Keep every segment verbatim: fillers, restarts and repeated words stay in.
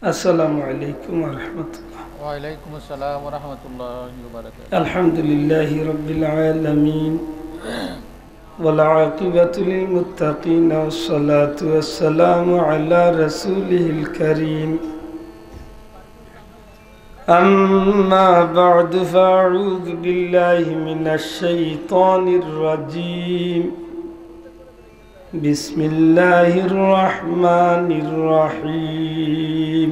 السلام عليكم ورحمة الله. وعليكم السلام ورحمة الله وبركاته. الحمد لله رب العالمين، والعاقبة للمتقين، والصلاة والسلام على رسوله الكريم. أما بعد، فأعوذ بالله من الشيطان الرجيم. بسم الله الرحمن الرحيم.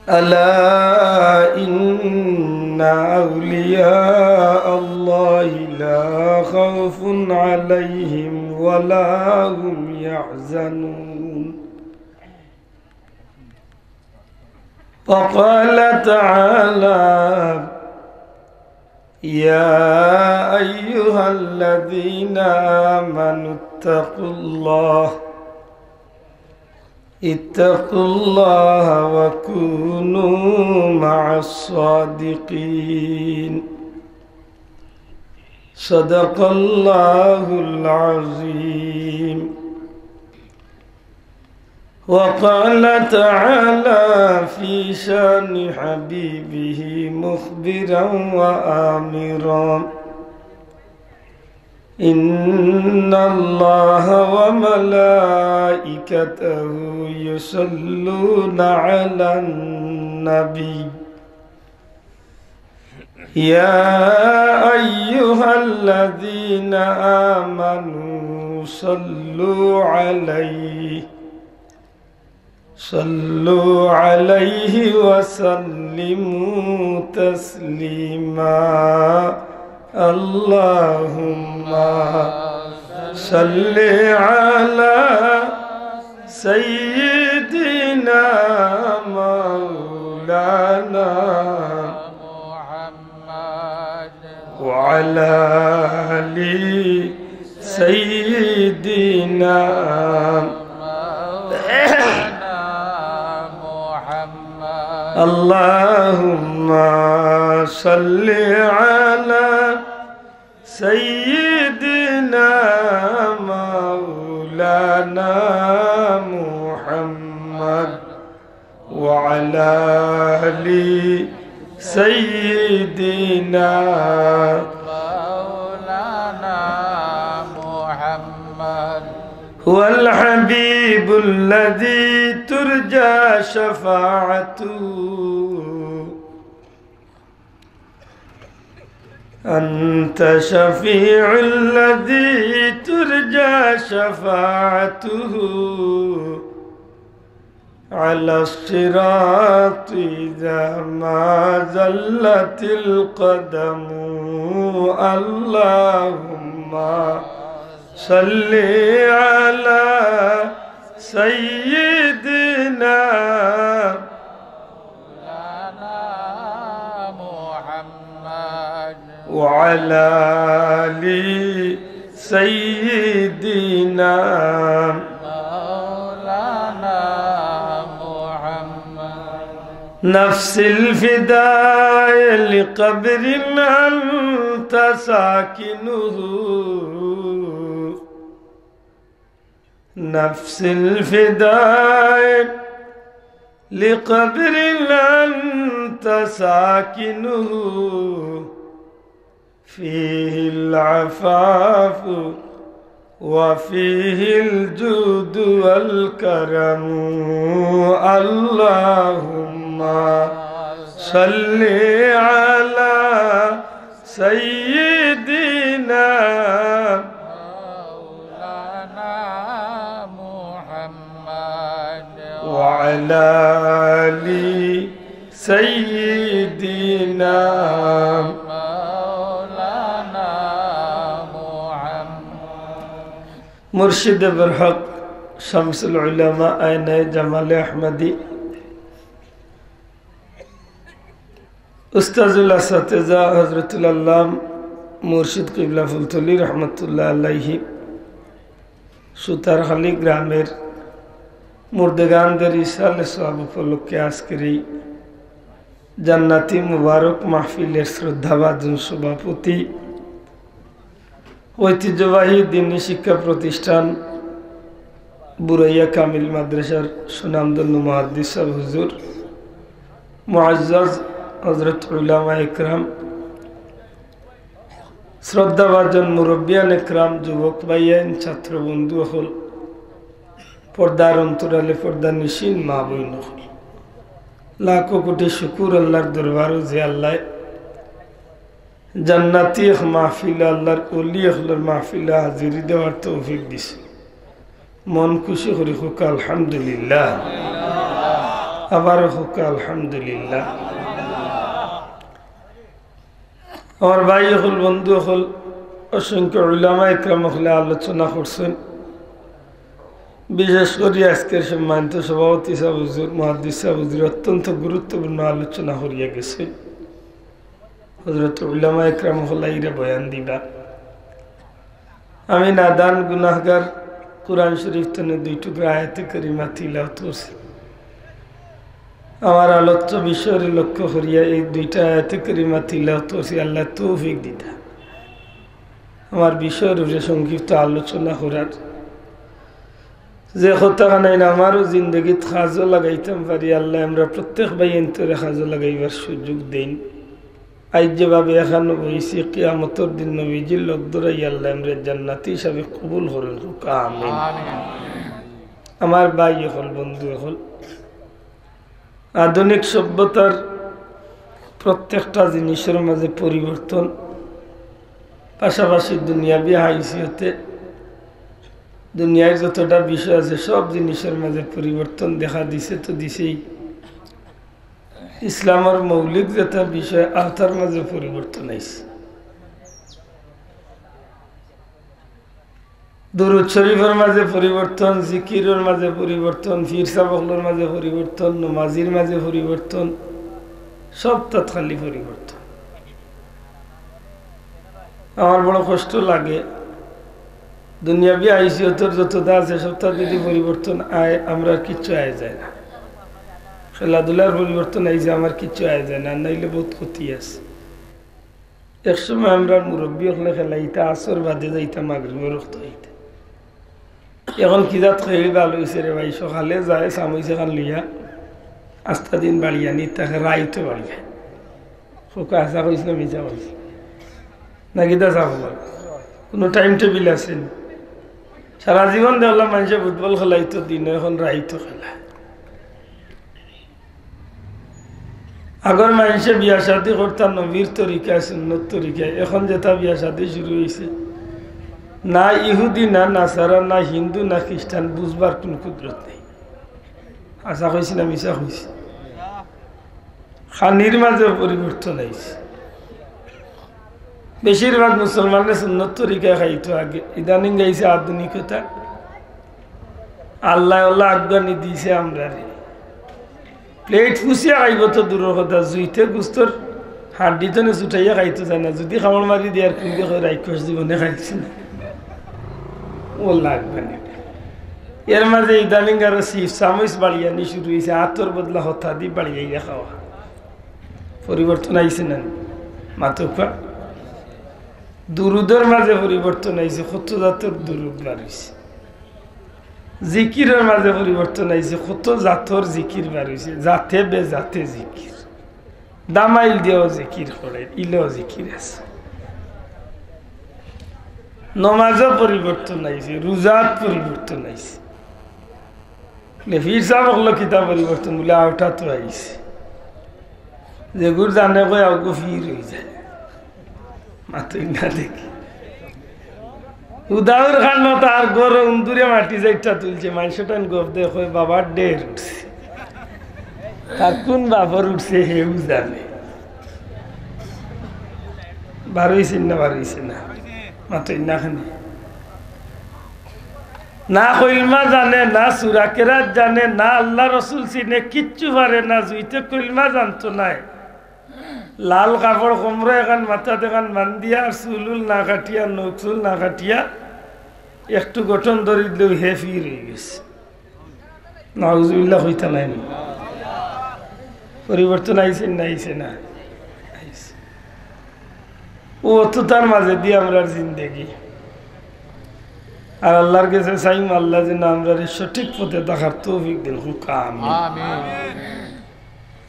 ألا إن أولياء الله لا خوف عليهم ولا هم يحزنون. وقال تعالى: يا أيها الذين آمنوا اتقوا الله، اتقوا الله وكونوا مع الصادقين. صدق الله العظيم. وقال تعالى في شان حبيبه مخبرا وآمرا: إن الله وملائكته يصلون على النبي، يا أيها الذين آمنوا صلوا عليه، صلوا عليه وسلموا تسليما. اللهم صل على سيدنا مولانا محمد وعلى آل سيدنا مولانا محمد. اللهم صل على سيدنا مولانا محمد وعلى آل سيدنا مولانا محمد. هو الحبيب الذي ترجى شفاعته، أنت شفيع الذي ترجى شفاعته على الصراط إذا ما زلت القدم. اللهم صل على سيدنا مولانا محمد وعلى آل سيدنا مولانا محمد. نفس الفداء لقبر أنت ساكنه، نفس الفداء لقبر أنت ساكنه، فيه العفاف وفيه الجود والكرم. اللهم صل على سيدنا مولانا محمد وعلى آل سيدنا مولانا محمد. مرشد برحق شمس العلماء عين جمال أحمدي، উস্তাজুল আসাতেজা হযরতুল আল্লাম মুর্শিদ কিবলা ফুলতলি রহমতুল্লাহ আলাইহি সুতারখালী গ্রামের মুর্দেগানদের ইসালে সওয়াব উপলক্ষে আজকের এই জান্নাতি মুবারক মাহফিলের শ্রদ্ধাভাজন সভাপতি, ঐতিহ্যবাহী দ্বীনি শিক্ষা প্রতিষ্ঠান বুরাইয়া কামিল মাদ্রাসার সুনামধন্য মুহাদ্দিস সাহেব হুজুর, মুআজ্জাজ হযরত উলামা একরাম, শ্রদ্ধাভাজন মুরব্বিয়ান একরাম, যুবক ভাইয়াইন, ছাত্র বন্ধু অকল, পর্দার অন্তরালে পর্দা নিশিন মা বইন অকল, লাখো কোটি শুকুর আল্লাহর দরবারো যে আল্লায় জান্নাতি এক মাহফিল, আল্লাহর ওলি অকলর মাহফিল হাজিরি দেওয়ার তৌফিক দিছে। মন খুশি করি কউক্কা আলহামদুলিল্লাহ, আবারও কউক্কা আলহামদুলিল্লাহ। আমার ভাই অকল, বন্ধু অকল, অসংখ্য উলামা একরাম অকলে আলোচনা করছইন। বিশেষ করি আজকের সম্মানিত সভাপতি সাহেব হুজুর, মুহাদ্দিস সাহেব হুজুর অত্যন্ত গুরুত্বপূর্ণ আলোচনা করিয়া গেছইন। হযরত উলামা একরাম অকল আইরা বয়ান দিবা। আমি নাদান গুনাহগার, কোরআন শরীফ তনে দুই টুকরা আয়াতে কারিমা তিলাওয়াত করছি। আমার আলোচ্য বিষয়রে লক্ষ্য করিয়া এই দুইটা আয়াতে কারিমা তিলাওয়াত করছি, আল্লায় তৌফিক দিতা। আমার বিষয়র উপরে সংক্ষিপ্ত আলোচনা করার যে কথাখান আইন আমারও জিন্দেগিত কাজো লাগাইতাম পারি, আল্লায় আমরা প্রত্যেক ভাইয়াইন্তরে কাজো লাগাইবার সুযোগ দেইন। আইজ যেভাবে এখানো বইছি, কিয়ামতর দিন নবীজির লগ ধরাই আল্লায় আমরারে জান্নাতি হিসাবে কবুল করইন, কউক্কা আমিন। আমার ভাই অকল, বন্ধু অকল, আধুনিক সভ্যতার প্রত্যেকটা জিনিসর মাঝে পরিবর্তন, পাশাপাশি দুনিয়াবি হাইসিয়তে দুনিয়ার যতটা বিষয় আছে, সব জিনিসর মাঝে পরিবর্তন দেখা দিছে তো দিছেই। ইসলামর মৌলিক যেটা বিষয়, আতার মাঝে পরিবর্তন আইছে। দুরূদ শরীফর মাঝে পরিবর্তন, জিকিরর মাঝে পরিবর্তন, পীর সাব অকলর মাঝে পরিবর্তন, নমাজির মাঝে পরিবর্তন, সবটাত খালি পরিবর্তন। আমার বড় কষ্ট লাগে, দুনিয়াবি হাইসিয়তর যতটা আছে, সবটা যদি পরিবর্তন আয়, আমরার কিচ্ছু আয় যায় না। খেলাধুলার পরিবর্তন আইছে, আমার কিচ্ছু আয় যায় না, নাইলে বউত ক্ষতি আছে। এক সময় আমরার মুরব্বি অকলে খেলাইতা, আসর বাদে যাইতা, মাগরিবর ওয়াক্ত আইতা। এখন কি জাত খেলি ভালা অইছে রে ভাই, সকালে যায় সামুইস এখান লইয়া, আস্তা দিন বাড়িয়া নি, তাকে রাইতো বাড়িয়া। কউক্কা হাছা কইছি না মিছা কইছি? না কিতা চাও বলো? কুনু time table আছে নি? সারা জীবন দেখলাম মানষে ফুটবল খেলাইতো দিনো, এখন রাইতো খেলা। আগর মানষে বিয়া শাদি করতা নবীর তরিকায়, সুন্নত তরিকায়, এখন যেটা বিয়া শাদি শুরু অইছে, না ইহুদি, না নাসারা, না হিন্দু, না খ্রিস্টান, বুঝবার কুনু কুদরত নাই। হাছা কইছি না মিছা কইছি? খানির মাঝে পরিবর্তন আইছে। বেশিরভাগ মুসলমানে সুন্নত তরিকায় খাইতো আগে, ইদানিং আইছে আধুনিকতা। আল্লায় আল্লাহ আজ্ঞা নি দিছে আমরারে। Plate ফুছিয়া খাইবো তো দূরর কথা, জুইতে গুস্তর হাড্ডি তনে ছুটাইয়া খাইতো জানে না। যদি কামড় মারি দেয় আর কুনদিন কয়, "রাইখস, জীবনে খাইছি না।" ও লাগবে না। এর মাঝে ইদানিং আরো চিপস, চামচ বাড়িয়া নি শুরু অইছে, আতর বদলা হতা দি বাড়িয়া খাওয়া। পরিবর্তন আইছে না? মাতউক্কা। দুরুদর মাঝে পরিবর্তন আইছে, কত জাতর দুরুদ বার অইছে। জিকিরর মাঝে পরিবর্তন আইছে, কত জাতর জিকির বার অইছে, জাতে বেজাতে জিকির। দামাইল দিয়াও জিকির করে, ইলেও জিকির আছে। নমাজও পরিবর্তন আইছে, রোজাত পরিবর্তন আইছে। বলে, "পীর সাব অকলর কিতা পরিবর্তন?" বলে, "আউটা তো আইছে।" যেগুর জানে কয়, আউগু পীর অই যায়। মাতইন না দেখি। উদাউর খান মতো আর গরো উন্দুরে মাটি যাইটা তুলছে, মানষটাইন গফ দে কয়, "বাবার ঢের উঠছে।" তার কুন বাপর উঠছে, হেউ জানে। বার অইছে না, বার অইছে না। মাতইন না খানি। না কলমা জানে, না সুরা কেরাত জানে, না আল্লাহ রসুল চিনে, কিচ্ছু পারে না। জুইতে কলমা জানতো নায়। লাল কাপড় কোমরো এখান, মাথাত এখান বান্ধিয়া, আর চুল উল না কাটিয়া, নখ চুল না কাটিয়া, একটু গঠন ধরি দিলেউ হে পীর অই গেছে। নাউজুবিল্লাহ কইতা নায় নি? পরিবর্তন আইছে না আইছে না? আইছে। ও তো তার মাঝে দিয়া আমরার জিন্দেগি। আর আল্লাহর গেছে চাইমু আল্লায় যেন আমরারে সঠিক পথে থাকার তৌফিক দেইন। কউক্কা আমিন। আমিন।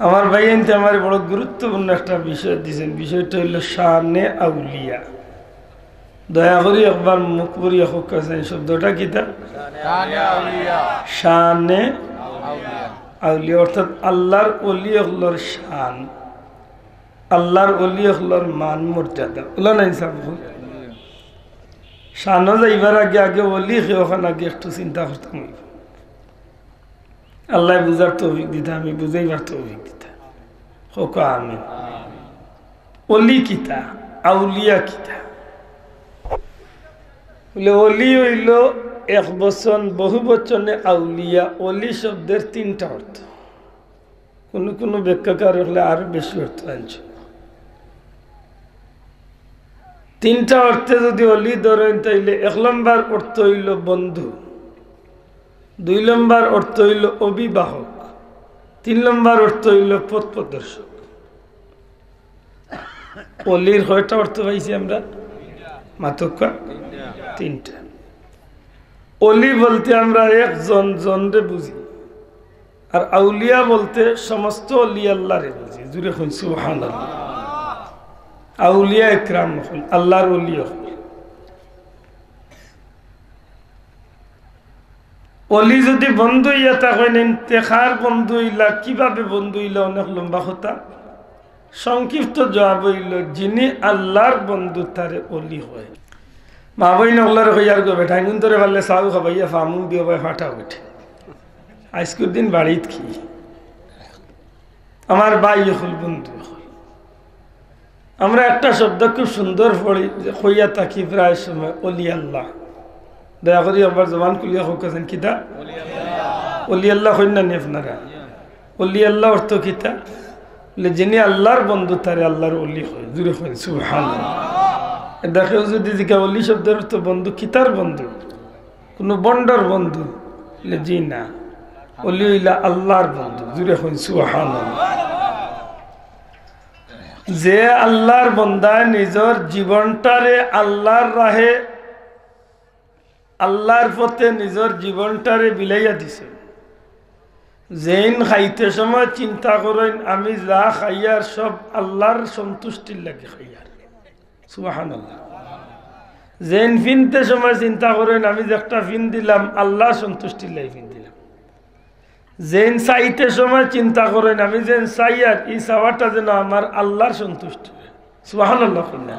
আমার ভাইয়াইন্তে আমারে বড় গুরুত্বপূর্ণ একটা বিষয় দিছইন, বিষয়টা অইলো শানে আউলিয়া। দয়া করি একবার মুখ ভরিয়া কউক্কা চাইন, শব্দটা কিতা? শানে আউলিয়া। শানে আউলিয়া। আউলিয়া অর্থাৎ আল্লাহর ওলি অকলর শান, আল্লাহর ওলি অকলর মান মর্যাদা। অলা নায় নি সাব অকল? শানো যাইবার আগে, আগে ওলি কে অখান আগে একটু চিন্তা করতাম অইবো। আল্লায় বুঝার তৌফিক দিতা, আমি বুঝাইবার তৌফিক দিতা। কউক্কা আমিন। ওলি কিতা? আউলিয়া কিতা? বলে, ওলি অইলো এক বচন, বহু বচনে আউলিয়া। ওলি শব্দের তিনটা অর্থ। কুনু কুনু ব্যাখ্যাকার অকলে আরো বেশি অর্থ আনছইন। তিনটা অর্থে যুদি ওলি ধরইন, তাইলে এক নম্বর অর্থ অইলো বন্ধু, দুই নম্বর অর্থ অইলো অভিভাবক, তিন নম্বর অর্থ অইলো পথ প্রদর্শক। ওলির কয়টা অর্থ পাইছি আমরা? মাতউক্কা? তিনটা। ওলি বলতে আমরা একজন জনরে বুঝি, আর আউলিয়া বলতে সমস্ত ওলি আল্লাহরে বুঝি। জুরে কইন সুবহানাল্লাহ। আউলিয়া একরাম অকল, আল্লাহর ওলি অকল। ওলি যুদি বন্ধু অইয়া থাকইন, তে কার বন্ধু অইলা, কিভাবে বন্ধু অইলা, অনেক লম্বা কথা। সংক্ষিপ্ত জবাব অইলো, যিনি আল্লাহর বন্ধু তারে ওলি কয়। মা বইন অকলরে কইয়ার গো, বেটাইন গুনতরে পারলে চাও খাবাইয়া ফামুন দিও ভাই ফাটা উঠে। আইজকুর দিন বাড়িত কি? আমার ভাই অকল, বন্ধু অকল। আমরা একটা শব্দ খুব সুন্দর পড়ি, যে কইয়া থাকি প্রায় সময়, ওলি আল্লাহ। দয়া করি একবার জবান খুলিয়া কউক্কা চাইন, কিতা? ওলি আল্লাহ কইন না নি আপনারা? ওলি আল্লাহ অর্থ কিতা? বলে, যিনি আল্লাহর বন্ধু, তারে আল্লাহর ওলি কয়। জুরে কইন সুবহানাল্লাহ। এ দেখেও যুদি জিকা, ওলি শব্দের অর্থ বন্ধু, কিতার বন্ধু? কুনু ভন্ডর বন্ধু? বলে, জি না, ওলি অইলা আল্লাহর বন্ধু। জুরে কইন সুবহানাল্লাহ। যে আল্লাহর বন্দায় নিজর জীবনটারে আল্লাহর রাহে, আল্লাহর পথে নিজর জীবনটারে বিলাইয়া দিছে, যেইন খাইতে সময় চিন্তা করইন, আমি যা খাইয়ার সব আল্লাহর সন্তুষ্টির লাগি খাইয়ার। সুবহানাল্লাহ। যেইন ফিনতে সময় চিন্তা করইন, আমি যে একটা ফিন দিলাম, আল্লাহর সন্তুষ্টির লাগি ফিন দিলাম। যেইন চাইতে সময় চিন্তা করইন, আমি যেইন চাইয়ার, ই চাওয়াটা যেন আমার আল্লাহর সন্তুষ্টি। সুবহানাল্লাহ কইন না।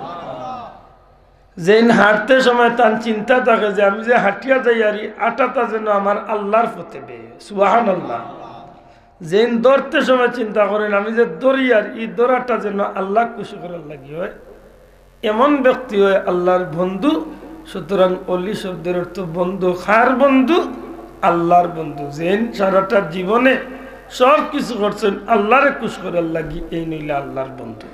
যেইন হাঁটতে সময় তান চিন্তা থাকে যে আমি যে হাঁটিয়া যাইয়ার, ই আটাটা যেন আমার আল্লাহর পথে বেয়ে। সুবহানাল্লাহ। যেইন ধরতে সময় চিন্তা করইন, আমি যে ধরিয়ার, ই ধরাটা যেন আল্লাহ খুশি করার লাগি হয়, এমন ব্যক্তি হয় আল্লাহর বন্ধু। সুতরাং ওলি শব্দের অর্থ বন্ধু। কার বন্ধু? আল্লাহর বন্ধু। যেইন সারাটা জীবনে সব কিছু করছইন আল্লাহরে খুশ করার লাগি, এইন অইলা আল্লাহর বন্ধু।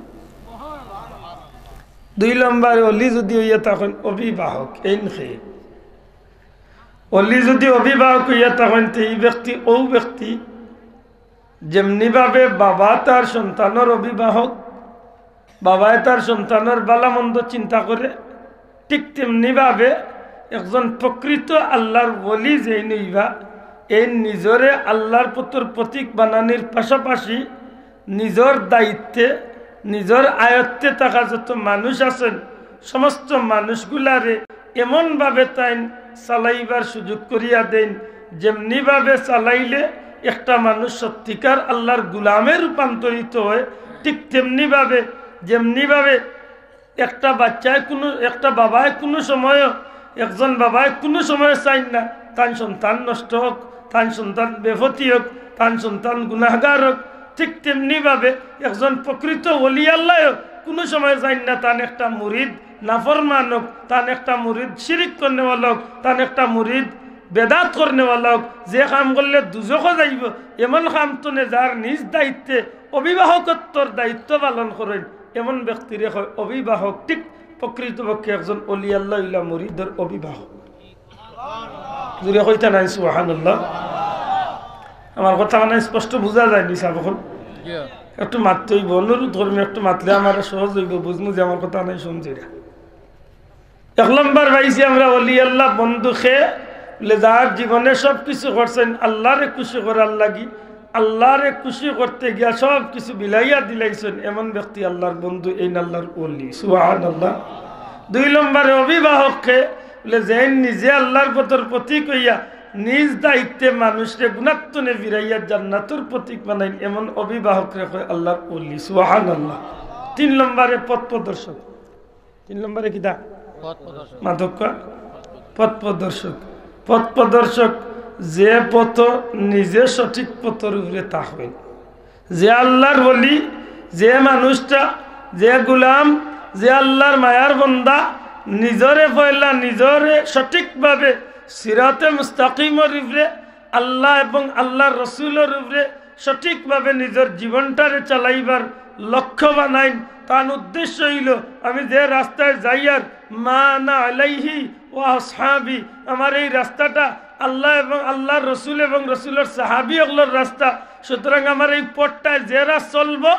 দুই নম্বরে ওলি যুদি অইয়া থাকইন অভিভাবক, এইন কে? ওলি যুদি অভিভাবক অইয়া থাকইন, তে ই ব্যক্তি, অউ ব্যক্তি যেমনি ভাবে বাবা তার সন্তানর অভিভাবক, বাবায় তার সন্তানর ভালা মন্দ চিন্তা করে, ঠিক তেমনি ভাবে একজন প্রকৃত আল্লাহর ওলি যেইন অইবা, এইন নিজরে আল্লাহর পথর প্রতীক বানানির পাশাপাশি নিজর দায়িত্বে, নিজর আয়ত্তে থাকা যত মানুষ আছইন, সমস্ত মানুষগুলারে এমনভাবে তাইন চালাইবার সুযোগ করিয়া দেইন, যেমনিভাবে চালাইলে একটা মানুষ সত্যিকার আল্লাহর গুলামে রূপান্তরিত হয়, ঠিক তেমনিভাবে, যেমনিভাবে একটা বাচ্চায় কুনু, একটা বাবায় কুনু সময়ও, একজন বাবায় কুনু সময়ও চাইন না তান সন্তান নষ্ট হোক, তান সন্তান বেপথি হোক, তান সন্তান গুনাহগার হোক। ঠিক তেমনিভাবে একজন প্রকৃত ওলি আল্লাহও কুনু সময় চাইন না তান একটা মুরিদ নাফরমান হোক, তান একটা মুরিদ শিরিক করনেওয়ালা হোক, তান একটা মুরিদ বেদাত করনেওয়ালা হোক। যে কাম করলে দুজখো যাইবো, এমন কাম তনে যার নিজ দায়িত্বে অভিভাবকত্বর দায়িত্ব পালন করইন, এমন ব্যক্তিরে কয় অভিভাবক। ঠিক প্রকৃতপক্ষে একজন ওলি আল্লাহ অইলা মুরিদর অভিভাবক। জুরে কইতা নায় সুবহানাল্লাহ? আমার কথা মানে স্পষ্ট বুঝা যায়নি সাব অকল? একটু মাততে অইবো, অনুরোধ করমু, একটু মাতলে আমার সহজ অইবো, বুঝমু যে আমার কথা নাই শুনছি। এক নম্বর পাইছি আমরা অলি আল্লাহ বন্ধু কে, বলে যার জীবনে সব কিছু করছইন আল্লাহরে খুশি করার লাগি, আল্লাহরে খুশি করতে গিয়া সব কিছু বিলাইয়া দিলাইছইন, এমন ব্যক্তি আল্লাহর বন্ধু, এইন আল্লাহর অলি। সুবহানাল্লাহ। দুই নম্বরে অভিভাবক কে, বলে যেইন নিজে আল্লাহর পথর পথিক অইয়া নিজ দায়িত্বে মানুষরে গুনাত্তনে ফিরাইয়া জান্নাতর পথিক বানাইন, এমন অভিভাবকরে কয় আল্লাহর অলি। সুবহানাল্লাহ। তিন নম্বরে পথ প্রদর্শক। তিন নম্বরে কিতা? পথ প্রদর্শক। মাতক্কা? পথ প্রদর্শক। পথ প্রদর্শক যে পথ নিজে সঠিক পথর উপরে থাকইন। যে আল্লাহর অলি, যে মানুষটা, যে গুলাম, যে আল্লাহর মায়ার বন্দা, নিজরে পয়লা নিজরে সঠিকভাবে সিরাতে মুস্তাকিমর উপরে, আল্লাহ এবং আল্লাহর রসুলর উপরে সঠিকভাবে নিজর জীবনটারে চালাইবার লক্ষ্য বানাইন। তান উদ্দেশ্য অইলো, আমি যে রাস্তায় যাইয়ার, মা আনা আলাইহি ওয়া আসহাবি, আমার এই রাস্তাটা আল্লাহ এবং আল্লাহর রসুল এবং রসুলর সাহাবী অকলর রাস্তা। সুতরাং আমার এই পথটায় যেরা চলবো,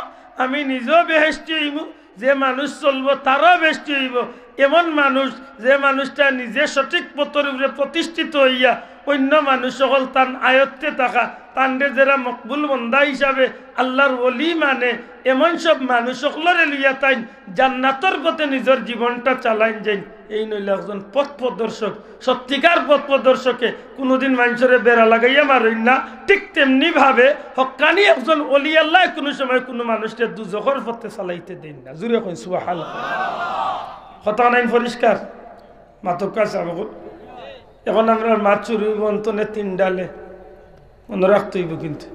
আমি নিজেও বেহেশতি অইমু, যে মানুষ চলবো তারাও বেহেশতি অইবো। এমন মানুষ, যে মানুষটা নিজে সঠিক পথর উপরে প্রতিষ্ঠিত অইয়া অইন্য মানুষ অকল তান আয়ত্তে থাকা, তানরে যেরা মকবুল বন্দা হিসাবে আল্লাহর অলি মানে, এমন সব মানুষ অকলরে লইয়া তাইন জান্নাতর পথে নিজর জীবনটা চালাইন যাইন। এইন অইলা একজন পথ প্রদর্শক। সত্যিকার পথ প্রদর্শকে কুনুদিন মানষরে বেড়া লাগাইয়া মারইন না। ঠিক তেমনি ভাবে হক্কানি একজন অলি আল্লাহ কুনু সময় কুনু মানুষরে দুজখর পথে চালাইতে দেইন না। জুরে কইন সুবহানাল্লাহ। কথা নাইন পরিষ্কার? মাতক্কা সাব। এখন আমরার মাত শুরু অইবো অন্তনে তিন ডালে, মনো রাখতে অইবো কিন্তু।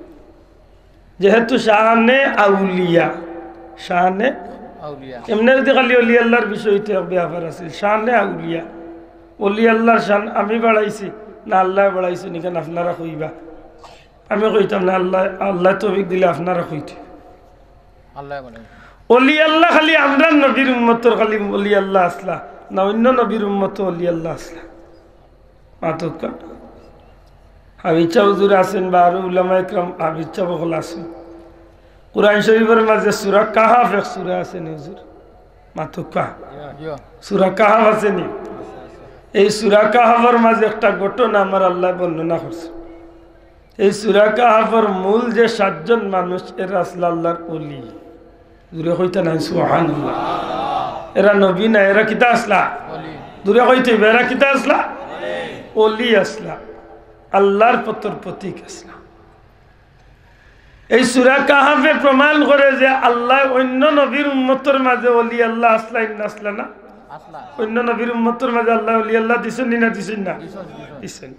যেহেতু শানে আউলিয়া, শানে আউলিয়া। এমনে যদি খালি অলি আল্লাহর বিষয় অইতো এক ব্যাপার আছিল, শানে আউলিয়া, অলি আল্লাহর শান আমি বাড়াইছি না আল্লায় বাড়াইছইন, ইখান আপনারা কইবা। আমি কইতাম না, আল্লাহ, আল্লায় তৌফিক দিলে আপনারা কইতে। আল্লায় বাড়াইছইন। অলি আল্লাহ খালি আমরার নবীর উম্মতর খালি অলি আল্লাহ আছলা, না অইন্য নবীর উম্মতও অলি আল্লাহ আছলা? মাতক্কা। হাফিজ সাব হুজুর আছইন বা আরো উলামা একরাম হাফিজ সাব অকল আছইন। কুরআন শরীফর মাঝে সূরা কাহাফ এক সূরা আছে নি হুজুর? মাতক্কা। ইয়া। সূরা কাহাফ আছে নি? এই সূরা কাহাফর মাঝে একটা ঘটনা আমার আল্লায় বর্ণনা করছে। এই সূরা কাহাফর মূল যে সাতজন মানুষ, এরা আছলা আল্লাহর অলি। জুরে কইতা নাইন সুবহানাল্লাহ। এরা নবী না, এরা কিতা আছলা? অলি। জুরে কইতে অইবো, এরা কিতা আছলা? অলি আছলা। আল্লাহর পথর পথিক আছলা। এই সূরা কাহাফে প্রমাণ করে যে আল্লায় অইন্য নবীর উম্মতর মাঝে অলি আল্লাহ আছলা, ইন আছলা না? আছলা। অইন্য নবীর উম্মতর মাঝে আল্লায় অলি আল্লাহ দিছইন নি না দিছইন না? দিছইন, দিছইন। দিছইন।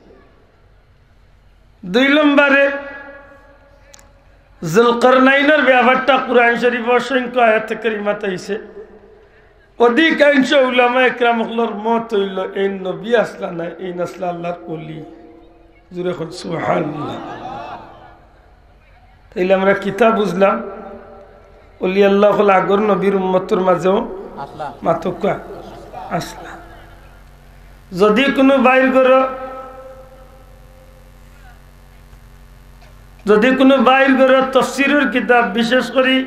দুই নম্বরে জুলকারনাইনর ব্যাপারটা কুরআন শরীফো অসংখ্য আয়াতে কারিমাত আইছে। অধিকাংশ উলামা একরাম অকলর মত অইলো, এইন নবী আছলা না, এইন আছলা আল্লাহর অলি। জুরে কইন সুবহানাল্লাহ। তাইলে আমরা কিতা বুঝলাম? অলি আল্লাহ অকল আগর নবীর উম্মতর মাঝেও আছলা। মাতক্কা আছলা। যদি কুনু ভাইর ঘরো, যদি কুনু ভাইর ঘরো তফসিরর কিতাব, বিশেষ করি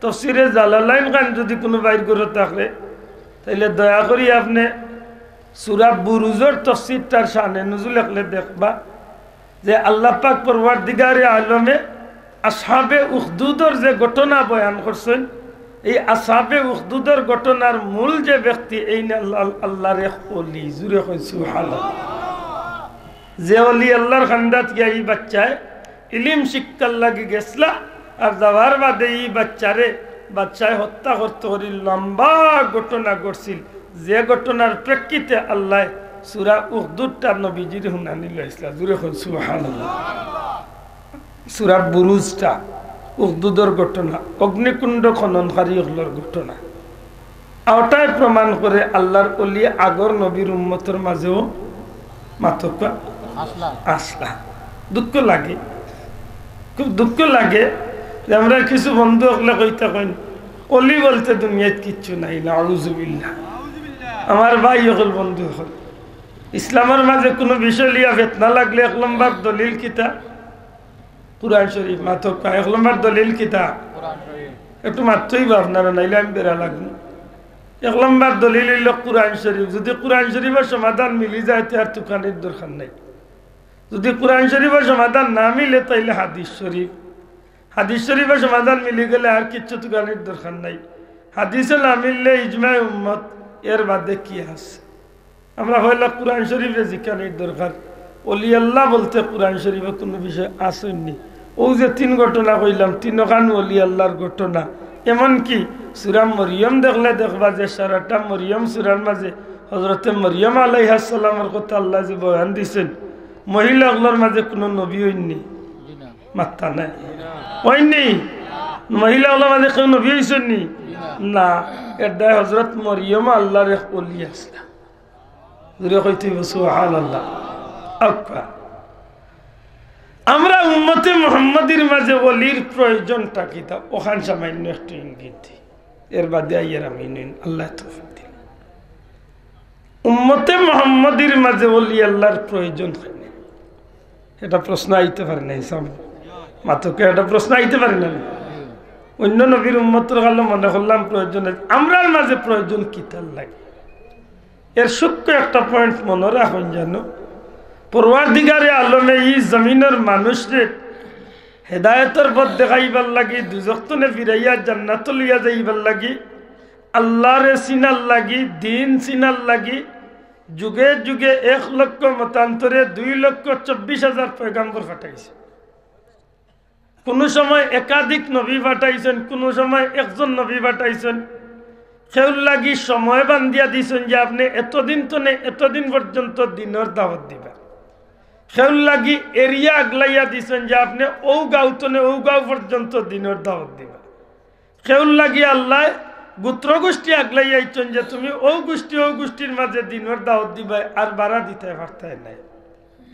তফসিরে জালালাইন খান যদি কুনু ভাইর ঘরো থাকে, তাইলে দয়া করি আপনে সূরা বুরুজর তফসিরটার শানে নুজুল অকলে দেখবা যে আল্লাহ পাক পরওয়ারদিগারে আলমে আসহাবে উখদুদর যে ঘটনা বয়ান করছইন, এই আসহাবে উখদুদর ঘটনার মূল যে ব্যক্তি, এইন আল্লাহ, আল্লাহর এক অলি। জুরে কইন সুবহানাল্লাহ। যে অলি আল্লাহর খান্দাত গিয়া ই বাচ্চায় ইলিম শিক্ষার লাগি গেছলা, আর যাওয়ার বাদে ই বাচ্চারে বাদশায় হত্যা করতে করি লম্বা ঘটনা ঘটছিল, যে ঘটনার প্রেক্ষিতে আল্লায় সূরা উখদুদটা নবীজিরে হুনানি লইছলা। জুরে কইন সুবহানাল্লাহ। সূরা বুরুজটা, উখদুদর ঘটনা, অগ্নিকুণ্ড খননকারী অকলর ঘটনা। অটায় প্রমাণ করে আল্লাহর অলি আগর নবীর উম্মতর মাঝেও মাতক্কা আছলা। আছলা। দুঃখ লাগে, খুব দুঃখ লাগে যে আমরার কিছু বন্ধু অকলে কইতা কইন, অলি বলতে দুনিয়াত কিচ্ছু নাই, নাউজুবিল্লাহ। আমার ভাই অকল, বন্ধু অকল, ইসলামর মাঝে কুনু বিষয় লইয়া ফিতনা লাগলে এক নম্বর দলিল কিতা? কুরআন শরীফ। মাতক্কা, এক নম্বর দলিল কিতা? কুরআন শরীফ। একটু মাততে অইবো আপনারা, নাইলে আমি বেড়া লাগমু। এক নম্বর দলিল অইলো কোরআন শরীফ। যুদি কোরআন শরীফর সমাধান মিলি যায়, তে আর তুকানির দরকার নাই। যুদি কোরআন শরীফর সমাধান না মিলে, তাইলে হাদিস শরীফ। হাদিস শরীফর সমাধান মিলি গেলে আর কিচ্ছু তুকানির দরকার নাই। হাদিসে না মিললে ইজমায়ে উম্মত, এর বাদে কি আছে? আমরা পয়লা কোরআন শরীফরে জিকানির দরকার, অলি আল্লাহ বলতে কোরআন শরীফো কুনু বিষয় আছেনি? অউ যে তিন ঘটনা কইলাম, তিনখান অলি আল্লাহর ঘটনা। এমনকি সূরা মরিয়ম দেখলে দেখবা যে সারাটা মরিয়ম সূরার মাঝে হযরতে মরিয়ম আলাইহাস সালামর কথা আল্লায় যে বয়ান দিছইন, মহিলা অকলর মাঝে কুনু নবী অইননি? মাত্তা নাই। অইননি? মহিলা অকলর মাঝে কেউ নবী অইছইননি? না। এর দায় হযরত মরিয়ম আল্লাহর এক অলি আছলা। জুরে কইতে অইবো, সুবহানাল্লাহ। আক্কা। আমরা উম্মতে মুহাম্মদীর মাঝে অলির প্রয়োজনটা কিতা? অখান সামান্য একটু ইঙ্গিত দি। এর বাদে আইয়ার আমি নইন, আল্লায় তৌফিক দিন। উম্মতে মুহাম্মদীর মাঝে অলি আল্লাহর প্রয়োজন কেনে? এটা প্রশ্ন আইতে পারে না, হিসাব। মাতুক্কা, এটা প্রশ্ন আইতে পারে না। অইন্য নবীর উম্মতর কালো মনে করলাম প্রয়োজন আছে। আমরার মাঝে প্রয়োজন কিতার লাগি? এর সূক্ষ্ম একটা point মনো রাখইন জানো, পরওয়ারদিগারে আলমে ই জমিনর মানুষরে হেদায়েতর পথ দেখাইবার লাগি, দুজখ তনে ফিরাইয়া জান্নাতো লইয়া যাইবার লাগি, আল্লাহরে চিনার লাগি, দিন চিনার লাগি যুগে যুগে এক লক্ষ মতান্তরে দুই লক্ষ চব্বিশ হাজার পয়গাম্বর পাঠাইছে। কুনু সময় একাধিক নবী পাঠাইছইন, কুনু সময় একজন নবী পাঠাইছইন। কেউর লাগি সময় বান্ধিয়া দিছইন যে আপনে এতদিন তনে এতদিন পর্যন্ত দিনর দাওয়াত দিবা। কেউর লাগি area আগলাইয়া দিছইন যে আপনে অউ গাঁও তনে অউ গাঁও পর্যন্ত দিনর দাওয়াত দিবা। কেউর লাগি আল্লায় গোত্র গোষ্ঠী আগলাইয়া দিছইন যে তুমি অউ গোষ্ঠী অউ গোষ্ঠীর মাঝে দিনর দাওয়াত দিবায়, আর বাড়া দিতায় পারতায় নায়।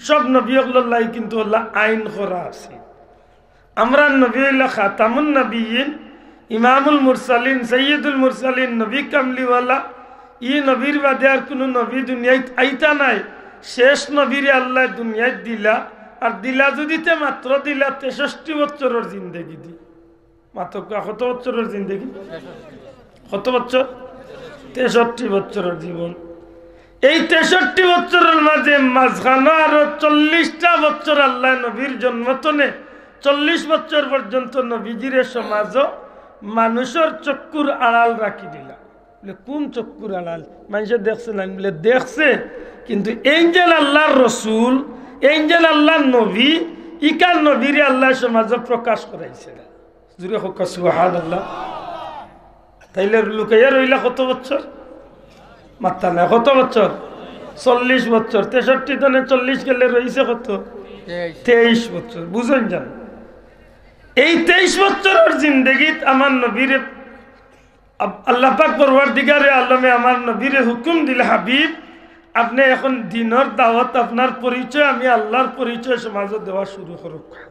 সব নবী অকলর লাগি কিন্তু আল্লায় আইন করা আছে। আমরার নবী অইলা খাতামুন নবিয়্যিন, ইমামুল মুরসালিন, সাইয়্যিদুল মুরসালিন, নবী কামলিওয়ালা। ই নবীর বাদে আর কুনু নবী দুনিয়াত আইতা নায়। শেষ নবীরে আল্লায় দুনিয়াত দিলা, আর দিলা যুদি তে মাত্র দিলা তেষট্টি বছরর জিন্দেগি দি। মাতুক্কা, কত বছরর জিন্দেগি? কত বছর? তেষট্টি বছরর জীবন। এই তেষট্টি বছরর মাঝে মাঝখানো আরো চল্লিশটা বছর আল্লায় নবীর জন্ম তনে চল্লিশ বছর পর্যন্ত নবীজিরে সমাজো মানুষর চক্ষুর আড়াল রাখি দিলা। বলে, "কুন চক্ষুর আড়াল? মানষে দেখছে না?" বলে, "দেখছে, কিন্তু এইন যেন আল্লাহর রসুল, এইন যেন আল্লাহর নবী, ইকার নবীরে আল্লায় সমাজো প্রকাশ করাইছে না।" জুরে কউক্কা সুবহানাল্লাহ। তাইলে লুকাইয়া রইলা কত বছর? মাত্তা নাই, কত বছর? চল্লিশ বছর। তেষট্টি তনে চল্লিশ গেলে রইছে কত? তেইশ। তেইশ বছর। বুঝইন জানো, এই তেইশ বছরর জিন্দেগিত আমার নবীরে আব-, আল্লাহ পাক পরওয়ারদিগারে আলমে আমার নবীরে হুকুম দিলা, "হাবিব, আপনে এখন দিনর দাওয়াত, আপনার পরিচয়, আমি আল্লাহর পরিচয় সমাজো দেওয়া শুরু করউক্কা।"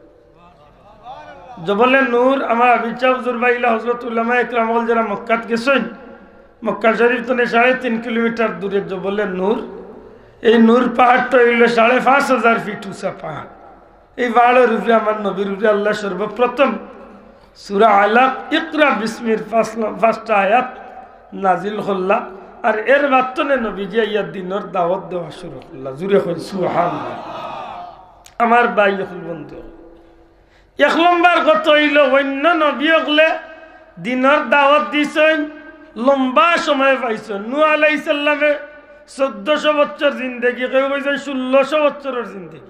জবলে নূর, আমার হাফিজ সাব হুজুর ভাই ইলা হযরত উলামায়ে কেরাম অকল যেরা মক্কাত গেছইন, মক্কা শরীফ তনে সাড়ে তিন কিলোমিটার দূরে জবলে নূর। এই নূর পাহাড়টা অইলো সাড়ে পাঁচ হাজার ফিট উঁচা পাহাড়। এই পাহাড়র উপরে আমার নবীর উপরে আল্লায় সর্বপ্রথম সূরা আলাক, ইকরা বিসমির পাঁচ ন-, পাঁচটা আয়াত নাজিল করলা। আর এর মাধ্যমে নবীজি আইয়া দিনর দাওয়াত দেওয়া শুরু করলা। জুরে কইন সুবহানাল্লাহ। আমার ভাই অকল, বন্ধু অকল, এক নম্বর কথা অইলো, অইন্য নবী অকলে দিনর দাওয়াত দিছইন, লম্বা সময় পাইছইন। নূহ আলাইহিস সালামে চৌদ্দশো বছর জিন্দেগি, কেউ কইছইন ষোল্লশো বছরর জিন্দেগি।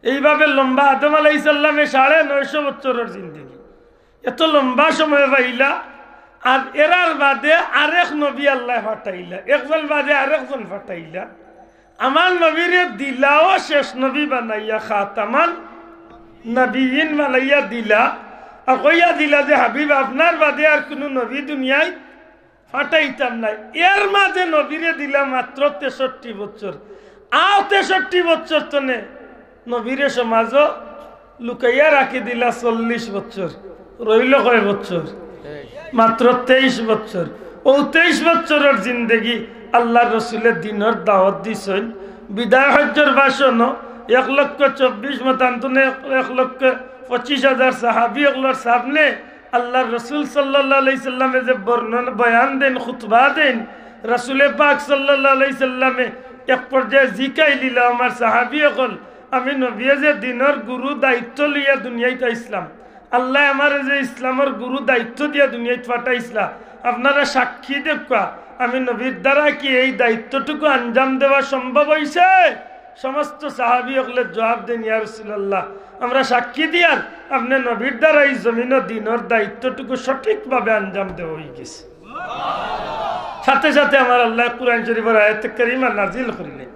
এইভাবে লম্বা, আদম আলাইহিস সালামে সাড়ে নয়শো বছরর জিন্দেগি, এত লম্বা সময় পাইলা। আর এরার বাদে আরেক নবী আল্লায় পাঠাইলা, একজন বাদে আরেকজন পাঠাইলা। আমার নবীরে দিলাও শেষ নবী বানাইয়া, খাতামান নবিয়্যিন বানাইয়া দিলা। আর কইয়া দিলা যে, "হাবিব, আপনার বাদে আর কুনু নবী দুনিয়াত পাঠাইতাম নায়।" এর মাঝে নবীরে দিলা মাত্র তেষট্টি বছর। আও তেষট্টি বছর তনে নবীরে সমাজো লুকাইয়া রাখি দিলা চল্লিশ বছর। রইলো কয় বছর? মাত্র তেইশ বছর। অউ তেইশ বছরর জিন্দেগি আল্লাহর রসুলে দিনর দাওয়াত দিছইন। বিদায় হজ্জর ভাষণো এক লক্ষ চব্বিশ, মতান্তরে এক, এক লক্ষ পঁচিশ হাজার সাহাবী অকলর সামনে আল্লাহর রসুল সাল্লাল্লাহু আলাইহি সাল্লামে যে বর্ণনা বয়ান দেন, খুতবা দেন, রাসূলে পাক সাল্লাল্লাহু আলাইহি সাল্লামে এক পর্যায়ে জিকাইলিলা, "আমার সাহাবী অকল, আমি নবীয়ে যে দ্বীনর গুরু দায়িত্ব লইয়া দুনিয়াইত আইছলাম, আল্লায় আমারে যে ইসলামর গুরু দায়িত্ব দিয়া দুনিয়াইত পাঠাইছলা, আপনারা সাক্ষী দেউক্কা, আমি নবীর দ্বারা কি এই দায়িত্বটুকু আঞ্জাম দেওয়া সম্ভব অইছে?" সমস্ত সাহাবী অকলে জবাব দেন, "ইয়া রাসূলুল্লাহ, আমরা সাক্ষী দিয়ার, আপনে নবীর দ্বারা ই জমিনো দ্বীনর দায়িত্বটুকু সঠিকভাবে আঞ্জাম দেওয়া অইগেছে।" সাথে সাথে আমার আল্লায় কুরআন শরীফর আয়াতে কারিমা নাজিল করিলেন,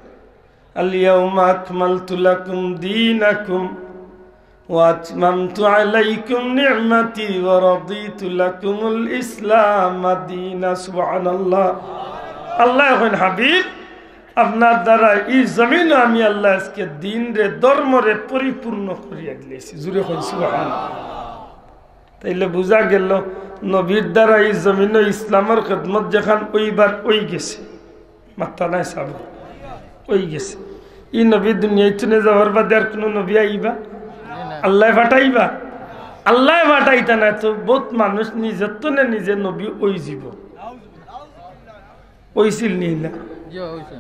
"আল ইয়াউমা আকমালতু লাকুম দীনাকুম ওয়া আতমামতু আলাইকুম নি'মাতি ওয়া রাদিতু লাকুমুল ইসলামা দীনা।" সুবহানাল্লাহ। আল্লায় কইন, "হাবিব, আপনার দ্বারা ই জমিনো আমি আল্লায় আজকে দ্বীনরে, ধর্মরে পরিপূর্ণ করিয়া দিলাইছি।" জুরে কইন, "সুবহানাল্লাহ।" তাইলে বুঝা গেল, নবীর দ্বারা ই জমিনো ইসলামর খেদমত যেখান অইবার অইগেছে, মাত্তা নাই সাব, অইগেছে। ই নবী দুনিয়াইত থনে যাওয়ার বাদে আর কুনু নবী আইবা? আল্লায় পাঠাইবা? আল্লায় পাঠাইতা না তো বউত মানুষ নিজর থনে নিজে নবী অইযিবো। অইছিল নি না?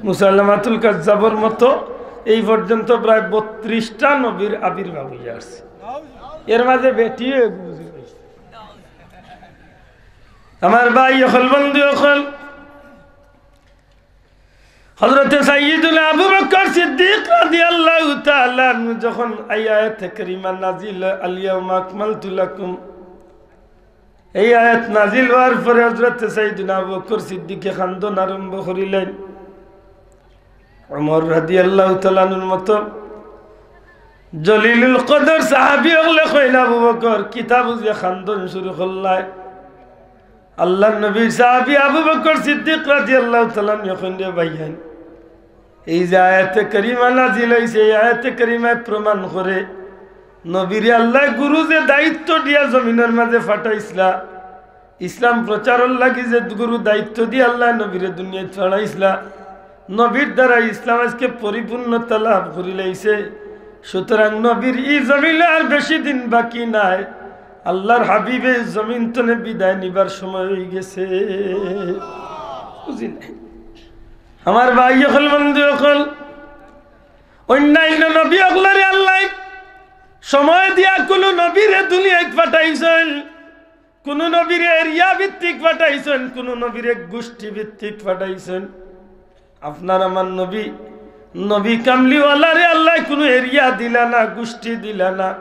মুসাইলামাতুল কাজ্জাবর মতো এই পর্যন্ত প্রায় বত্রিশটা নবীর আবির্ভাব অইয়া আছে। এর মাঝে বেটিও এক বুঝি অইছে। আমার ভাই অকল, বন্ধু অকল, হযরতে সাইয়্যিদুনা আবু বকর সিদ্দিক রাদিয়াল্লাহু তাআলা আনহু যখন এই আয়াতে কারিমা নাজিল, "আল ইয়াউমা আকমালতু লাকুম", এই আয়াত নাজিল অওয়ার পরে হযরতে সাইয়্যিদুনা আবু বকর সিদ্দিকে কান্দন আরম্ভ করিলেন। ওমর রাদিয়াল্লাহু তাআলা আনহুর মতো জলিলুল কদর সাহাবী অকলে কইন, "আবু বকর, কিতা বুঝি কান্দন শুরু করলায়?" আল্লাহর নবীর সাহাবী আবু বকর সিদ্দিক রাদিয়াল্লাহু তাআলা আনহু কইন, "রে ভাইয়াইন, এই যে আয়াতে কারিমা নাজিল অইছে, এই আয়াতে কারিমায় প্রমাণ করে নবীরে আল্লায় গুরু যে দায়িত্ব দিয়া জমিনর মাঝে পাঠাইছলা, ইসলাম প্রচারর লাগি যে গুরু দায়িত্ব দিয়া আল্লায় নবীরে দুনিয়াত পাঠাইছলা, নবীর দ্বারা ইসলাম আজকে পরিপূর্ণতা লাভ করিলাইছে। সুতরাং নবীর ই জমিনো আর বেশি দিন বাকি নাই, আল্লাহর হাবিবে জমিন থনে বিদায় নিবার সময় অইগেছে।" বুঝি নাই? আমার ভাই অকল, বন্ধু অকল, অন্যান্য নবী অকলরে আল্লায় সময় দিয়া কুনু নবীরে দুনিয়াত পাঠাইছইন, কুনু নবীরে এরিয়া ভিত্তিক পাঠাইছইন, কুনু নবীরে গোষ্ঠী ভিত্তিক পাঠাইছইন। আপনার আমার নবী, নবী কামলিওয়ালারে আল্লায় কুনু এরিয়া দিলা না, গোষ্ঠী দিলা না।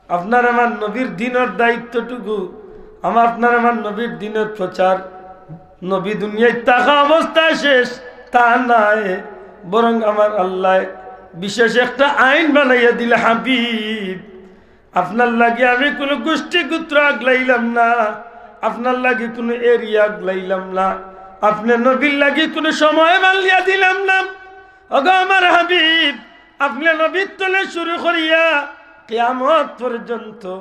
আপনার আমার নবীর দ্বীনর দায়িত্বটুকু, আমার আপনার আমার নবীর দ্বীনর প্রচার, নবী দুনিয়াত থাকা অবস্থায় শেষ, তা নায়, বরং আমার আল্লায় বিশেষ একটা আইন বানাইয়া দিলা, হাবিব, আপনার লাগি আমি কুনু গোষ্ঠী গোত্র আগলাইলাম না, আপনার লাগি কুনু এরিয়া আগলাইলাম না, আপনে নবীর লাগি কুনু সময় বান্ধিয়া দিলাম না। ওগো আমার হাবিব, আপনে নবীর থনে শুরু করিয়া কিয়ামত পর্যন্ত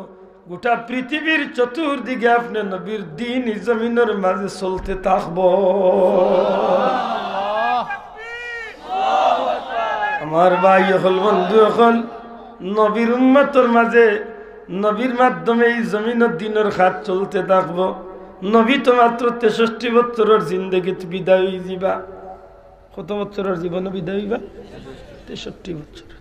গোটা পৃথিবীর চতুর্দিকে আপনে নবীর দ্বীন ই জমিনর মাঝে চলতে থাকবো। আমার ভাই অকল, বন্ধু অকল, নবীর উম্মতর মাঝে নবীর মাধ্যমে ই জমিনর দ্বীনর কাজ চলতে থাকবো। নবী তো মাত্র তেষট্টি বছরর জিন্দেগিত বিদায় অইযিবা। কত বছরর জীবন বিদায় অইবা? তেষট্টি বছর।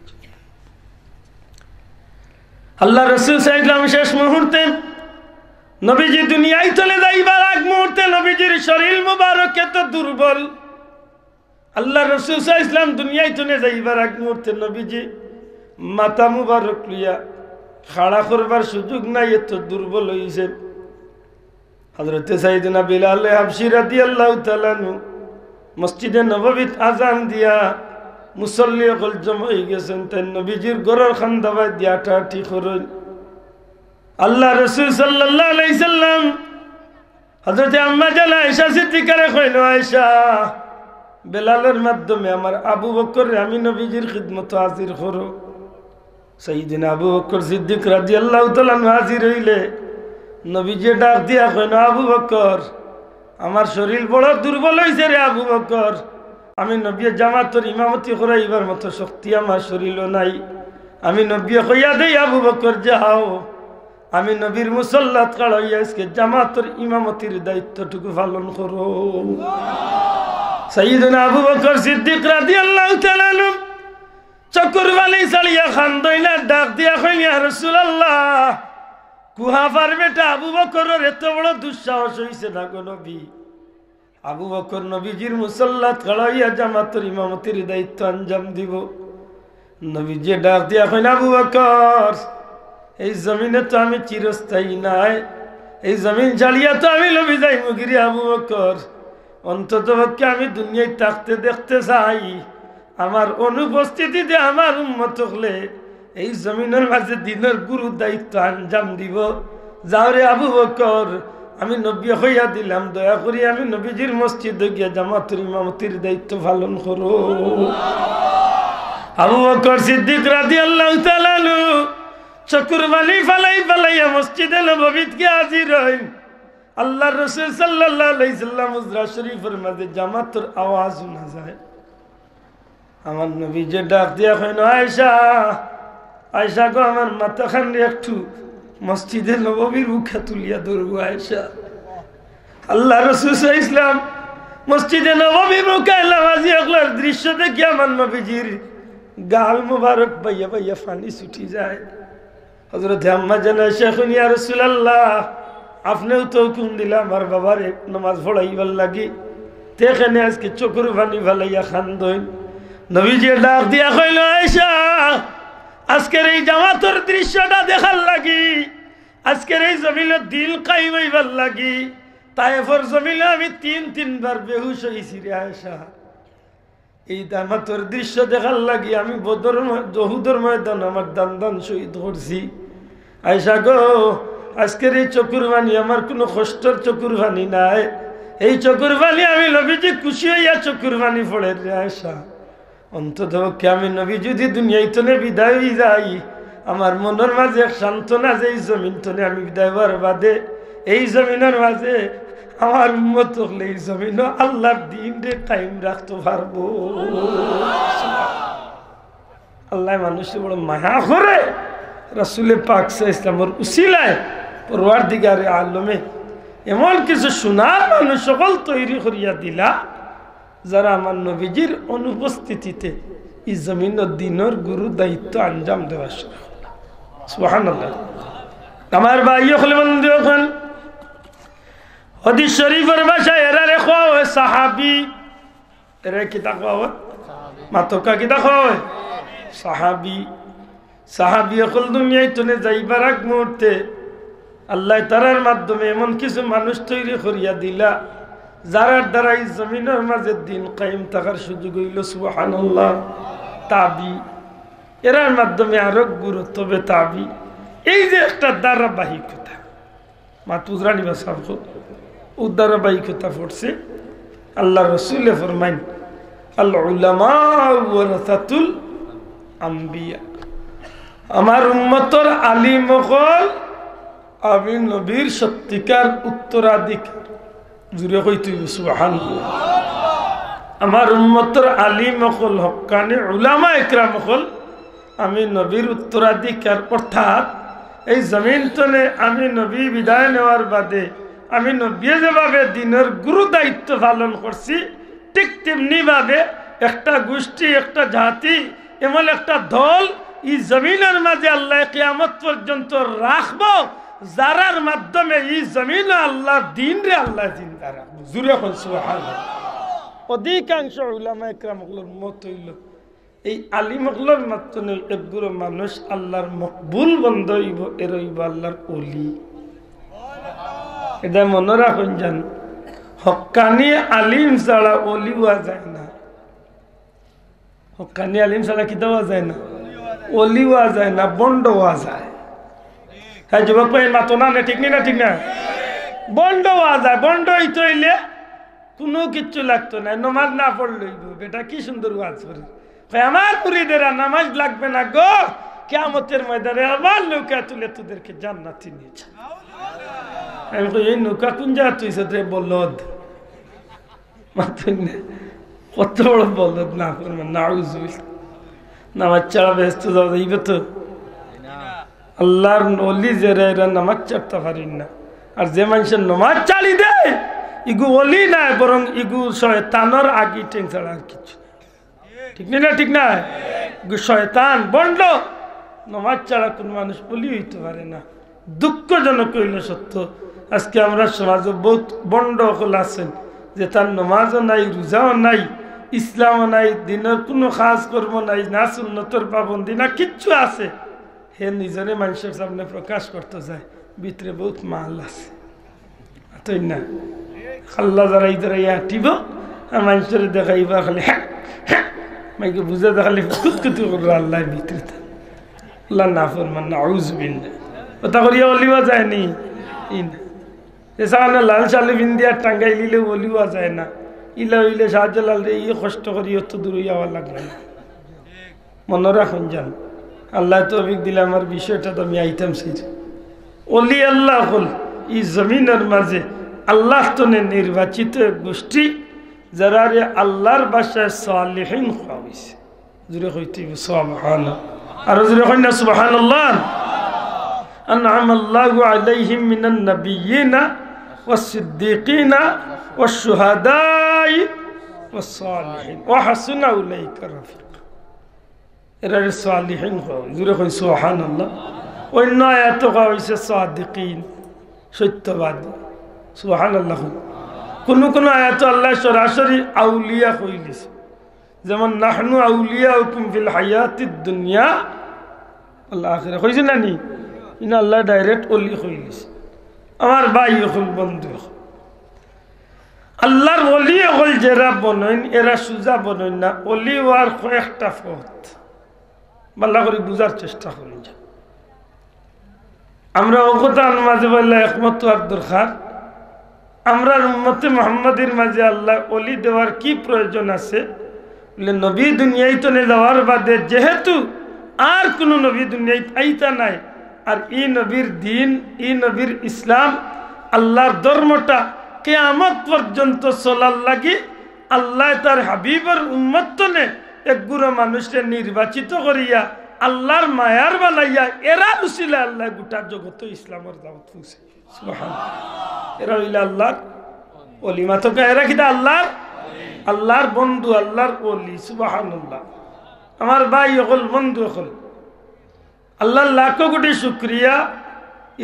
আল্লাহর রাসূল সাল্লাল্লাহু আলাইহি ওয়াসাল্লাম শেষ মুহূর্তে নবীজি দুনিয়া থনে যাইবার আগ মুহূর্তে নবীজির শরীর মুবারক এত দুর্বল। আল্লাহর রাসূল সাল্লাল্লাহু আলাইহি ওয়াসাল্লাম দুনিয়া থনে যাইবার আগ মুহূর্তে নবীজি মাথা মুবারক লইয়া খাড়া করবার সুযোগ নাই, এত দুর্বল অইছে। হযরতে সাইয়েদনা বিলালে হাবশী রাদিয়াল্লাহু তাআলা আনহু মসজিদে নববীত আজান দিয়া মুসল্লি অকল জমা অইগেছইন, তাইন নবীজির ঘরর কান্দাবায় দিয়া আটাআটি করইন। আল্লাহর রাসূল সাল্লাল্লাহু আলাইহি ওয়াসাল্লাম হযরতে আম্মা জান আয়েশা সিদ্দিকারে কইন, "আয়েশা, বেলালর মাধ্যমে আমার আবু বকররে আমি নবীজির খিদমতো হাজির করো।" সাইয়েদনা আবু বকর সিদ্দিক রাদিয়াল্লাহু তাআলা আনহু হাজির অইলে নবীজিয়ে ডাক দিয়া কইন, "আবু বকর, আমার শরীর বড় দুর্বল অইছে রে আবু বকর, আমি নবীয়ে জামাতর ইমামতি করাইবার মতো শক্তি আমার শরীরো নাই।" আমি নবীয়ে কইয়া দেই, "আবু বকর, যাও, আমি নবীর মুসল্লাত খাড়া অইয়া আজকে জামাতর ইমামতির দায়িত্বটুকু পালন করো। সাইয়্যিদুনা আবু বকর সিদ্দিক রাদিয়াল্লাহু তাআলা আনহু চকুর পানি ছাড়িয়া কান্দইন আর ডাক দিয়া কইন, "ইয়া রাসূলুল্লাহ, কুহাফার বেটা আবু বকরর এত বড় দুঃসাহস অইছে না গো নবী।" আবু বকর নবীজির মুসল্লাত খাড়া অইয়া জামাতর ইমামতির দায়িত্ব আঞ্জাম দিবো। নবীজি ডাক দিয়া কইন, "আবু বকর, এই জমিনে তো আমি চিরস্থায়ী নায়, এই জমিন ছাড়িয়া তো আমি লবি যাইমুগিরি আবু বকর। অন্তত পক্ষে আমি দুনিয়াত থাকতে দেখতে চাই, আমার অনুপস্থিতিতে আমার উম্মত অকলে এই জমিনর মাঝে দ্বীনর গুরু দায়িত্ব আঞ্জাম দিবো। যাও রে আবু বকর, আমি নবীয়ে কইয়া দিলাম, দয়া করি আমি নবীজির মসজিদো গিয়া জামাতর ইমামতির দায়িত্ব পালন করো।" আবু বকর সিদ্দিক রাদিয়াল্লাহু তাআলা আনহু চকুর পানি ফালাই ফালাইয়া মসজিদে নববীত গিয়া হাজির অইন। আল্লাহর রাসূল সাল্লাল্লাহু আলাইহি সাল্লাম হুজরা শরীফর মাঝে জামাতর আওয়াজ হুনা যায়। আমার নবীজি ডাক দিয়া কইন, "আয়েশা, আয়েশা গো, আমার মাথাখান একটু মসজিদে নববীর মুখে তুলিয়া ধরো আয়েশা।" আল্লাহর রাসূল সাল্লাল্লাহু আলাইহি ওয়াসাল্লাম মসজিদে নববীর মুখে নামাজি অকলর দৃশ্য দেখি আমার নবীজির গাল মুবারক বাইয়া বাইয়া পানি ছুটি যায়। হযরতে আম্মাজান আয়েশা কইন, "ইয়া রাসূলুল্লাহ, আপনেউ তো হুকুম দিলা আমার বাবারে নামাজ পড়াইবার লাগি, তে কেনে আজকে চকুর পানি ফালাইয়া কান্দইন?" নবীজি ডাক দিয়া কইলা, "আয়েশা, আজকের এই জামাতর দৃশ্যটা দেখার লাগি, আজকের এই জমিনো দ্বীন কায়েম অইবার লাগি, তায়েফর জমিনো আমি তিন তিনবার বেহুশ অইছি রে আয়েশা।" এই জামাতর দৃশ্য দেখার লাগি আমি বদর ময়-, উহুদর ময়দান আমার দান দান শহীদ করছি। আয়েশা গো, আজকের এই চকুর পানি আমার কুনু কষ্টর চকুর পানি নায়। এই চকুর পানি আমি নবীজি খুশি অইয়া চকুর পানি পড়ের রে আয়েশা। অন্তত পক্ষে আমি নবী যুদি দুনিয়াইতনে বিদায় অই যাই, আমার মনর মাঝে এক সান্ত্বনা যে এই জমিনতনে আমি বিদায় অওয়ার বাদে এই জমিনর মাঝে আমার উম্মত অকলে এই জমিনো আল্লাহর দ্বীনরে কায়েম রাখতো পারবো। আল্লায় মানুষরে বড় মায়া করে, রাসূলে পাক সাল্লাল্লাহু আলাইহি ওয়াসাল্লামর উসিলায় পরওয়ারদিগারে আলমে এমন কিছু সোনার মানুষ অকল তৈরি করিয়া দিলা, যারা আমার নবীজির অনুপস্থিতিতে ই জমিনো দ্বীনর গুরু দায়িত্ব আঞ্জাম দেওয়া শুরু করলা। সুবহানাল্লাহ। আমার ভাই অকল, বন্ধু অকল, হাদিস শরীফর ভাষায় এরারে কওয়া অয় সাহাবী। এরারে কিতা কওয়া অয়? মাতকা কিতা কওয়া অয়? সাহাবী। সাহাবী অকল দুনিয়াইতনে যাইবার আগ মুহূর্তে আল্লায় তারার মাধ্যমে এমন কিছু মানুষ তৈরি করিয়া দিলা, যারার দ্বারা ই জমিনর মাঝে দ্বীন কায়েম থাকার সুযোগ অইলো। সুবহানাল্লাহ। তাবি, এরার মাধ্যমে আরো গুরুত্ব হবে তাবি। এই যে একটা ধারাবাহিকতা, মাত বুঝরানি বা সাবক, অউ ধারাবাহিকতা পড়ছে। আল্লাহর রাসূলে ফরমাইন, "আল উলামা ওয়ারাসাতুল আম্বিয়া।" আমার উম্মতর আলিম অকল আমি নবীর সত্যিকার উত্তরাধিকার। জুরে কইতে অইবো, সুবহানাল্লাহ। আমার উম্মতর আলিম অকল, হক্কানি উলামা একরাম অকল আমি নবীর উত্তরাধিকার, অর্থাৎ এই জমিন তনে আমি নবী বিদায় নেওয়ার বাদে আমি নবীয়ে যেভাবে দ্বীনর গুরু দায়িত্ব পালন করছি, ঠিক তেমনি ভাবে একটা গোষ্ঠী, একটা জাতি, এমন একটা দল ই জমিনর মাঝে আল্লায় কিয়ামত পর্যন্ত রাখবো, যারার মাধ্যমে ই জমিনো আল্লাহর দ্বীনরে আল্লায় জিন্দা রাখবো। জুরে কইন সুবহানাল্লাহ। অধিকাংশ উলামা একরাম অকলর মত অইলো এই আলিম অকলর মাধ্যমে একগুলো মানুষ আল্লাহর মকবুল বন্দা অইবো, এরা অইবো আল্লাহর ওলি। এটা মনো রাখইন যেন, হক্কানি আলিম ছাড়া ওলি অওয়া যায় না। হক্কানি আলিম ছাড়া কিতা অওয়া যায় না? ওলি অওয়া যায় না, ভন্ড অওয়া যায়। হ্যাঁ, যুবক ভাই, মাতো না, না, ঠিক নি না, ঠিক না? ভন্ড অওয়া যায়, ভন্ড অইতে অইলে কুনু কিচ্ছু লাগতো নায়, নমাজ না পড়লেউ অইবো। বেটা কি সুন্দর ওয়াজ করে। কয়, "আমার মুরিদেরা, নামাজ লাগবে না গো, কিয়ামতের ময়দানে আমার নৌকা তুলে তোদেরকে জান্নাতে নিয়ে যাবে।" আমি কই, "এই নৌকা কুন জাগাত তুলছে রে বলদ?" মাতইন না। কত বড় বলদ, নাফরমান, নাউজুবিল্লাহ। নামাজ ছাড়া বেহেস্ত যাওয়া যাইবো তো? আল্লাহর অলি যেরা, এরা নামাজ ছাড়তা পারইন না। আর যে মানষে নামাজ ছাড়ি দেয়, ইগু অলি নায়, বরং ইগু শয়তানর আগি ঠেং ছাড়া আর কিচ্ছু না। ঠিক নি না? ঠিক না? ইগু শয়তান, ভন্ড। নামাজ ছাড়া কুনু মানুষ অলি অইতো পারে না। দুঃখজনক অইলো সত্য, আজকে আমরার সমাজো বউত ভন্ড অকল আছইন, যেতার নামাজও নাই, রুজাও নাই, ইসলামও নাই, দিনর কুনু কাজ কর্ম নাই, না সুন্নতর পাবন্দি, না কিচ্ছু আছে। হে নিজরে মানষর সামনে প্রকাশ করতো চায়, ভিতরে বউত মাল আছে। অতএব না, আল্লাহ যারা ইদারা আটিব আর মানষরে দেখাইবা খালি, হ্যাঁ, হ্যাঁ, মাইকে বুঝা দেখালে কুতকুতি করবো আল্লাহ ভিতরে। আল্লাহ নাফরমান, নাউজুবিল্লাহ। কথা করিয়া অলি অওয়া যায়নি? ই না। এ সামনে লাল শালি পিন্দিয়া টাঙ্গাইলিলে অলি অওয়া যায় না। ইলা অইলে শাহজালাল রে, ই কষ্ট করি অত দূর অইয়া আওয়া লাগবে না। মনো রাখইন যান, আল্লায় তৌফিক দিলে আমার বিষয়টাত আমি আইতাম চাই। অলি আল্লাহ অকল ই জমিনর মাঝে আল্লাহ তনে নির্বাচিত এক গোষ্ঠী, যারারে আল্লাহর ভাষায় সালিহিন কওয়া অইছে। জোরে কইতে অইবো সুবহানাল্লাহ। আরো জোরে কইন না সুবহানাল্লাহ। আনআমাল্লাহু আলাইহিম মিনান নাবিয়্যিনা ওয়াস সিদ্দিকিনা ওয়াশ শুহাদাই ওয়াস সালিহিন ওয়া হাসুনা উলাইকা রাফিকা। এরারে সালিহিন কওয়া অয়। জোরে কইন সুবহানাল্লাহ। অইন্য আয়াতো কওয়া অইছে সাদিকিন, সত্যবাদী। সুবহানাল্লাহ। কুনু কুনু আয়াতো আল্লায় সরাসরি আউলিয়া কইলিছে, যেমন নাহনু আউলিয়াউকুম ফিল হায়াতিদ দুনিয়া ওয়াল আখিরা। কইছে না নি? ইনো আল্লায় direct অলি কইলিছে। আমার ভাই অকল, বন্ধু অকল, আল্লাহর অলি অকল যেরা বনইন, এরা সুজা বনইন না। অলি অওয়ার কয়েকটা পথ ভালা করি বুঝার চেষ্টা করইন। আমরা অউ কথার মাঝে বললে একমত অওয়ার দরকার। আমরার উম্মতে মুহাম্মাদির মাঝে আল্লায় অলি দেওয়ার কি প্রয়োজন আছে? বলে, নবী দুনিয়াইত তনে যাওয়ার বাদে যেহেতু আর কুনু নবী দুনিয়াইত আইতা নায়, আর ই নবীর দিন, ই নবীর ইসলাম, আল্লাহর ধর্মটা কিয়ামত পর্যন্ত চলার লাগি আল্লায় তার হাবিবর উম্মত তনে এক গুরু মানুষরে নির্বাচিত করিয়া আল্লাহর মায়ার বানাইয়া এরার উসিলায় আল্লায় গোটা জগতো ইসলামর দাওয়াত পৌঁছে। সুবহানাল্লাহ। এরা অইলা আল্লাহর অলি। মাতকা, এরা কিতা আল্লাহর? আল্লাহর বন্ধু, আল্লাহর অলি। সুবহানাল্লাহ। আমার ভাই অকল, বন্ধু অকল, আল্লাহর লাখো কোটি শুকরিয়া,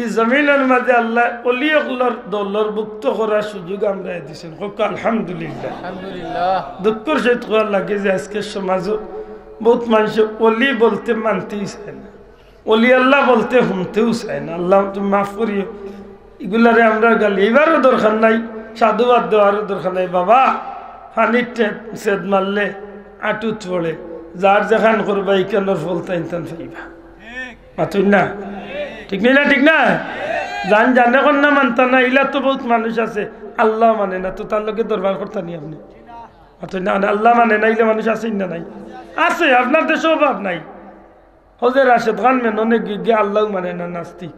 ই জমিনর মাঝে আল্লায় অলি অকলর দলর ভুক্ত করার সুযোগ আমরারে দিছইন। কউক্কা আলহামদুলিল্লাহ। আলহামদুলিল্লাহ। দুঃখর সহিত কওয়া লাগে যে আজকের সমাজো বউত মানষে অলি বলতে মানতেউ চায় না, অলি আল্লাহ বলতে হুনতেউ চায় না। আল্লাহ তুমি মাফ করিও। ইগুলারে আমরার গালি ইবারও দরকার নাই, সাধুবাদ দেওয়ারও দরকার নাই। বাবা, পানির ট্যাপ সেদ মারলে আটুত পড়ে, যার যেখান করবা ইখানর ফল তাইন তান পাইবা। মাতইন না? ঠিক নি না? ঠিক না? যান যানে কর না মানতা না, ইলা তো বউত মানুষ আছে, আল্লাহ মানে না, তো তার লগে দরবার করতা নি আপনে? মাতইন না? আল্লাহ মানে না, ইলা মানুষ আছে না নাই? আছে, আপনার দেশো অভাব নাই। হজে রাশেদ খান মেননে গি-, গিয়া আল্লাহ মানে না, নাস্তিক।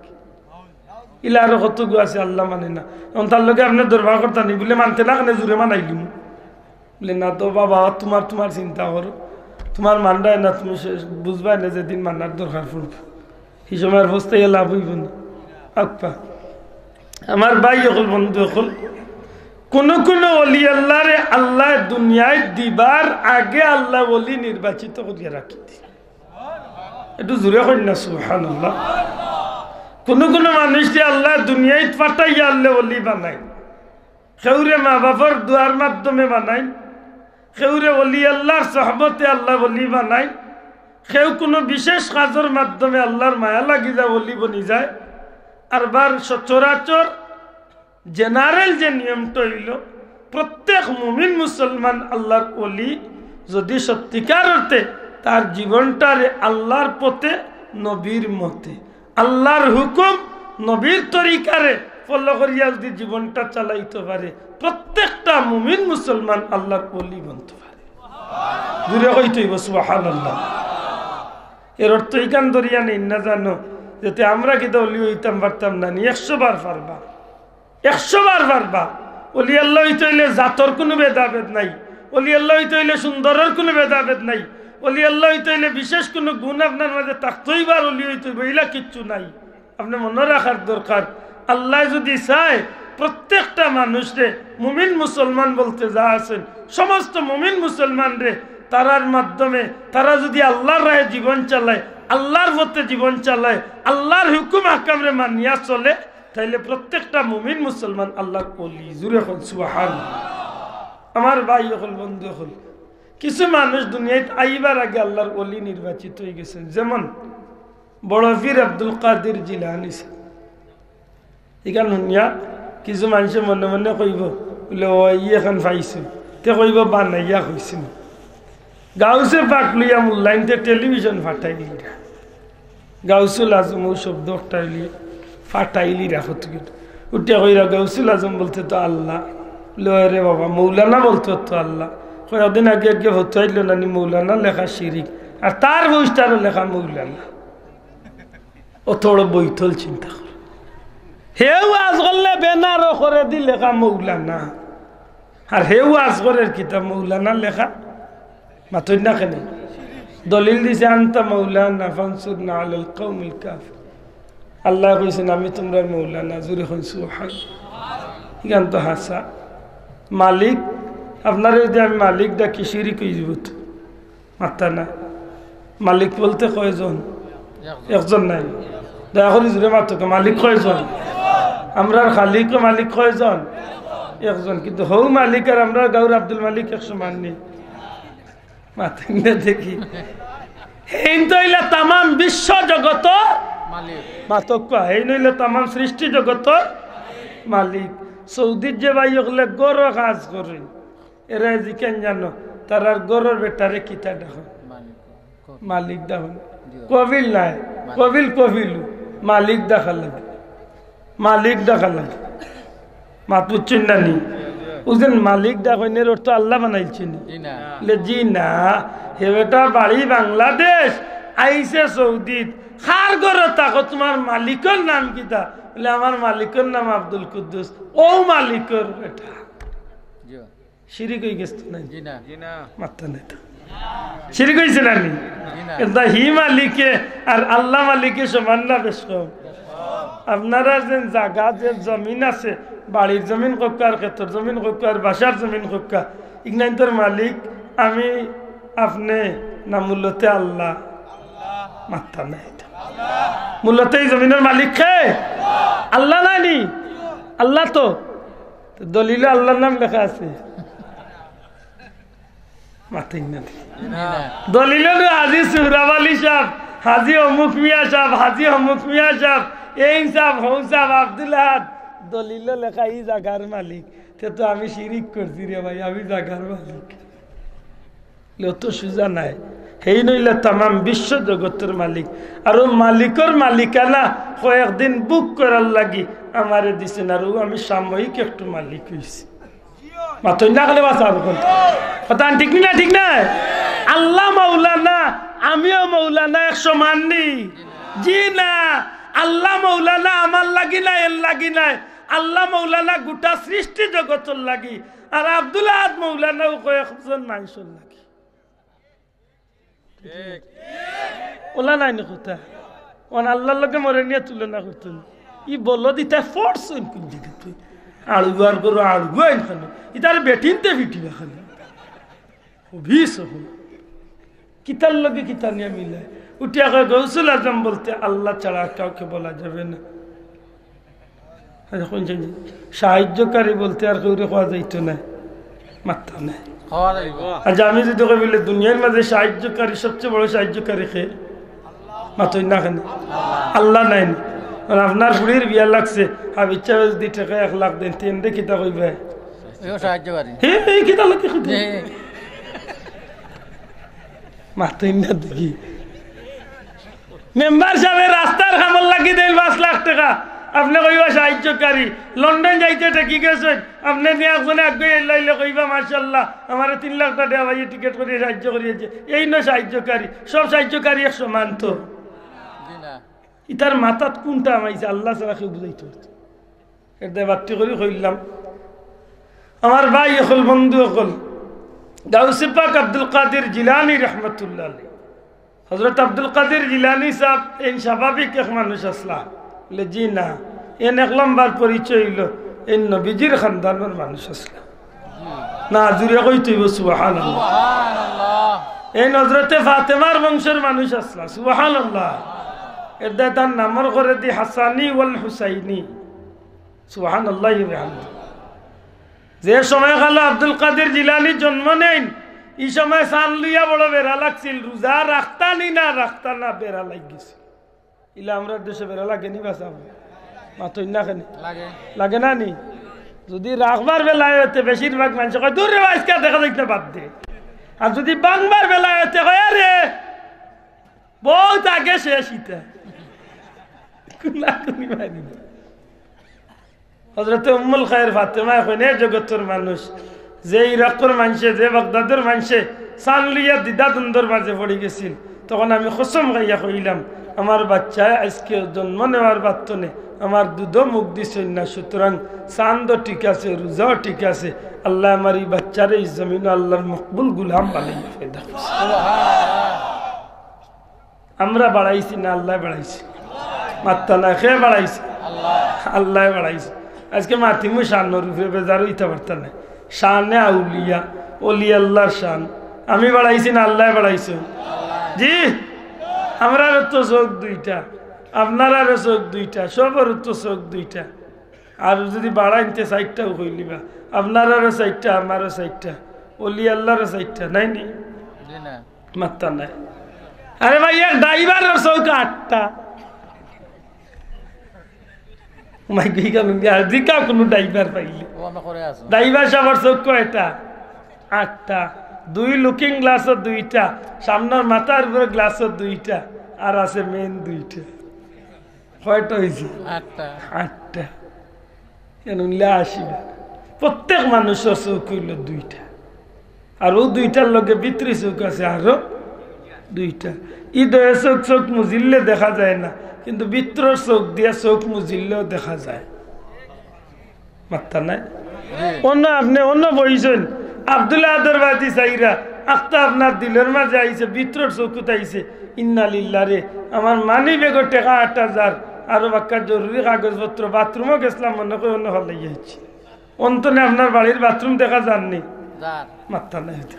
ইলা আরো কতগু আছে আল্লাহ মানে না। অখন তার লগে আপনে দরবার করতা নি, বলে মানতে না কেনে জুরে মানাইলিমু। বলে, না তো বাবা, তুমার, তুমার চিন্তা করো, তুমার মানরায় না, তুমি সে-, বুঝবায় না যেদিন মানার দরকার পড়বো, হি সময় আর পস্তাইয়া লাভ অইবো না। আপ্পা, আমার ভাই অকল, বন্ধু অকল, কুনু কুনু অলি আল্লাহরে আল্লায় দুনিয়াইত দিবার আগে আল্লায় অলি নির্বাচিত করিয়া রাখি দিছে। একটু জুরে কইন না সুবহানাল্লাহ। কুনু কুনু মানুষরে আল্লায় দুনিয়াইত পাঠাইয়া আল্লায় অলি বানাইন। কেউরে মা বাপর দোয়ার মাধ্যমে বানাইন, কেউরে অলি আল্লাহর সোহবতে আল্লায় অলি বানাইন, কেউ কুনু বিশেষ কাজর মাধ্যমে আল্লাহর মায়া লাগি যায়, অলি বনি যায়। আর বার সচরাচর general যে নিয়মটা অইলো, প্রত্যেক মুমিন মুসলমান আল্লাহর অলি যদি সত্যিকার অর্থে তার জীবনটারে আল্লাহর পথে, নবীর মতে, আল্লাহর হুকুম, নবীর তরিকারে follow করিয়া যদি জীবনটা চালাইতো পারে, প্রত্যেকটা মুমিন মুসলমান আল্লাহর অলি বনতো পারে। জুরে কইতে অইবো সুবহানাল্লাহ। এর অর্থ ইখান ধরিয়া নেইন না জানো, যাতে আমরা কিতা অলি অইতাম পারতাম না নি? একশো বার পারবা, একশো বার পারবা। অলি আল্লাহ অইতে অইলে জাতর কুনু ভেদাভেদ নাই, অলি আল্লাহ অইতে অইলে সুন্দরর কুনু ভেদাভেদ নাই, অলি আল্লাহ অইতে অইলে বিশেষ কুনু গুণ আপনার মাঝে থাকতে অইবো আর অলি অইতে অইবো, ইলা কিচ্ছু নাই। আপনে মনো রাখার দরকার, আল্লায় যুদি চায়, প্রত্যেকটা মানুষরে, মুমিন মুসলমান বলতে যা আছইন, সমস্ত মুমিন মুসলমানরে, তারার মাধ্যমে তারা যুদি আল্লার রাহে জীবন চালায়, আল্লার পথে জীবন চালায়, আল্লার হুকুম আহকামরে মানিয়া চলে, তাইলে প্রত্যেকটা মুমিন মুসলমান আল্লার অলি। জুরে কইন সুবহানাল্লাহ। আমার ভাই অকল, বন্ধু অকল, কিছু মানুষ দুনিয়াত আইবার আগে আল্লার অলি নির্বাচিত অইগেছইন, যেমন বড় পীর আব্দুল কাদির জিলানী সাব। ইখান হুনিয়া কিছু মানষে মনে মনে কইবো, বুলে, "ও, ই এখান পাইছইন।" তে কইবো, "বানাইয়া কইছইন।" গাউসে পাক লইয়া মূল্যায়নতে টেলিভিশন ফাটাইলিরা। গাউসুল আজম অউ শব্দ অকটা অইলে ফাটাইলিরা কতগুলো। উঠিয়া কইরা, "গাউসুল আজম বলতে তো আল্লাহ।" বুলে, "ওরে বাবা, মৌলানা বলতে তো আল্লাহ।" কয়েকদিন আগে আগে ফতোয়া আইলো নানি, মৌলানা লেখা শিরিক, আর তার পোস্টারো লেখা মৌলানা। অত বড় বৈতল চিন্তা করো। হেউ আজ করলে ব্যানারো করেদি লেখা মৌলানা, আর হেউ আজ করের কিতা মৌলানা লেখা। মাতইন না কেনে? দলিল দিছে, "আনতা মাওলানা ফানসুরনা আলাল কওমিল কাফির।" আল্লায় কইছইন, "আমি তুমরার মৌলানা।" জুরে কইন সুবহানাল্লাহ। ইখান তো হাছা। মালিক, আপনারে যুদি আমি মালিক ডাকি, শিরিক অইযিবো তো। মাতইন না। মালিক বলতে কয়জন? একজন নায়। দয়া করি জুরে মাতউক্কা, মালিক কয়জন? আমরার খালিক ও মালিক কয়জন? একজন। কিন্তু হউ মালিক আর আমরার গাউর আব্দুল মালিক এক সমান নি? মাতইন না দেখি। হেইন তো অইলা তামাম বিশ্ব জগতর মালিক। মাতউক্কা, হেইন অইলা তামাম সৃষ্টি জগতর মালিক। সৌদিত যে ভাই অকলে ঘরো কাজ করে, এরা জিকাইন জানো, তারার ঘরর বেটারে কিতা ডাকইন? মালিক। মালিক ডাকইন। জি। কবিল নায়, মালিক। কবিল কবিল, মালিক ডাকা লাগে। মালিক ডাকা লাগে। মাত বুঝছইন না নি? বুঝছইন, মালিক ডাকইন, এর অর্থ আল্লাহ বানাইলছইন নি? জি না। বুলে, "জি না, হে বেটা বাড়ি বাংলাদেশ, আইছে সৌদিত, কার ঘরো থাকো, তুমার মালিকর নাম কিতা?" বুলে, "আমার মালিকর নাম আব্দুল কুদ্দুস।" অউ মালিকর বেটা। জি। শিরিক অইগেছে তো নায়? জি না। জি না। মাতইন না তো। শিরিক অইছে না নি? জি না। কিন্তু হি মালিকে আর আল্লাহ মালিকে সমান না বেশ কম? আপনারার যে জাগা, যে জমিন আছে, বাড়ির জমিন কউক্কা আর খেতর জমিন কউক্কা আর বাসার জমিন কউক্কা, ইগনাইন্তর মালিক আমি, আপনে, না মূলতে আল্লাহ? মাতইন না তো। মূলতে ই জমিনর মালিক কে? আল্লাহ নায় নি? আল্লাহ তো। তো দলিলো আল্লাহর নাম লেখা আছে। মাতইন না। দলিলো তো হাজি সুহরাব আলী সাব, হাজি অমুক মিয়া সাব, হাজি অমুক মিয়া সাব, এইন সাব, হউ সাব, আব্দুল আহাদ। দলিলো লেখা ই জাগার মালিক। তে তো আমি শিরিক করছি রে ভাই, আমি জাগার মালিক। অত সুজা নায়। হেইন অইলা তামাম বিশ্ব জগতর মালিক। আর অউ মালিকর মালিকানা কয়েকদিন ভোগ করার লাগি আমারে দিছইন, আর অউ আমি সাময়িক একটু মালিক অইছি। মাতইন না কেনে বা সাব অকল? কথা ঠিক নি না, ঠিক নায়? আল্লাহ মৌলানা, আমিও মৌলানা, এক সমান নি? জি না। আল্লাহ মৌলানা আমার লাগি নায়, এর লাগি নায়। আল্লাহ মৌলানা গোটা সৃষ্টি জগতর লাগি। আর আব্দুল আহাদ মৌলানাও কয়েকজন মানষর লাগি। ঠিক। অলা নায় নি কথা? অন আল্লাহর লগে মরে নিয়া তুলনা করতো নি। ই বলদ ইতা ফোর্স অইন কুন জাগাত? আড়ুয়ার গরু আড়ুয়া অইন খানো। ইতারে বেটিন্তে ফিটিবা খানো। হবিস অইন। কিতার লগে কিতা নিয়া মিলায়? উঠিয়া কয়, "গৌসুল আজম বলতে আল্লাহ ছাড়া আর কাউকে বলা যাবে না।" আচ্ছা, কোন জানি? সাহায্যকারী বলতে আর কেউরে কওয়া যাইতো নায়, মাততা নায়। কওয়া যাইবো। আচ্ছা, আমি যদি কই বলে দুনিয়ার মাঝে সাহায্যকারী, সবচেয়ে বড় সাহায্যকারী কে? মাতইন না কেনে? আল্লাহ নায় নি? আর আপনার ফুড়ির বিয়া লাগছে, হাফিজ সাবে যদি টেকা এক লাখ দেইন, তে এনরে কিতা কইবা? এও সাহায্যকারী। হে, এই কিতা লাগে কইতে? হে। মাতইন না দেখি। মেম্বার সাবে রাস্তার কামর লাগি দেইন পাঁচ লাখ টেকা, আপনে কইবা সাহায্যকারী। লন্ডন যাইতে ঠেকি গেছইন, আপনে নিয়া একজনে আগুয়াই আইলে কইবা, "মাশাআল্লাহ, আমারে তিন লাখ টেকা দিয়া ভাইয়ে টিকিট করিয়া সাহায্য করিয়া দিছে।" এইন সাহায্যকারী, সব সাহায্যকারী এক সমান তো? জি না। ইতার মাথাত কুনটা হামাইছে, আল্লাহ ছাড়া কেউ বুঝাইতো পারতো। এর দায় বাট্টি করি কইলাম। আমার ভাই অকল, বন্ধু অকল, গাউসে পাক আব্দুল কাদির জিলানী রহমতুল্লাহ আলাইহি। হযরত আব্দুল কাদির জিলানী সাহেব এইন স্বাভাবিক এক মানুষ আছলা? বলে, "জি না।" এইন এক লম্বর পরিচয় অইলো, এইন নবীজির খানদানর মানুষ আছলা। না, জুরে কইতে অইবো, সুবহানাল্লাহ। সুবহানাল্লাহ। এইন হযরতে ফাতেমার বংশর মানুষ আছলা, সুবহানাল্লাহ। এর দায় তান নামর করেদি হাসানি ওয়াল হুসাইনি, সুবহানাল্লাহি ওয়া বিহামদিহি। যে সময় কালো আব্দুল কাদির জিলানী জন্ম নেইন, ই সময় চান লইয়া বড় বেড়া লাগছিল, রোজা রাখতা নি না রাখতা না বেড়া লাগি গেছিল। ইলা আমরার দেশে বেড়া লাগে নি বা চান? মাতইন না কেনে? লাগে। লাগে না নি? যদি রাখবার বেলায় অইতে বেশিরভাগ মানষে কয়, "দূর রে বা, আইজকা দেখা যাইত না, বাদ দে।" আর যদি ভাঙবার বেলায় অইতে কয়, "আরে, বউত আগে শেষ ইতা।" কুনাকুনি মারি না। হযরতে উম্মুল খায়ের ফাতেমায় কইন, "এ জগতর মানুষ, যে ইরাকর মানষে, যে বাগদাদর মানষে চান লইয়া দ্বিধাদ্বন্দ্বর মাঝে পড়ি গেছিল, তখন আমি কসম খাইয়া কইলাম, আমার বাচ্চায় আইজকে জন্ম নেওয়ার বাদ থনে আমার দুধও মুখ দিছইন না, সুতরাং চানও ঠিক আছে, রোজাও ঠিক আছে, আল্লায় আমার ই বাচ্চারে ই জমিনো আল্লার মকবুল গুলাম বানাইয়া পয়দা করছে।" আমরা বাড়াইছি না আল্লায় বাড়াইছে? মাত্তা না, কে বাড়াইছে? আল্লায় বাড়াইছে। আইজকে মাতিমু শানর উপরে, বেজার অইতা পারতা না। শানে আউলিয়া, অলি আল্লার শান। আমি বাড়াইছি না আল্লায় বাড়াইছে? জি, আমরারও তো চউখ দুইটা, আপনারারও চউখ দুইটা, সবরও তো চউখ দুইটা। আর যদি বাড়াইন তে চাইরটাও কইলিবা, আপনারারও চাইরটা, আমারও চাইরটা, অলি আল্লারও চাইরটা, নাই নি? জি না। মাত্তা নাই। আরে ভাই, এক ড্রাইভারর চউখ আটটা। মাই গই গেল, আর দিকা কুনু ড্রাইভার পাইলে। ও, আমরা করে আছো। ড্রাইভার সাবর চউখ কয়টা? আটটা। দুই লুকিং গ্লাসও দুইটা, সামনর মাথার উপরে গ্লাসও দুইটা, আর আছে মেইন দুইটা। কয়টা অইছে? আটটা। আটটা। কেন অইলে আশি না? প্রত্যেক মানুষর চউখ অইলো দুইটা, আর অউ দুইটার লগে ভিতরি চউখ আছে আরো দুইটা। ই দুইও চউখ, চউখ মুজিলে দেখা যায় না, কিন্তু ভিতরর চউখ দিয়া চউখ মুজিলেও দেখা যায়। মাত্তা নাই? অনো আপনে অনো বইছইন, আব্দুল আদর বাদি চাইরা, আখতা আপনার দিলর মাঝে আইছে, ভিতরর চউখত আইছে, ইন্না লিল্লাহ রে, আমার মানি ব্যাগো টেকা আট হাজার, আরো বাক্কা জরুরি কাগজপত্র, বাথরুমও গেছলাম, মনো কয় অনো ফালাই আইছি। অন থনে আপনার বাড়ির বাথরুম দেখা যার নি? যার। মাত্তা নাই অইতা।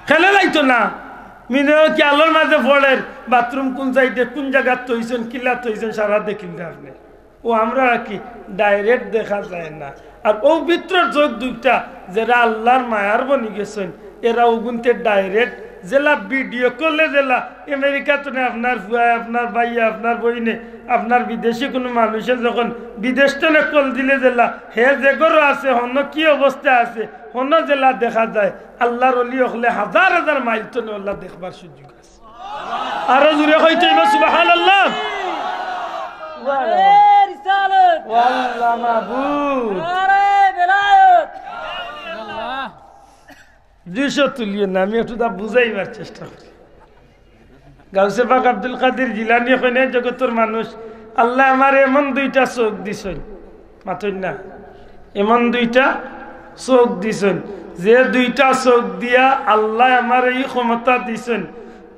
খেলে লাইতো না। মিনে কি আল্লার মাঝে পড়ের, বাথরুম কুন সাইডে, কুন জাগাত থইছইন, কিলা থইছইন, সারা দেখিল দে আপনে। ও আমরা কি ডাইরেক্ট দেখা যায় না? আর অউ ভিতরর চউখ দুইটা, যেরা আল্লার মায়ার বনি গেছইন, এরা অগুনতে ডাইরেক্ট, যেলা ভিডিও কলে যেলা আমেরিকা থনে আপনার ফুয়ায়, আপনার ভাইয়ে, আপনার বইনে, আপনার বিদেশি কুনু মানুষে যখন বিদেশ থনে কল দিলে যেলা, হে যে ঘরো আছে, হনো কি অবস্থা আছে, হনো যেলা দেখা যায়, আল্লার অলি অকলে হাজার হাজার মাইল থনে অলা দেখবার সুযোগ আছে। আরো জুরে কইতে অইবো, সুবহানাল্লাহ। নারে রিসালত। ও আল্লাহ মাবুদ। নারে বেলায়ত। দুইশো তুলিও না, আমি একটু তা বুঝাইবার চেষ্টা করি। গাউসে পাক আব্দুল কাদির জিলানী কইন, এ জগতর মানুষ, আল্লায় আমারে এমন দুইটা চউখ দিছইন, মাতইন না, এমন দুইটা চউখ দিছইন, যে দুইটা চউখ দিয়া আল্লায় আমারে ই ক্ষমতা দিছইন,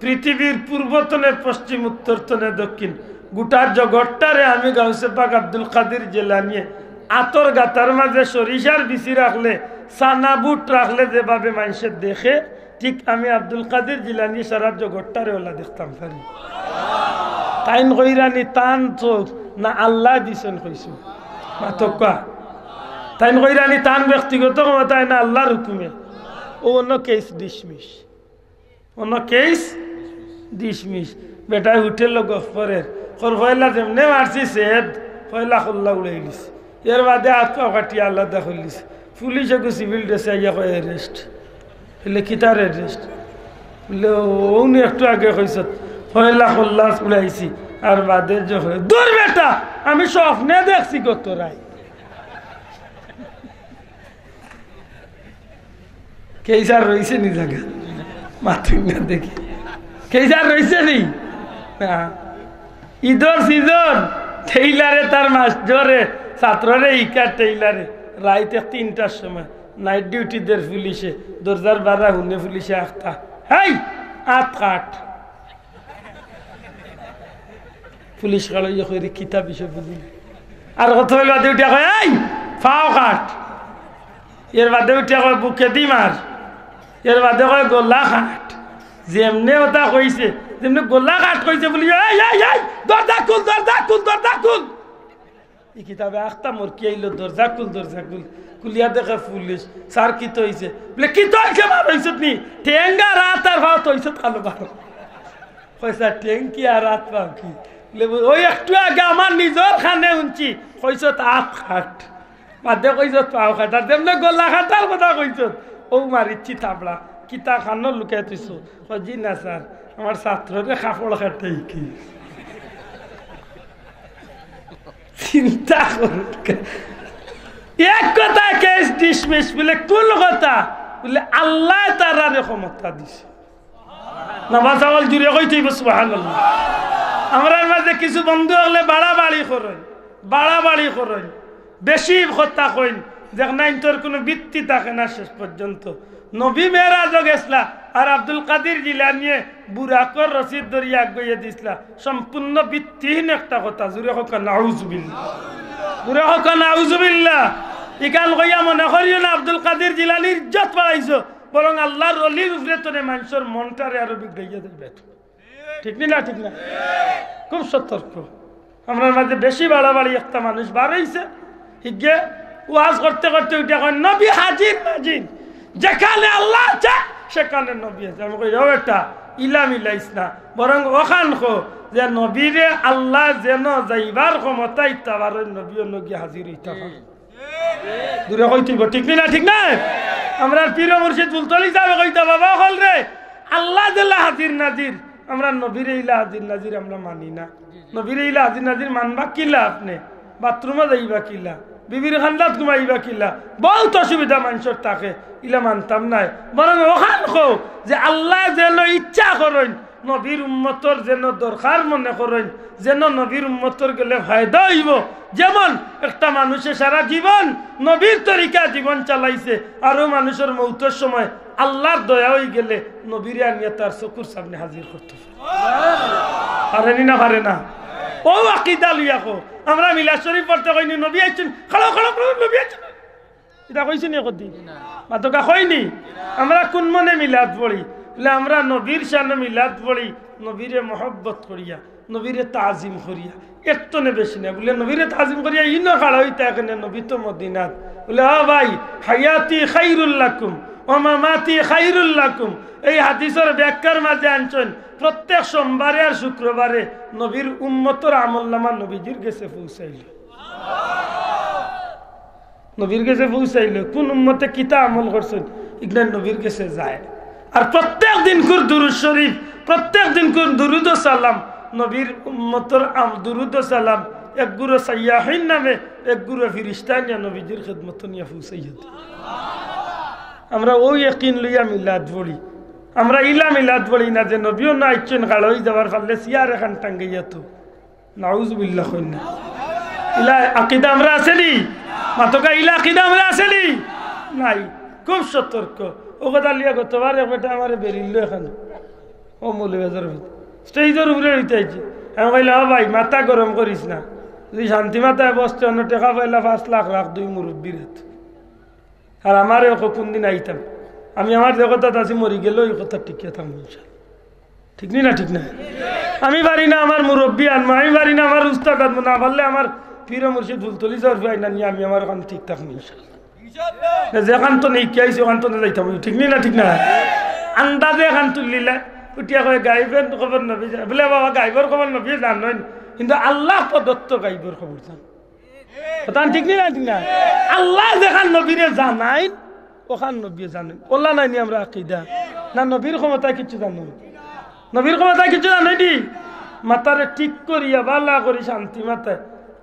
পৃথিবীর পূর্ব থনে পশ্চিম, উত্তর থনে দক্ষিণ, গোটা জগতটারে আমি গাউসে পাক আব্দুল কাদির জিলানীয়ে আতর গাতার মাঝে সরিষার বিচি রাখলে, চানা বুট রাখলে যেভাবে মানষে দেখে, ঠিক আমি আব্দুল কাদির জিলানী সারা জগতটারে অলা দেখতাম পারি। তাইন কইরা নি তান চউখ না আল্লায় দিছইন কইছইন? মাতউক্কা। তাইন কইরা নি তান ব্যক্তিগত ক্ষমতায় না আল্লার হুকুমে? অউ অনো কেস ডিসমিস। অনো কেস ডিসমিস। বেটায় হোটেলো গফ করের, কর পয়লা যেমনে মারছি সেদ, পয়লা কল্লা উড়াই দিছে। এর বাদে আত পাও কাটিয়া আলাদা করিলিছে। পুলিশে গু সিভিল ড্রেসে আইয়া কয়, "অ্যারেস্ট।" বলে, "কিতার অ্যারেস্ট?" বলে, "অউ নি একটু আগে কইছত, পয়লা কল্লা উড়াইছি, আর বাদে যে কয়, দূর বেটা, আমি স্বপ্নে দেখছি গত রাইত।" কেইসার রইছে নি জাগা? মাতইন না দেখি। কেইসার রইছে নি? না। ইদর সিজন, টেইলারে তার মাস্টরে, ছাত্ররে ইকার টেইলারে, রাইতে তিনটার সময়, নাইট ডিউটি দের পুলিশে, দরজার বারা হুনে পুলিশে আখতা, "হেই, আত কাট।" পুলিশ খাড়া অইয়া কইরে, "কিতা বিষয় বুঝি না।" আর কত অইল বাদে উঠিয়া কয়, "এই, ফাও কাট।" এর বাদে উঠিয়া কয়, "বুকেদি মার।" এর বাদে কয়, "গলা কাট।" যেমনে ওটা কইছে, যেমনে গলা কাট কইছে, বলি, "এই, এই, এই, দরজা খুল, দরজা খুল, দরজা খুল।" ই কিতাবে আখতা মরকি আইলো, "দরজা খুল, দরজা খুল।" খুলিয়া দেখে পুলিশ। "স্যার, কিতা অইছে?" বলে, "কিতা অইছে বা অইছত নি? ঠেঙ্গা রাত আর ভাত অইছত কালো বারো।" কয়, "স্যার, ঠেং কি আর রাত পাও কি?" বলে, "ওই একটু আগে আমার নিজর কানে হুনছি, কইছত আত কাট, বাদে কইছত পাও কাট, আর যেমনে গলা কাটার কথা কইছত, ও মারিচ্ছি থাবড়া।" "কিতা কানো লুকাই থইছো?" কয়, "জি না স্যার, আমার ছাত্ররে কাপড় কাটতে কি।" চিন্তা করুন। এক কথা কেস ডিসমিস। বলে, "কোন কথা?" বলে, "আল্লায় তারারে ক্ষমতা দিছে।" নামাজ আওয়াল জুড়ে কইতে অইবো, সুবহানাল্লাহ। আমরার মাঝে কিছু বন্ধু অকলে বাড়াবাড়ি করইন, বাড়াবাড়ি করইন, বেশি কথা কইন, যেখান ইন্তর কোনো ভিত্তি থাকে না শেষ পর্যন্ত। নবী মেরাজো গেছলা, আর আব্দুল কাদির জিলানিয়ে বুরাকর রশির দরিয়া আগুইয়া দিছলা। সম্পূর্ণ ভিত্তিহীন একটা কথা। জুরে কউক্কা নাউজুবিল্লাহ, জুরে কউক্কা নাউজুবিল্লাহ। ইখান কইয়া মনে করিও না আব্দুল কাদির জিলানির ইজ্জত বাড়াইছো, বরং আল্লার ওলির উপরে তনে মানষর মনটারে আরো বিগড়াইয়া দিবে। ঠিক নি না? ঠিক না? খুব সতর্ক। আমরার মাঝে বেশি বাড়াবাড়ি একটা মানুষ বার অইছে, হিগে ওয়াজ করতে করতে উঠে কয়, "নবী হাজির নাজির, যেখানে আল্লাহ আছে সেখানে নবী আছে।" আমি কই, "ও বেটা, ইলা মিলাইস না, বরং অখান কো যে নবীরে আল্লায় যেন যাইবার ক্ষমতা ইতা পারইন, নবী অনো গিয়া হাজির অইতা পারইন।" জুরে কইতে অইবো, ঠিক নি না? ঠিক না? আমরার পীর মুর্শিদ ফুলতলি সাবে কইতা, "বাবা অকলরে, আল্লাহ যেলা হাজির নাজির, আমরার নবীরে ইলা হাজির নাজির আমরা মানি না।" নবীরে ইলা হাজির নাজির মানবা কিলা আপনে? বাথরুমো যাইবা কিলা? বিবির কান্দাত ঘুমাইবা কিলা? বউত অসুবিধা মানষর থাকে, ইলা মানতাম নায়। বরং অখান কও যে আল্লায় যেন ইচ্ছা করইন, নবীর উম্মতর যেন দরকার মনে করইন, যেন নবীর উম্মতর গেলে ফায়দা অইবো। যেমন একটা মানুষে সারা জীবন নবীর তরিকা জীবন চালাইছে, আর ও মানুষর মউতর সময় আল্লার দয়া অইগেলে নবীরে আনিয়া তার চকুর সামনে হাজির করতো পারে নি না? পারে না? ও আকিদা লইয়া কও। আমরা মিলাদ শরীফ পড়তে কইনি, "নবী আইছইন, খাড়ো, খাড়ো, খাড়ো, নবী আইছইন।" ইতা কইছি নি কদি? মাতকা কইনি? আমরা কুন মনে মিলাদ পড়ি? বলে, আমরা নবীর শানো মিলাদ পড়ি, নবীরে মহব্বত করিয়া, নবীরে তাজিম করিয়া। এর তনে বেশি না। বলে, নবীরে তাজিম করিয়া ইনো খাড়া অইতা কেনে, নবী তো মদিনাত। বলে, "আ ভাই, হায়াতি খাইরুল লাকুম ওয়া মামাতি খাইরুল লাকুম।" এই হাদিসর ব্যাখ্যার মাঝে আনছইন, প্রত্যেক সোমবারে আর শুক্রবারে নবীর উম্মতর আমলনামা নবীজির গেছে পৌঁছাইল। নবীর গেছে পৌঁছাইল, কুন উম্মতে কিতা আমল করছইন, ইগনাইন নবীর গেছে যায়। আর প্রত্যেক দিনকুর দুরুদ শরীফ, প্রত্যেক দিনকুর দুরুদ ও সালাম, নবীর উম্মতর আম-, দুরুদ ও সালাম, এক গুরু সাইয়াহিন নামে, এক গুরু ফিরিস্তা নিয়া নবীজির খেদমত নিয়া পৌঁছাইয়া দেয়। আমরা ওই একিন লইয়া মিলাদ পড়ি, আমরা ইলা মিলাদ পড়ি না যে নবীও না আইচ্ছইন, খাড়া অই যাবার পারলে চেয়ার এখান টাঙ্গাইয়া তো। নাউজুবিল্লাহ কইন না। ইলা আকিদা আমরা আছে নি? মাতকা ইলা আকিদা আমরা আছে নি? নাই। খুব সতর্ক। ও কথা লিয়া গতবার এক বেটা আমারে বেরিল এখান। ও মৌলভীবাজার ভিতরে। স্টেজর উপরে উঠতে আইছে। আমি কইলাম, "ও ভাই, মাথা গরম করিস না। যদি শান্তি মাথায় বসতে অন্য টেকা পাইলা পাঁচ লাখ রাখ দুই মুরব্বির হাত।" আর আমারে ও কোন দিন আইতাম। আমি আমার যে কথাত আছি মরি গেলেও এই কথা টিকিয়া থাকবো ইনশাআল্লাহ। ঠিক নি না? ঠিক না? আমি পারি না আমার মুরব্বি আনবো, আমি পারি না আমার উস্তাদ আনবো, না পারলে আমার পীর মুর্শিদ ফুলতলি যাওয়ার ভাই না নিয়ে আমি আমার ওখান ঠিক থাকবো ইনশাআল্লাহ। না, যেখান তো নেই কি আইছি, ওখান তো না যাইতাম, ঠিক নি না? ঠিক না? আন্দাজে এখান তুললিলা, উঠিয়া কয়, "গাইবের খবর নবী জানে।" বলে, "বাবা, গাইবর খবর নবী জানইন, কিন্তু আল্লাহ প্রদত্ত গাইবর খবর জান।" কথা ঠিক নি না? ঠিক না? আল্লাহ যেখান নবীরে জানাইন, ওখান নবী জানইন। ওলা নাই নি আমরা আকিদা? না, নবীর ক্ষমতায় কিচ্ছু জানো? নবীর ক্ষমতায় কিচ্ছু জানো নি? মাথারে ঠিক করিয়া, বালা করি, শান্তি মাথায়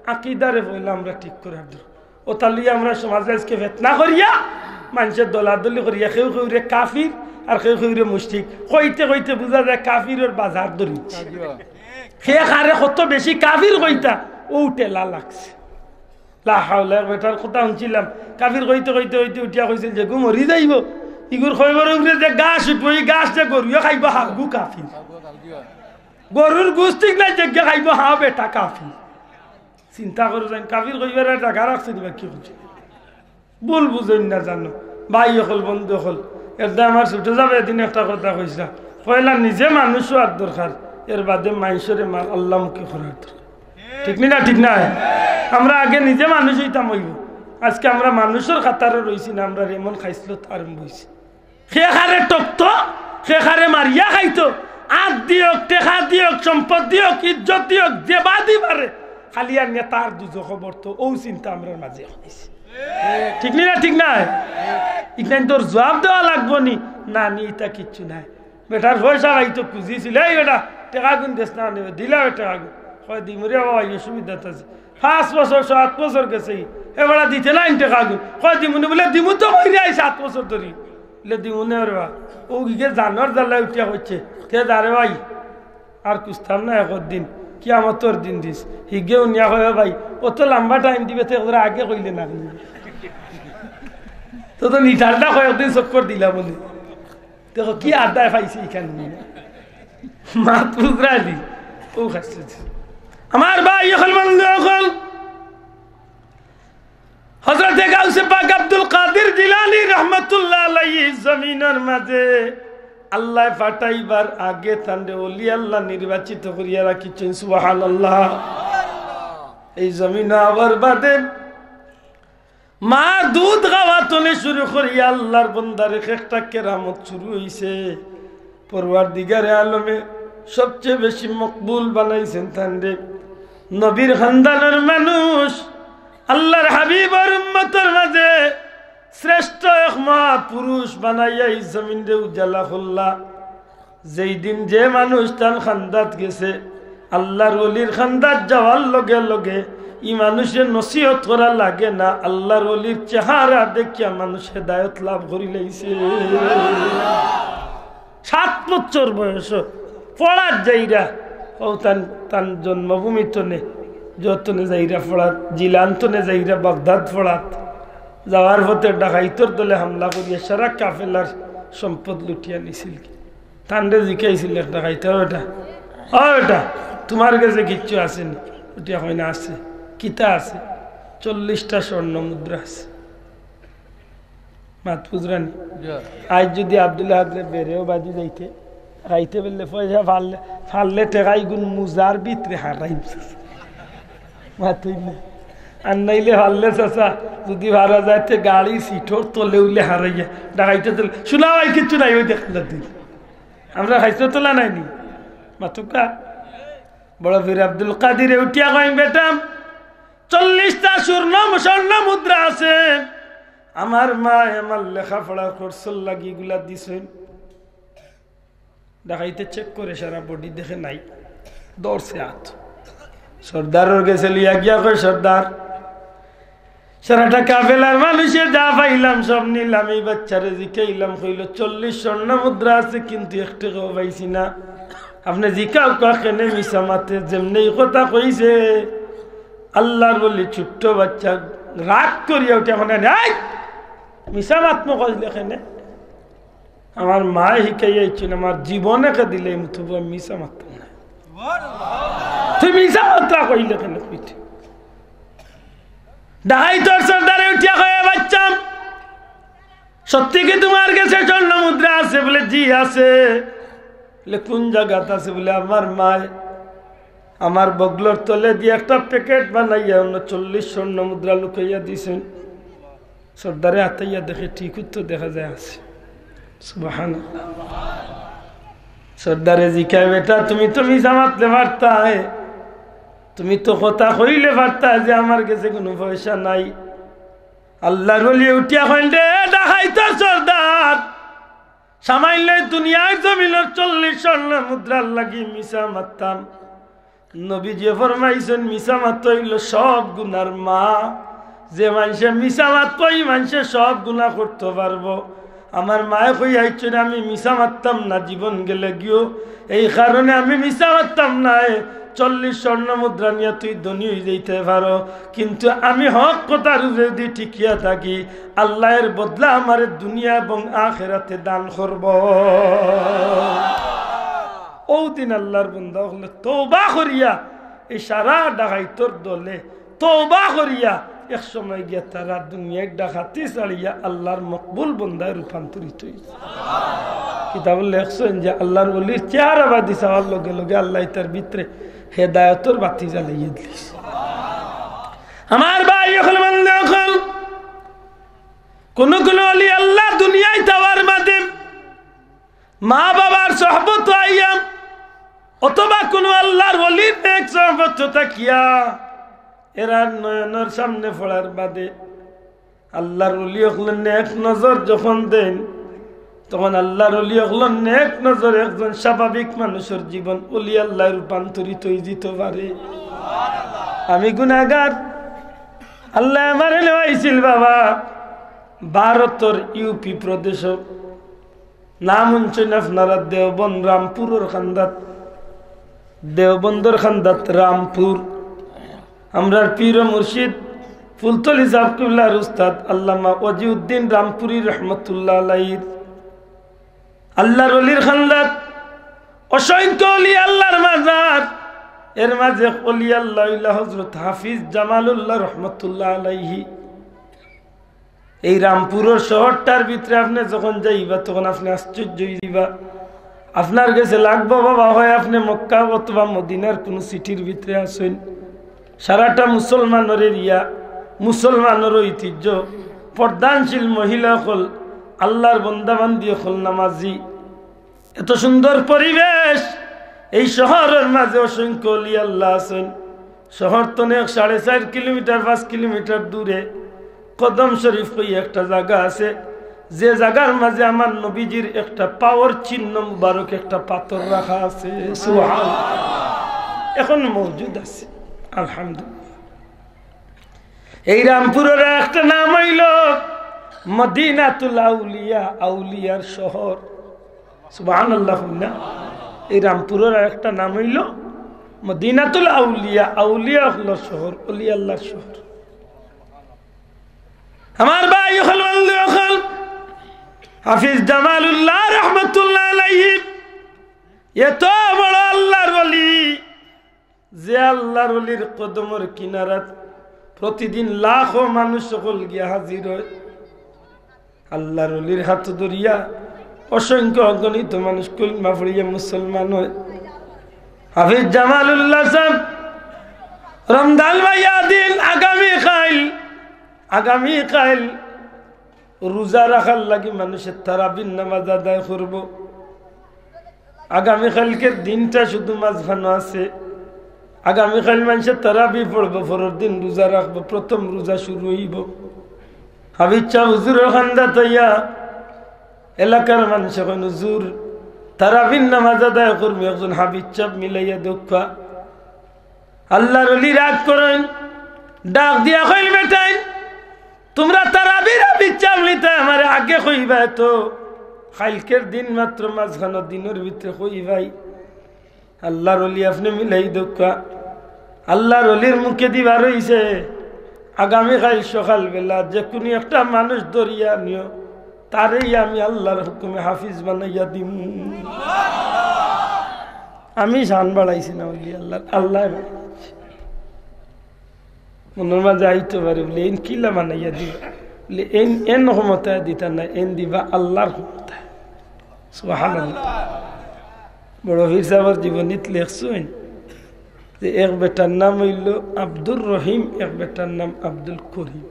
আকিদারে পয়লা আমরা ঠিক করে আর ধরো। ওটা লইয়া আমরা সমাজে আজকে ফেতনা করিয়া, মানুষের দলাদলি করিয়া, কেউ কেউরে কাফির আর কেউ কেউরে মুশরিক। কইতে কইতে বুঝা যায় কাফিরর বাজার ধরিছে। কে কারে কত বেশি কাফির কইতা, ও ঠেলা লাগছে। লা হাওলা, এক বেটার কথা হুনছিলাম, কাফির কইতে কইতে কইতে উঠিয়া কইছিল যে গু মরি যাইবো, ইগুর কইবর উপরে যে ঘাস উঠবো, ই ঘাস যে গরুয়ে খাইবো, হাগু কাফির। গরুর গুস ঠিক নাই, যেগিয়ে খাইবো, হা বেটা কাফির। চিন্তা করো যাইন, কাফির কইবার আর জাগা রাখছে দিবা কি বুঝে? ভুল বুঝইন না জানো। ভাই অকল, বন্ধু অকল, এর দায় আমার ছুটে যাবে, এদিন একটা কথা কইছা, পয়লা নিজে মানুষ হওয়ার দরকার, এর বাদে মাইনষরে মা-, আল্লামুখী করার দরকার। ঠিক নি না? ঠিক না? আমরা আগে নিজে মানুষ হইতাম অইবো। আজকে আমরা মানুষর কাতারো রইছি না, আমরা এমন খাইছলত আরম্ভ হইছে। কে কারে টকতো, কে কারে মারিয়া খাইতো, আত দিয়ক, টেকা দিয়ক, সম্পদ দিয়ক, ইজ্জত দিয়ক, যে বাদি পারে, খালি আর নেতার দুজো খবর তো, ও চিন্তা আমরার মাঝে অইছে। ঠিক নি না? ঠিক না? ইখান তোর জবাব দেওয়া লাগবো নি? না নি, ইতা কিচ্ছু নাই। বেটার পয়সা খাইতো খুঁজিছিল, "এই বেটা, টেকা গুন দেস না, নেবে, দিলা বে টেকা গুন।" কয়, "দিমু রে বাবা, এই অসুবিধা তো আছে।" পাঁচ বছর, সাত বছর গেছে, এ বেটা দিতে নাই টেকা গুন। কয়, "দিমু নি।" বলে, "দিমু তো কইরে আই সাত বছর ধরি।" বলে, "দিমু নে রে বা।" ও গিয়ে জানোর জ্বালায় উঠিয়া কইছে, "তে যা রে ভাই, আর খুঁজতাম না একদিন, কিয়ামতর দিন দিস।" হিগেও নিয়া কয়, "ভাই, অত লম্বা টাইম দিবে, তে ওরা আগে কইলে না।" তো, তো নিঠালটা কয়েকদিন চক্কর দিলা বলে। দেখো কি আড্ডায় পাইছে এখানে। মাত বুঝরানি? ও খাচ্ছে। আমার ভাই অকল, বন্ধু অকল, হযরতে গাউসে পাক আব্দুল কাদির জিলানী রহমতুল্লাহ আলাইহি জমিনর মাঝে আল্লায় পাঠাইবার আগে তানরে ওলি আল্লাহ নির্বাচিত করিয়া রাখিছেন। সুবহানাল্লাহ। এই জমিন আবার বাদে মার দুধ খাওয়া তনে শুরু করিয়া আল্লাহর বন্দার এক একটা কেরামত শুরু হইছে। পরওয়ারদিগারে আলমে সবচেয়ে বেশি মকবুল বানাইছেন তানরে। নবীর খানদানর মানুষ, আল্লাহর হাবিবর উম্মতর মাঝে শ্রেষ্ঠ এক মহাপুরুষ বানাইয়া এই জমিনরে উজালা করলা। যেই দিন যে মানুষ তান খান্দাত গেছে, আল্লাহর ওলির খান্দাত যাওয়ার লগে লগে ই মানুষে নসিহত করা লাগে না, আল্লাহর ওলির চেহারা দেখিয়া মানুষ হেদায়ত লাভ করি লাইছে। সাত বছর বয়স পড়াত যাইরা, ও তান, তান জন্মভূমি তনে, যতনে যাইরা পড়াত, জিলান তনে যাইরা বাগদাদ পড়াত, যাওয়ার পথে ডাকাইতর দলে হামলা করিয়া সারা কাফেলার সম্পদ লুটিয়া নিছিল। তানরে জিকাইছিল এক ডাকাইতে, "ও বেটা, ও বেটা, তোমার গেছে কিচ্ছু আছে নি?" উঠিয়া কয় না, "আছে।" "কিতা আছে?" "চল্লিশটা স্বর্ণ মুদ্রা আছে।" মাত বুঝরানি? আইজ যদি আব্দুল আহাদরে বেড়েও বাজি যাইতে, খাইতে পারলে পয়সা পারলে, পারলে টেকাই গুন মুজার ভিতরে হারাইম। মাতইন না। আর নাইলে পারলে চাচা, যদি পারা যায়, তে গাড়ি সিটর তলে উলে হারাইয়া, ডাকাইতে তলে, শোনা ভাই কিচ্ছু নাই, ওই দেখলে দিন। আমরা খাইতে তোলা নাইনি। মাতুকা, বড় পীর আব্দুল কাদিরে উঠিয়া কইন, "বেটা, চল্লিশটা স্বর্ণ, স্বর্ণ মুদ্রা আছে। আমার মায় আমার লেখাপড়া খরচর লাগি ইগুলা দিছইন।" ডাকাইতে চেক করে সারা বডি, দেখে নাই, ধরছে হাত। সর্দারর গেছে লইয়া গিয়া কয়, "সর্দার, সারাটা কাফেলার মানুষে যা পাইলাম সব নিলাম, এই বাচ্চারে জিকাইলাম, কইল চল্লিশ স্বর্ণ মুদ্রা আছে, কিন্তু এক টেকাও পাইছি না। আপনে জিকাউক্কা কেনে মিছা মাতে?" যেমনে ই কথা কইছে, আল্লাহর ওলি ছোট্ট বাচ্চা রাগ করিয়া উঠে, "মানে, এই মিছা মাত মো কইলে কেনে? আমার মায় হিকাইয়া আইছইন, আমার জীবনে কে দিলে এই মুঠো বই মিছা মাততাম না। তুই মিছা মাতরা কইলে কেনে কইতে?" ডাকাইতর সর্দারে উঠিয়া কয়, "বাচ্চা, সত্যি কি তোমার গেছে স্বর্ণ মুদ্রা আছে?" বলে, "জি আছে।" বলে, "কোন জাগাত আছে?" বলে, "আমার মায় আমার বগলর তলে দিয়া একটা প্যাকেট বানাইয়া অনো চল্লিশ স্বর্ণ মুদ্রা লুকাইয়া দিছইন।" সর্দারে আতাইয়া দেখে, ঠিক উত্তর দেখা যায় আছে। সুবহানাল্লাহ। সর্দারে জিকায়, "বেটা, তুমি তো মিছা মাতলে পারতায়, তুমি তো কথা কইলে পারতায় যে আমার গেছে কোনো পয়সা নাই।" আল্লাহর ওলি উঠিয়া কইন, "রে ডাকাইতর সর্দার, সামাইলে দুনিয়ার জমিনর চল্লিশ স্বর্ণ মুদ্রার লাগি মিছা মাততাম।" নবীজি ফরমাইছইন, মিছা মাত অইল সব গুনার মা। যে মানষে মিছা মাত কয়, ই মানষে সব গুনা করতো পারবো। আমার মায় কই আইছইন, আমি মিছা মাততাম না জীবন গেলে গিও, এই কারণে আমি মিছা মাততাম না। এ, চল্লিশ স্বর্ণ মুদ্রা নিয়া তুই ধনী অইযাইতে পারো, কিন্তু আমি হক কথার উপরে যদি টিকিয়া থাকি, আল্লায় এর বদলা আমারে দুনিয়া এবং আখেরাতে দান করবো। অউ দিন আল্লার বন্দা অকলে তওবা করিয়া, এই সারা ডাকাইতর দলে তওবা করিয়া এক সময় গিয়া তারা দুনিয়ার ডাকাতি ছাড়িয়া আল্লার মকবুল বন্দায় রূপান্তরিত অইছে। কিতাবো লেখছইন যে আল্লার ওলির চেহারা বাদি চাওয়ার লগে লগে আল্লায় তার ভিতরে হেদায়তর বাতি জ্বালাইয়া দিছে। আমার ভাই অকল, বন্ধু অকল, কুনু কুনু ওলি আল্লাহ দুনিয়াত আওয়ার বাদে মা বাবার সহবত আইয়া অথবা কুনু আল্লার ওলির নেক সহবত থাকিয়া এরার নয়নর সামনে পড়ার বাদে আল্লার ওলি অকলে নেক নজর যখন দেইন, তখন আল্লার ওলি অকলর নেক নজর একজন স্বাভাবিক মানুষর জীবন ওলি আল্লায় রূপান্তরিত অইযিতো পারে। আমি গুনাগার, আল্লায় আমারে নেওয়াইছিল বাবা ভারতর ইউপি প্রদেশো, নাম হুনছইন আপনারা, দেওবন্দ রামপুরর কান্দাত, দেওবন্দর কান্দাত রামপুর। আমরার পীর ও মুর্শিদ ফুলতলি সাহেব কিবলার উস্তাদ আল্লামা ওয়াজিউদ্দিন রামপুরী রহমতুল্লাহ আলাইহির আল্লার ওলির কান্দাত অসংখ্য ওলি আল্লার মাজার, এর মাঝে এক ওলি আল্লাহ অইলা হযরত হাফিজ জামালুল্লাহ রহমতুল্লাহ আলাইহি। এই রামপুরর শহরটার ভিতরে আপনে যখন যাইবা, তখন আপনে আশ্চর্য অইযিবা। আপনার গেছে লাগবো বাবা, হয় আপনে মক্কা অথবা মদিনার কুনু সিটির ভিতরে আছইন। সারাটা মুসলমানর এরিয়া, মুসলমানর ঐতিহ্য, পর্দানশীল মহিলা অকল, আল্লার বন্দা বান্দি অকল, নামাজি, এত সুন্দর পরিবেশ। এই শহরর মাঝে অসংখ্য ওলি আল্লাহ আছইন। শহর তনে এক সাড়ে চাইর কিলোমিটার, পাঁচ কিলোমিটার দূরে কদম শরীফ কইয়া একটা জাগা আছে, যে জাগার মাঝে আমার নবীজির একটা পাওর চিহ্ন মুবারক, একটা পাথর রাখা আছে। সুবহানাল্লাহ। এখন মওজুদ আছে, আলহামদুলিল্লাহ। এই রামপুরর একটা নাম অইলো মদিনাতুল আউলিয়া, আউলিয়ার শহর। সুবহানাল্লাহ, কইন না? এই রামপুরর আরেকটা নাম অইলো মদিনাতুল আউলিয়া, আউলিয়া অকলর শহর, ওলি আল্লার শহর। আমার ভাই অকল, বন্ধু অকল, হাফিজ জামালুল্লাহ রহমতুল্লাহ আলাইহি এত বড় আল্লার ওলি, যে আল্লার ওলির কদমর কিনারাত প্রতিদিন লাখো মানুষ অকল গিয়া হাজির অয়। আল্লার ওলির হাত ধরিয়া অসংখ্য অগণিত মানুষ কলিমা পড়িয়া মুসলমান অয়। হাফিজ জামালুল্লাহ সাহেব রমজান মাইয়া দিন আগামী কাইল, আগামী কাইল রোজা রাখার লাগি মানুষে তারাবির নামাজ আদায় করবো। আগামী কাইলকের দিনটা শুধু মাঝখানো আছে। আগামী কাইল মানুষে তারাবি পড়বো, পরের দিন রোজা রাখবো, প্রথম রোজা শুরু অইবো। হাফিজ সাহেব হুজুরর কান্দাত আইয়া এলাকার মানুষে কইন, "হুজুর, তারাবির নামাজ আদায় করমু, একজন হাফিজ সাহেব মিলাইয়া দেউক্কা।" আল্লার ওলি রাগ করইন, ডাক দিয়া কইল, "বেটাইন, তুমরা তারাবির বিচার নিতে আমারে আগে কইবায় তো, কাইলকের দিন মাত্র মাঝখানো দিনর ভিতরে কইবায়।" আল্লার ওলি আপনে মিলাই দেউক্কা। আল্লার ওলির মুখেদি বার অইছে, আগামী কাইল সকালবেলা যে কুনু একটা মানুষ ধরিয়া আনিও, তারেই আমি আল্লার হুকুমে হাফিজ বানাইয়া দিমু। আমি শান বাড়াইছি না, ওলি আল্লার, আল্লায় বাড়াইছে। মনর মাঝে আইতো পারে, বলে, "এইন কিলা বানাইয়া দিবা?" বলে, "এইন, এইন ক্ষমতায় দিতা না, এইন দিবা আল্লার ক্ষমতায়।" সুবহানাল্লাহ। বড় পীর সাহেবর জীবনীত লেখছইন যে এক বেটার নাম অইলো আব্দুর রহিম, এক বেটার নাম আব্দুল করিম।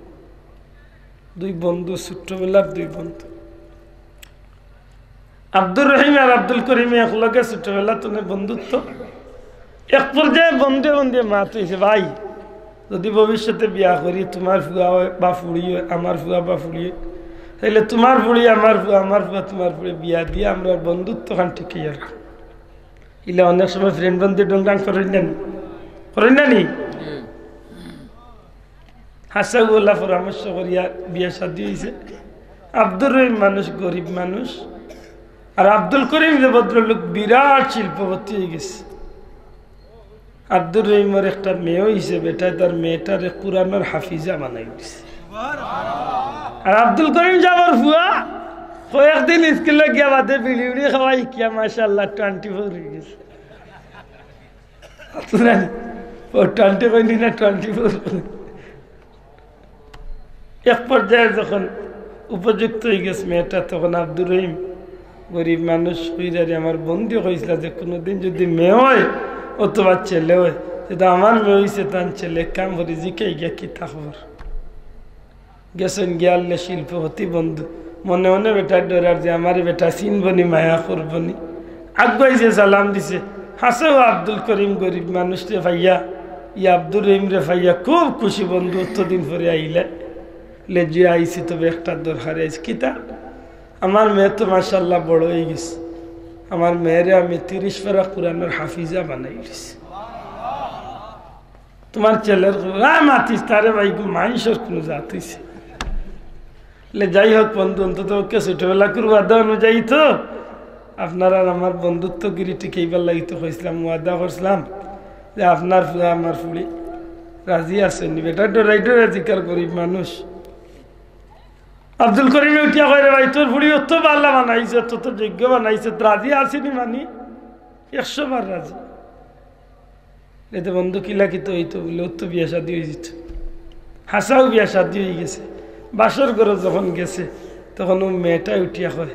দুই বন্ধু, ছোট্টবেলার দুই বন্ধু। আব্দুর রহিম আর আব্দুল করিম একলগে ছোটবেলা তনে বন্ধুত্ব। এক পর্যায়ে বন্ধুয়ে বন্ধুয়ে মাত অইছে, "ভাই, যদি ভবিষ্যতে বিয়া করি, তুমার ফুয়া অয় বা ফুড়ি অয়, আমার ফুয়া বা ফুড়ি অয়, তাইলে তুমার ফুড়ি আমার ফুয়া, আমার ফুয়া তুমার ফুড়ি, বিয়া দিয়া আমরার বন্ধুত্বখান টিকাইয়া রাখমু।" ইলা অনেক সময় friend বন্ধু ডংডাং করইন না নি? করইন না নি? হাছা অলা পরামর্শ করিয়া বিয়া শাদী অইছে। আব্দুর রহিম মানুষ, গরিব মানুষ, আর আব্দুল করিম যে ভদ্রলোক বিরাট শিল্পপতি অইগেছে। আব্দুর রহিমর একটা মেয়ে অইছে, বেটায় তার মেয়েটারে কুরআনর হাফিজা বানাই দিছে। আর আব্দুল করিম সাবর ফুয়া কয়েকদিন স্কুলো গিয়া বাদে বিড়ি উড়ি খাওয়া হিকিয়া মাশাআল্লাহ twenty four অইগেছে। ও twenty কইনি না, twenty four। এক পর্যায়ে যখন উপযুক্ত অইগেছে মেয়েটা, তখন আব্দুর রহিম গরিব মানুষ কইরা রে, আমার বন্ধু কইছলা যে কুনুদিন যুদি মেয়ে অয় অথবা ছেলে অয়, তে তো আমার মেয়ে অইছে, তান ছেলে কাম করি জিকাই গিয়া কিতা খবর। গেছইন গিয়া আল্লে শিল্পপতি বন্ধু, মনে মনে বেটায় ডরার যে আমারে বেটায় চিনবো নি, মায়া করবো নি। আগুয়াইছে, সালাম দিছে। হাছাউ আব্দুল করিম গরিব মানুষরে পাইয়া, ই আব্দুর রহিমরে পাইয়া খুব খুশি, বন্ধু অতদিন পরে আইলা। লে জি আইছি, তবে একটা দরকারে আইছি। কিতা? আমার মেয়ে তো মাশাআল্লাহ বড় অইগেছে, আমার মেয়েরে আমি তিরিশ পারা কুরআনর হাফিজা বানাই দিছি। তুমার ছেলের খবর, আয় মাতিস তারে ভাই, গু মাইনষর কুনু জাত অইছে। লে যাই হোক বন্ধু, অন্তত ওকে ছোটবেলা করবা দা অনুযায়ী তো আপনার আর আমার বন্ধুত্ব গিরি টিকাইবার লাগি তো কইছলাম, ওয়াদা করছলাম যে আপনার ফুয়া আমার ফুড়ি রাজি আছইন নি। বেটায় ডরাই ডরাই জিকার, গরিব মানুষ। আব্দুল করিমে উঠিয়া কয়, রে ভাই, তোর ফুড়ি অত ভালা বানাইছে, অত তো যোগ্য বানাইছে, রাজি আছইন নি মানি? একশো বার রাজি। এতে বন্ধু কিলা কিতা অইতো বুলে, অত বিয়া শাদি অইযিতো। হাছাউ বিয়া শাদি অইগেছে। বাসর ঘরো যখন গেছে, তখন ও মেয়েটায় উঠিয়া কয়,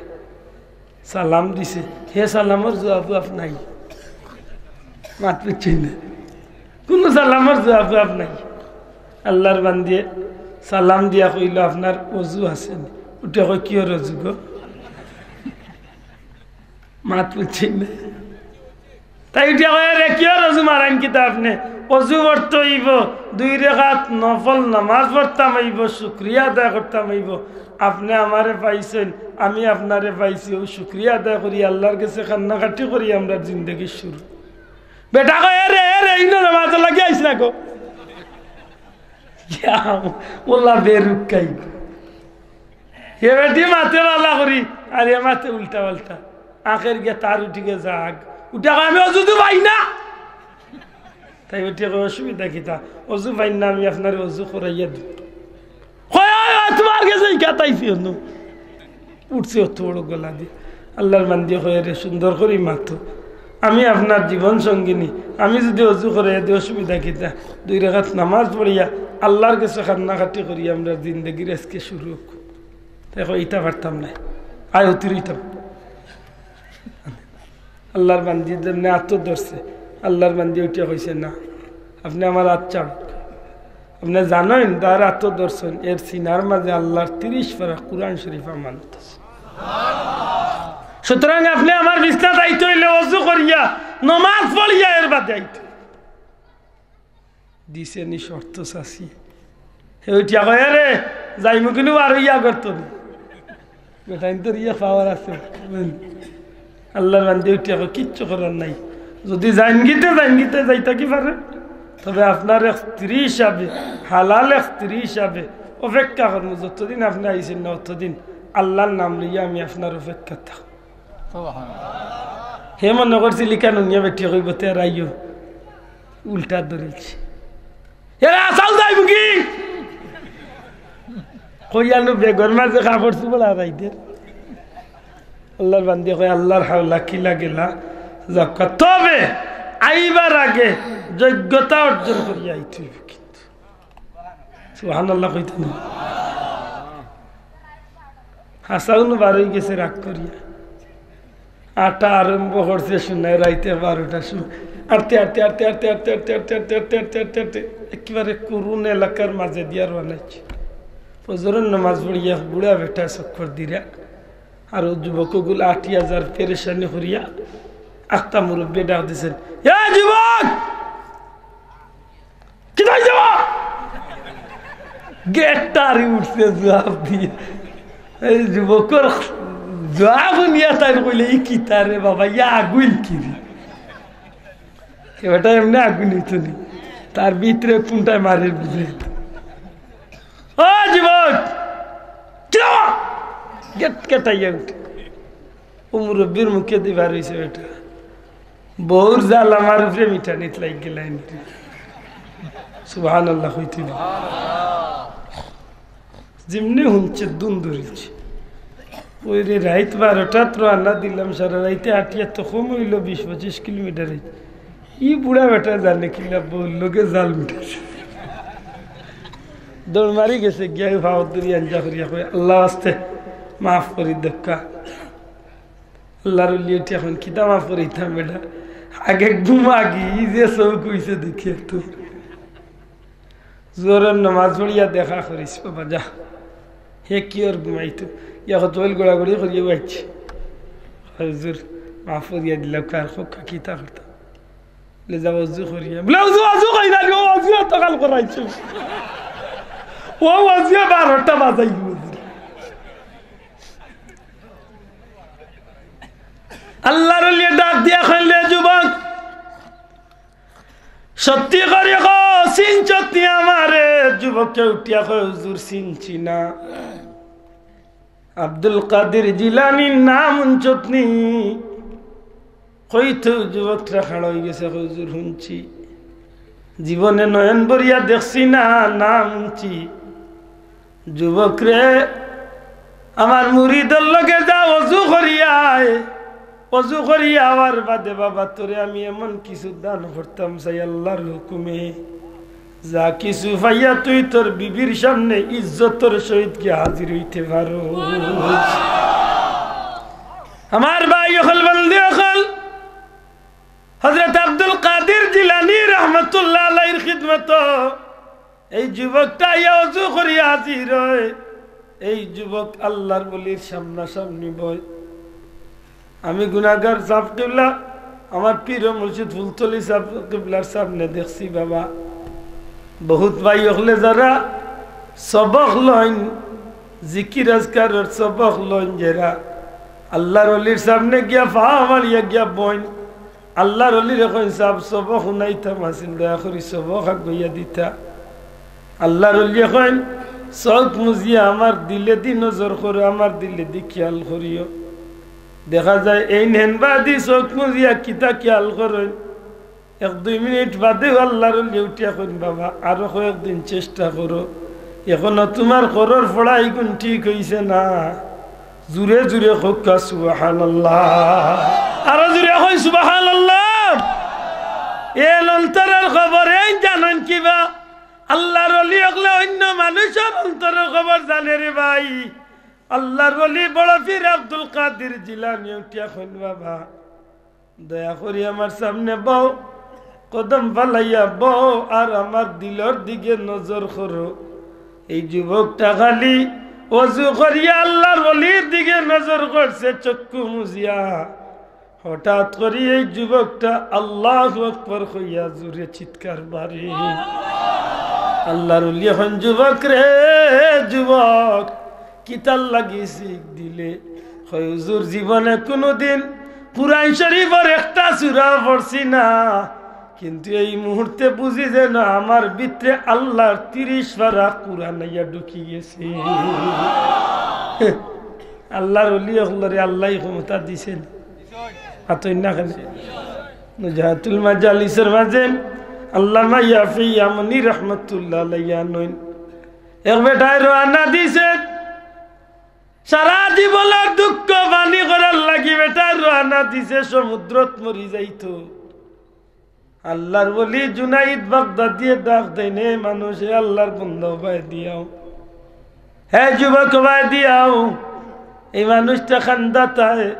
সালাম দিছে, হে সালামর জুয়াব উয়াব নাই। মাত বুঝছইন না? কুনু সালামর জুয়াব উয়াব নাই। আল্লার বান্দিয়ে সালাম দিয়া কইলো, আপনার অজু আছে নি? উঠিয়া কয়, কিওর অজু গো? মাত বুঝছইন না? তাই উঠিয়া কয়, রে, কিওর অজু মারাইন কিতা আপনে? অজু পড়তে অইবো, দুই রেকাত নফল নামাজ পড়তাম অইবো, শুকরিয়া আদায় করতাম অইবো। আপনে আমারে পাইছইন, আমি আপনারে পাইছি, অউ শুকরিয়া আদায় করি, আল্লার গেছে কান্নাকাটি করি আমরার জিন্দেগির শুরু। বেটায় কয়, এ রে, এ রে, ইনো নামাজর লাগি আইস না গো। ইয়া, ওলা বেরুক্কাই। হে বেটি মাতে ভালা করি, আর এ মাতে উল্টা পাল্টা। আখের গিয়া তার উঠিগে যাগ। উঠিয়া কয়, আমি অজু তো পাই না। তাই বেটি কয়, অসুবিধা কিতা? অজু পাইন না, আমি আপনারে অজু করাইয়া দিমু। কয়, ওই, ওই, তুমার গেছে ইখাত আইছি অনো। উঠছে অত বড় গলা দি। আল্লার বান্দিয়ে কয়, রে, সুন্দর করি মাতো। আমি আপনার জীবন সঙ্গিনী, আমি যুদি অজু করাইয়া দি অসুবিধা কিতা? দুই রেকাত নামাজ পড়িয়া আল্লার গেছে কান্নাকাটি করি আমরার জিন্দেগির আজকে শুরু অউক। তাই কয়, ইতা পারতাম নায়, আয় অতিরিক্ত। আল্লার বান্দি যেমনে আতো ধরছে, আল্লার বান্দি উঠিয়া কইছে, না, আপনে আমার আত ছাড়উক। আপনে জানইন, যার আতো ধরছইন, এর সিনার মাঝে আল্লার তিরিশ পারা কুরআন শরিফ আমানত আছে। সুতরাং আপনে আমার বিছনাত আইতে অইলে অজু করিয়া, নমাজ পড়িয়া এর বাদে আইতে। দিছে নি শর্ত চাচি। হে উঠিয়া কয়, "এরে, যাইমু কিন্তু আর ইয়া করতো নি।" বেটাইন তোর ইয়া পাওয়ার আছে। আল্লার বান্দি উঠিয়া কয়, "কিচ্ছু করার নাই। যুদি যাইন গিতে, যাইন গিতে যাইতা কি পারে? তবে আপনার এক স্ত্রী হিসাবে, হালাল এক স্ত্রী হিসাবে অপেক্ষা করমু। যতদিন আপনে আইছইন না, অতদিন আল্লার নাম লইয়া আমি আপনার অপেক্ষা থাকমু।" হে মনে করছিল, ইখান হুনিয়া বেটি কইবো, "তে রাইও।" উল্টা ধরিলছে। এরা আসাও যাইবো কি? কইয়ানো বেগর মাঝে কাপড় চুপড় হারাই দে। আল্লার বান্দি কয়, "আল্লার হাওলা কি লাগেলা, যাউক্কা। তবে আইবার আগে যোগ্যতা অর্জন করিয়া আইতে অইবো কিন্তু।" সুবহানাল্লাহ কইতা না? হাছাউ নু বার অইগেছে রাগ করিয়া। আটা আরম্ভ করছে শুনায় রাইতে বারোটার সময়। আটতে, আটতে, আটতে, একেবারে করুণ এলাকার মাঝে দিয়া রওনা অইছে। ফজরর নামাজ পড়িয়া বুড়া বেটা চক্কর দিরা। আর অউ যুবক অগুল আটিয়া যার পেরেশানি করিয়া আখতা মুরব্বি ডাক দিছইন, "এ যুবক!" "কিতা অইছে বা?" গেটটারি উঠছে জুয়াব দিয়া। এই যুবকর জুয়াব হুনিয়া তাইন কইলে, "ই কিতা রে বাবা, ইয়া আগুইল কি রে?" এ বেটা এমনে আগুইল অইতো নি। তার ভিতরে কুনটায় মারের বুঝে। "ও যুবক, কিতা বা?" গেট কেটাইয়া উঠে। অউ মুরব্বির মুখেদি বার অইছে বেটা। বউর জাল আমার উপরে মিটানিত লাগি গেলাইন। সুবহানাল্লাহ কইতে না। যেমনে হুনছে দুন ধরিছে। ওই রে রাইত বারোটাত রওয়ানা দিলাম, সারা রাইতে আটিয়া তো কম অইলো বিশ পঁচিশ কিলোমিটার অইছে। ই বুড়া বেটা জানে কিলা বউর লগে জাল মিটাইছে। দৌড় মারি গেছে গিয়া ফাওত ধরি আঞ্জা করিয়া কয়, "আল্লাহ আস্তে মাফ করি দেউক্কা।" আল্লাহর ওলি উঠি এখন কিতা মাফ করিতাম বেটা, আগে ঘুম আগে ই যে চউখ অইছে দেখি তো। জোহরর নামাজ পড়িয়া দেখা করিস বাবা, যা। হে কিওর ঘুমাইতো? ইয়া কত বইল গড়াগড়ি করিয়া বাইছে। হুজুর, মাফ করিয়া দিলাউক্কা, আর কউক্কা কিতা করতাম? বলে, "যা অজু করিয়া।" বলে, "অজু, অজু কই না, ও অজু তো কাল করাইছো। ও অজু বারোটা বাজাই দিবো।" আল্লাহর ওলিয়ে ডাক দিয়া কইলে, "যুবক, সত্যি করি কও, চিনছত নি আমারে?" যুবকে উঠিয়া কয়, "হুজুর, চিনছি না।" আব্দুল কাদির জিলানির নাম হুনছত নি? কইতো যুবকটা খাড়া অই গেছে, কয়, "হুজুর, হুনছি। জীবনে নয়ন ভরিয়া দেখছি না, নাম হুনছি।" যুবক রে, আমার মুরিদর লগে যা অজু করিয়া আয়, অজু করিয়া আওয়ার বাদে বাবা তোরে আমি এমন কিছু দান করতাম চাই আল্লাহর হুকুমে, যা কিছু পাইয়া তুই তোর বিবির সামনে ইজ্জতর সহিত গিয়া হাজির অইতে পারো। আমার ভাই অকল, বন্ধু অকল, হযরত আব্দুল কাদির জিলানী রহমতুল্লাহ আলাইহির খিদমত এই যুবকটা আইয়া অজু করিয়া হাজির অয়। এই যুবক আল্লাহর ওলির সামনাসামনি বয়। আমি গুনাহগার সাব কিবলা, আমার পীর ও মুর্শিদ ফুলতলি সাব কিবলার সামনে দেখছি বাবা, বহুত ভাই অকলে যারা সবক লইন, জিকির আজকারর সবক লইন, যারা আল্লাহর ওলির সামনে গিয়া ফা মারিয়া গিয়া বইন, আল্লাহর ওলিরে কইন, "সাব, সবক হুনাইতাম আছিল, দয়া করি সবক আগুয়াইয়া দিতা।" আল্লাহর ওলিয়ে কইন, "চউখ মুজিয়া আমার দিলেদি নজর করো, আমার দিলেদি খিয়াল করিও।" দেখা যায় এইন হেনবাদি চউখ মুজিয়া কিতা খিয়াল করইন। এক দুই মিনিট বাদেউ আল্লাহর ওলিয়ে উঠিয়া কইন, "বাবা, আরো কয়েকদিন চেষ্টা করো, এখনো তুমার করর পড়া ইগুন ঠিক অইছে না।" জুরে জুরে কউক্কা সুবহানাল্লাহ। আরো জুরে কই সুবহানাল্লাহ। এন অন্তরর খবর এইন জানইন কিবা? আল্লাহর ওলি অকলে অইন্য মানুষর অন্তরর খবর জানে রে ভাই। আল্লাহর ওলি বড় পীর আব্দুল কাদির জিলানী উঠিয়া কইন, "বাবা, দয়া করি আমার সামনে বও, কদম ফালাইয়া বও, আর আমার দিলর দিকে নজর করো।" এই যুবকটা খালি অজু করিয়া আল্লাহর ওলির দিকে নজর করছে, চক্ষু মুজিয়া। হঠাৎ করি এই যুবকটা আল্লাহু আকবার কইয়া জুরে চিৎকার মারে। আল্লাহর ওলি কইন, "যুবক রে, যুবক, কিতার লাগি চিক দিলে?" কয়, "হুজুর, জীবনে কুনুদিন কুরআন শরীফর একটা সূরা পড়ছি না, কিন্তু এই মুহূর্তে বুঝি যেন আমার ভিতরে আল্লাহর তিরিশ পারা কুরআন আইয়া ঢুকি গেছে।" আল্লাহর ওলি অকলরে আল্লায় ক্ষমতা দিছইন। আতই না কেনে? নুজহাতুল মাজালিসর মাঝে আল্লামা ইয়াফি ইয়ামনি রহমতুল্লাহ আলাইহি আনইন। এক বেটায় রওয়ানা দিছে, সারা জীবনর দুঃখ পানি করার লাগি বেটায় রওয়ানা দিছে, সমুদ্রত মরি যাইতো। আল্লাহর ওলি জুনাইদ বাগদাদিয়ে ডাক দেইন, "এ মানুষ, এ আল্লাহর বন্দা, উবায় দিয়াও। হে যুবক, উবায় দিয়াও। এই মানুষটা কান্দাতায়,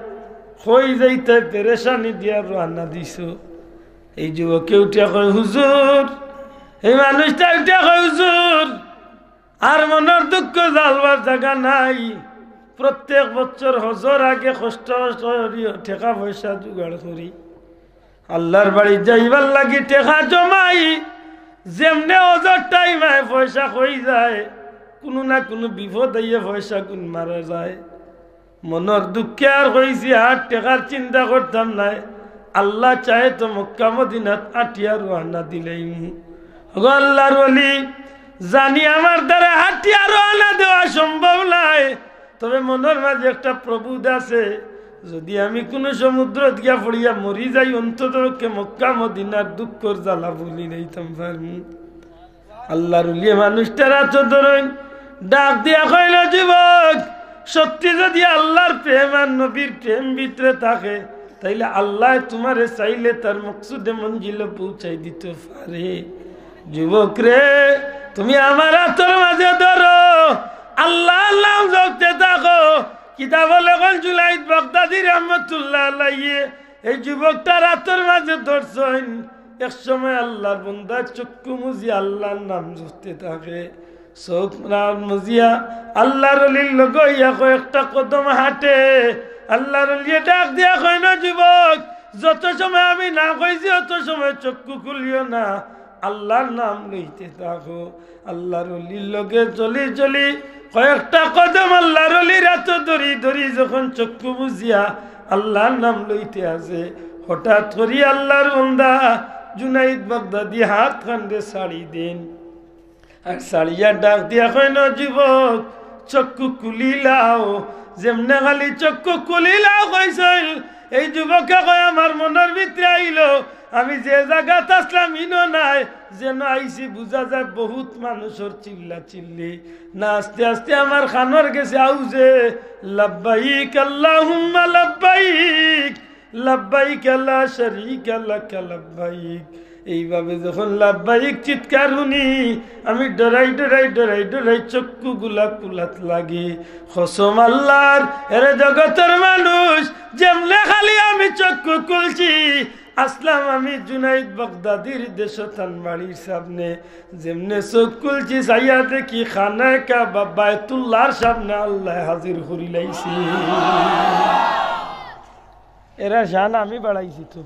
কই যাইতায় পেরেশানি দিয়া রওয়ানা দিছো।" এই যুবকে উঠিয়া কয়, "হুজুর।" এই মানুষটা উঠিয়া কয়, "হুজুর, আর মনর দুঃখ জালবার জাগা নাই। প্রত্যেক বছর হজর আগে কষ্ট করি টেকা পয়সা জোগাড় করি। আল্লাহর বাড়ি যাইবার লাগি টেকা জমাই। যেমনে হজর টাইম আয় পয়সা কই যায়, কুনু না কুনু বিপদ আইয়া পয়সাগুন মারা যায়। মনর দুঃখে আর কইছি, আর টেকার চিন্তা করতাম নায়। আল্লাহ চায় তো মক্কা মদিনাত আটিয়া রওয়ানা দিলাইমু।" ওগো আল্লাহর ওলি, জানি আমার দ্বারা আটিয়া রওয়ানা দেওয়া সম্ভব নায়, তবে মনর মাঝে একটা প্রবোধ আছে, যদি আমি কুনু সমুদ্রত গিয়া পড়িয়া মরি যাই, অন্তত পক্ষে মক্কা মদিনার দুঃখর জ্বালা ভুলি যাইতাম পারমু। আল্লার অলিয়ে মানুষটার আতো ধরইন, ডাক দিয়া কইন, "যুবক, সত্যি যদি আল্লার প্রেম আর নবীর প্রেম ভিতরে থাকে, তাইলে আল্লায় তুমারে চাইলে তার মকসুদে মঞ্জিলো পৌঁছাই দিতো পারে।" যুবক রে, তুমি আমার আতর মাঝে ধরো, আল্লার নাম জপতে থাকো। কিতাবো লেখইন জুনাইদ বাগদাদি রহমতুল্লাহ আলাইহি এই যুবকটার আতর মাঝে ধরছইন। এক সময় আল্লার বন্দা চক্ষু মুজি আল্লার নাম জপতে থাকে। চোখ না মুজিয়া আল্লার অলির লগে অইয়া কয়েকটা কদম হাঁটে। আল্লার অলিয়ে ডাক দিয়া কইন, "যুবক, যত সময় আমি না কইছি, অত সময় চক্ষু খুলিও না, আল্লার নাম লইতে থাকো।" আল্লার অলির লগে চলি চলি কয়েকটা কদম আল্লার অলির আতো ধরি ধরি যখন চক্ষু মুজিয়া আল্লার নাম লইতে আছে, হঠাৎ করি আল্লার বন্দা জুনাইদ বাগদাদি হাত খানরে ছাড়ি দেইন। আর ছাড়িয়া ডাক দিয়া কইন, "যুবক, চক্ষু খুলিলাও।" যেমনে খালি চক্ষু খুলিলাও কইছইন, এই যুবকে কয়, "আমার মনর ভিতরে আইলো, আমি যে জাগাত আছলাম ইনো নাই, যেনো আইছি বুঝা যায় বহুত মানুষর চিল্লা চিল্লি।" না, আস্তে আস্তে আমার কানর গেছে আওয়াজে, "লাব্বাইক আল্লাহুম্মা লাব্বাইক।" "লাব্বাইক লা শারীকা লাকা লাব্বাইক।" এইভাবে যখন লাব্বাইক চিৎকার হুনি, আমি ডরাই, ডরাই, ডরাই, ডরাই চক্ষুগুলা খুলাত লাগি। কসম আল্লার, এরে জগতর মানুষ, যেমনে খালি আমি চক্ষু খুলছি, আছলাম আমি জুনাইদ বাগদাদির দেশো তান বাড়ির সামনে। যেমনে চোখ খুলছি, চাইয়া দেখি খানায়ে কাবা বায়তুল্লাহর সামনে আল্লায় হাজির করিলাইছে। এরা শান আমি বাড়াইছি তো।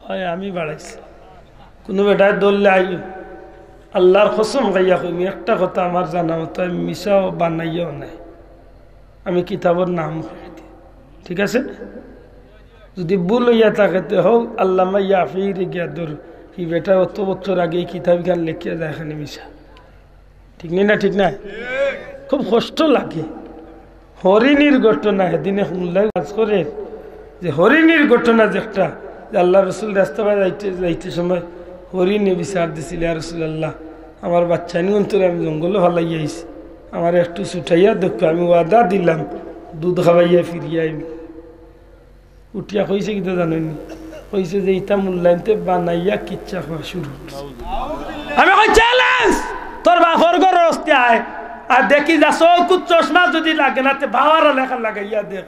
অয়, আমি বাড়াইছি। কুনু বেটায় ধরলে আইও। আল্লার কসম খাইয়া কইমু, একটা কথা আমার জানা মতো আমি মিছাও বানাইয়াও নাই। আমি কিতাবর নাম কই দি। ঠিক আছে? যদি ভুল অইয়া থাকে তে হউক, আল্লামা ইয়াফিরে গিয়া ধর। হি বেটায় অত বছর আগে এই কিতাব ইখান লেখিয়া যায়, এখানে মিছা। ঠিক নি না? ঠিক না? খুব কষ্ট লাগে। হরিণীর ঘটনা, হেদিনে হুনলাই কাজ করে যে হরিণীর ঘটনা যে একটা, যে আল্লার রসুল রাস্তা বায় যাইতে, যাইতে সময় হরিণে বিচার দিছিল, "ইয়া রাসূলুল্লাহ, আমার বাচ্চাইন অন্তরে আমি জঙ্গলো ফালাইয়া আইছি, আমারে একটু ছুটাইয়া দেউক্কা, আমি ওয়াদা দিলাম দুধ খাওয়াইয়া ফিরিয়া আইমু।" উঠিয়া কইছে কিতা জানইন নি? কইছে যে ইতা মূল্যায়নতে বানাইয়া কিচ্ছা কওয়া শুরু করছে। আমি কই, "চ্যালেঞ্জ! তোর বাপর ঘর হস্তে আয়, আর দেখি যা চউখত চশমা যদি লাগে না, তে বাবার লেখা লাগাইয়া দেখ।"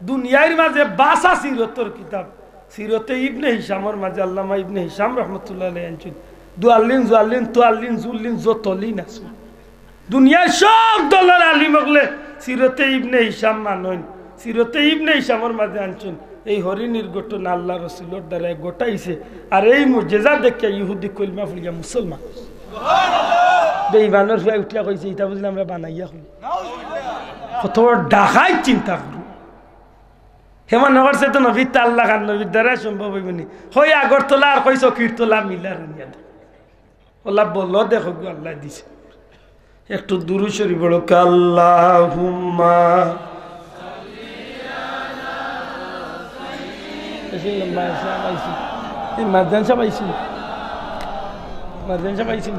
দুনিয়ার মাঝে বাসা সিরতর কিতাব, সিরতে ইবনে হিশামর মাঝে আল্লামা ইবনে হিশাম রহমতুল্লাহ আলাইহি আনছইন, দুয়াল্লিন, জুয়াল্লিন, তুয়াল্লিন, জুল্লিন, যতলিন আছে। দুনিয়ার সব দলর আলিম অকলে সিরতে ইবনে হিশাম মানইন, সিরতে ইবনে হিশামর মাঝে আনছইন, এই হরিণীর ঘটনা আল্লার রসুলর দ্বারা ঘটাইছে। আর এই মুজেজা দেখিয়া ইহুদি কলমা পড়িয়া মুসলমান। বেঈমানর ফুয়ায় উঠিয়া কইছে, "ইতা বুঝলে আমরা বানাইয়া কই।" কত বড় ডাকাইত চিন্তা করো। হে মনে করছে তো নবীর তা আল্লাহ খান নবীর দ্বারা সম্ভব অইবো নি। কই আগরতলা আর কই চকিরতলা মিলার আনিয়া দেখ। ওলা বলো দেখো গো, আল্লায় দিছে। একটু দুরূদ শরীফ পড়ো, আল্লাহুম্মা। এই মাদ্রাসা পাইছি। এই মাদ্রাসা পাইছি। মাদ্রাসা পাইছি।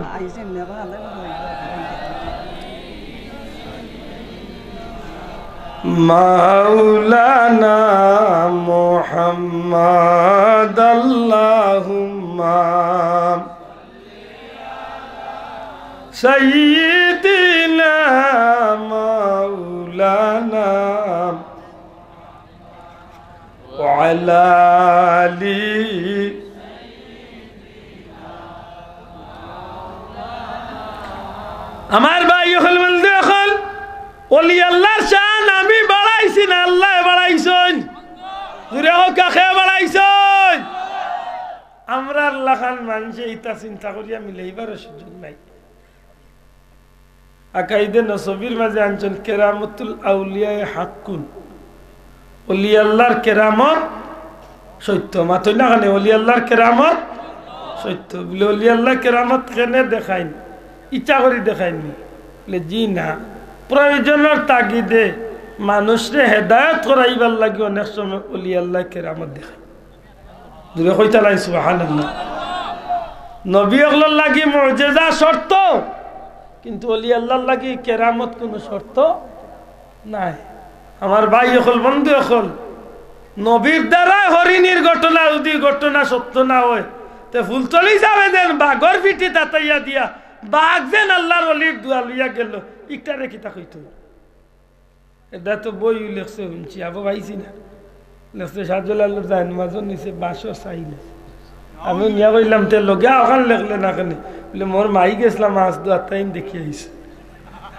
মাওলানা মুহাম্মদ আল্লাহুম্মা সাইয়্যিদিনা মাওলানা ওয়া আলা আলি। আমার ভাই অকল, বন্ধু অকল, অলি আল্লার শান আমি বাড়াইছি না, আল্লায় বাড়াইছইন? জুরে কউক্কা, কে বাড়াইছইন? আমরার লাখান মানষে ইতা চিন্তা করিয়া মিলাইবার সুযোগ নাই। আকাইদে নসবির মাঝে আনছইন, "কেরামতুল আউলিয়ায়ে হাক্কুন।" অলি আল্লার কেরামত সত্য। মাতইন না কেনে? অলি আল্লার কেরামত সত্য। বুলে, "অলি আল্লায় কেরামত কেনে দেখাইন? ইচ্ছা করি দেখাইন নি?" বুলে, "জি না, প্রয়োজনর তাগিদে মানুষরে হেদায়েত করাইবার লাগি অনেক সময় অলি আল্লায় কেরামত দেখায়। জুরে কইতা নাই সুবহানাল্লাহ। নবী অকলর লাগি মুজিজা শর্ত, কিন্তু অলি আল্লাহর লাগি কেরামত কুনু শর্ত নাই। আমার ভাই অকল, বন্ধু অকল, নবীর দ্বারায় হরিণীর ঘটনা যদি ঘটনা সত্য না অয়, তে ফুলতলি যাবে যেন বাঘর পিঠিত আতাইয়া দিয়া, বাঘ যেন আল্লাহর অলির দোয়া লইয়া গেল, ইকটারে কিতা কইতো? এটা তো বইও লেখছে, হুনছি, আবো পাইছি না। লেখছে শাহজালালর জায়নামাজর নিচে বাঁশর ছাইলে। আমি নিয়া কইলাম, "তে লগে অখান লেখলে না কেনে?" বলে, "মোর মাই গেছলা মাছ ধরতে, তাইন দেখি আইছে।"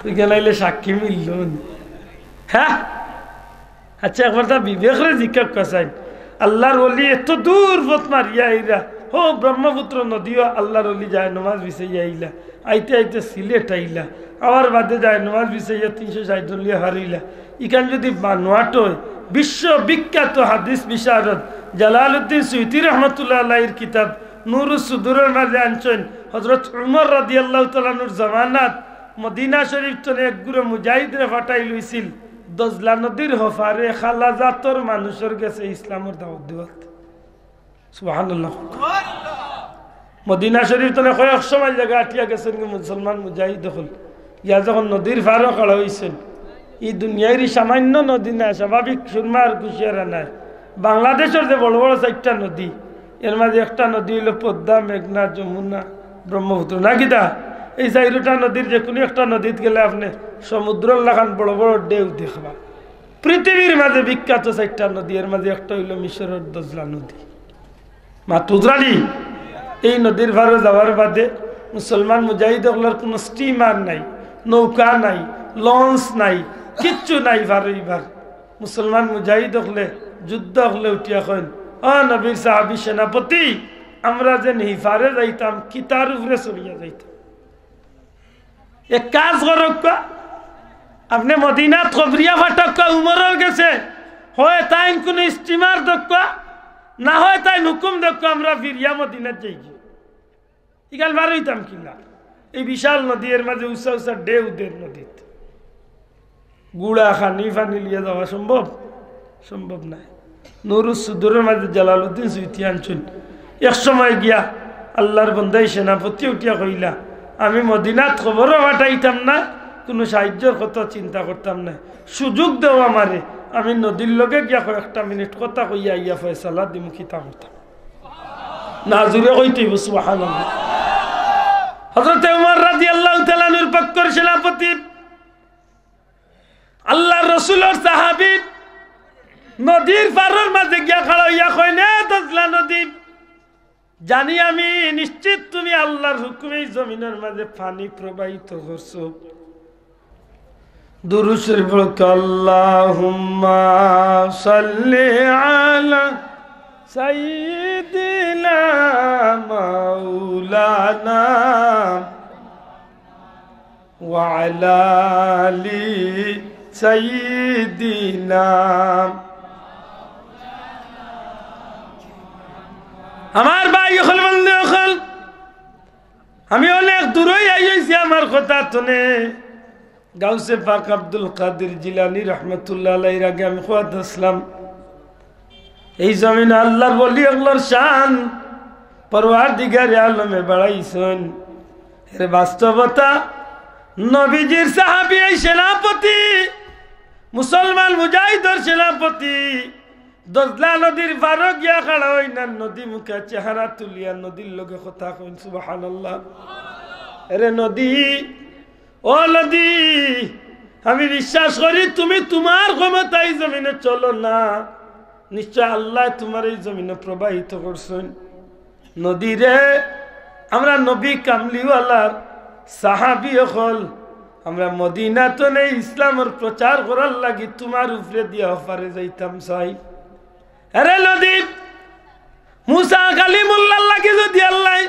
তো গেলাইলে সাক্ষী মিলল নি? হ্যাঁ? আচ্ছা, একবার তা বিবেকরে জিজ্ঞাসা করছাইন, আল্লাহর ওলি এত দূর পথ মারিয়া আইরা, হো ব্রহ্মপুত্র নদীও আল্লাহর ওলি জায়নামাজ বিছাইয়া আইলা, আইতে আইতে সিলেট আইলা, আবার বাদে জায়নামাজ বিছাইয়া তিনশো ষাট জন লইয়া হারইলা। ইখান যদি বানোয়াট অয়, বিশ্ববিখ্যাত হাদিস বিশারদ জালালউদ্দিন সুয়ুতী রহমতুল্লাহ আলাইহির কিতাব নুরুস সুদুরর মাঝে আনছইন, হযরত উমর রাদিয়াল্লাহু তাআলা আনহুর জামানাত মদিনা শরীফ তনে এক গুরু মুজাহিদরে পাঠাইল অইছিল দজলা নদীর হপারে খালা জাতর মানুষর গেছে ইসলামর দাওয়াত দিবার। সুবহানাল্লাহ। মদিনা শরীফ তনে কয়েকশো মাইল জাগা আটিয়া গেছইন গি মুসলমান মুজাহিদ অকল। ইয়া যখন নদীর পারো খাড়া অইছইন, ই দুনিয়ার ই সামান্য নদী নায়, স্বাভাবিক সুরমা আর কুশিয়ারা নায়। বাংলাদেশর যে বড় বড় চাইরটা নদী, এর মাঝে একটা নদী অইলো পদ্মা, মেঘনা, যমুনা, ব্রহ্মপুত্র, না কিতা? এই চাইরোটা নদীর যে কুনু একটা নদীত গেলে আপনে সমুদ্রর লাখান বড় বড় ঢেউ দেখবা। পৃথিবীর মাঝে বিখ্যাত চাইরটা নদী, এর মাঝে একটা অইলো মিশরর দজলা নদী। মাতুদ্রালি, এই নদীর পারো যাওয়ার বাদে মুসলমান মুজাহিদ অকলর কুনু steamer নাই, নৌকা নাই, লঞ্চ নাই, কিচ্ছু নাই পারইবার। মুসলমান মুজাহিদ অকলে, যোদ্ধা অকলে উঠিয়া কইন, "ও নবীর সাহাবী সেনাপতি, আমরা যেন হিপারে যাইতাম, কিতার উপরে চড়িয়া যাইতাম?" এক কাজ করউক্কা, আপনে মদিনাত খবরিয়া পাঠাউক্কা উমরর গেছে, হয় তাইন কুনু steamer দেউক্কা, না হয় তাইন হুকুম দেউক্কা, আমরা ফিরিয়া মদিনাত যাইগি। ইখান পার অইতাম কিলা? এই বিশাল নদী, এর মাঝে উচা উচা ঢেউ দের নদীত। গুড়া খানি পানি লইয়া যাওয়া সম্ভব? সম্ভব নায়। নুরুস সুদুরর মাঝে জালালউদ্দিন সুয়ুতী আনছইন। এক সময় গিয়া আল্লাহর বন্দায় সেনাপতি উঠিয়া কইলা, "আমি মদিনাত খবরও পাঠাইতাম না, কুনু সাহায্যর কথা চিন্তা করতাম না। সুযোগ দেও আমারে, আমি নদীর লগে গিয়া কয়েকটা মিনিট কথা কইয়া আইয়া ফয়সালা দিমু কিতা করতাম।" না, জুরে কইতে অইবো, সুবহানাল্লাহ। হযরতে উমর রাদিয়াল্লাহু তাআলা আনহুর পক্ষর সেনাপতি, আল্লাহর রসুলর সাহাবী, নদীর পারর মাঝে গিয়া খাড়া অইয়া কইন, "এ দজলা নদী, জানি আমি নিশ্চিত তুমি আল্লাহর হুকুমে এই জমিনর মাঝে পানি প্রবাহিত করছো।" দুরূদ শরীফ পড়ো, আল্লাহুম্মা সাল্লি আলা সাইয়্যিদিনা মাওলানা ওয়া আলা আলি সাইয়্যিদিনা। আমার ভাই অকল, বন্ধু অকল, আমি অনেক দূরই আইছি আমার কথা তনে। গাউসে পাক আব্দুল কাদির জিলানী রহমতুল্লাহ আলাইহির আগে আমি কওয়াত আছলাম, এই জমিনো আল্লাহর ওলি অকলর শান পরওয়ারদিগারে আলমে বাড়াইছইন। এর বাস্তবতা, নবীজির সাহাবী এই সেনাপতি, মুসলমান মুজাহিদর সেনাপতি, দজলা নদীর পারো গিয়া খাড়া অইন আর নদী মুখা চেহারা তুলিয়া নদীর লগে কথা কইন, সুবহানাল্লাহ। এরে নদী, ও নদী, আমি বিশ্বাস করি তুমি তুমার ক্ষমতায় এই জমিনো চলো না, নিশ্চয় আল্লায় তুমারে এই জমিনো প্রবাহিত করছইন। নদীরে, আমরা নবী কামলিওয়ালার সাহাবী অকল, আমরা মদিনা তনে ইসলামর প্রচার করার লাগি তুমার উপরে দিয়া হপারে যাইতাম চাই। এরে নদী, মুসা কালিমুল্লাহর লাগি যদি আল্লায়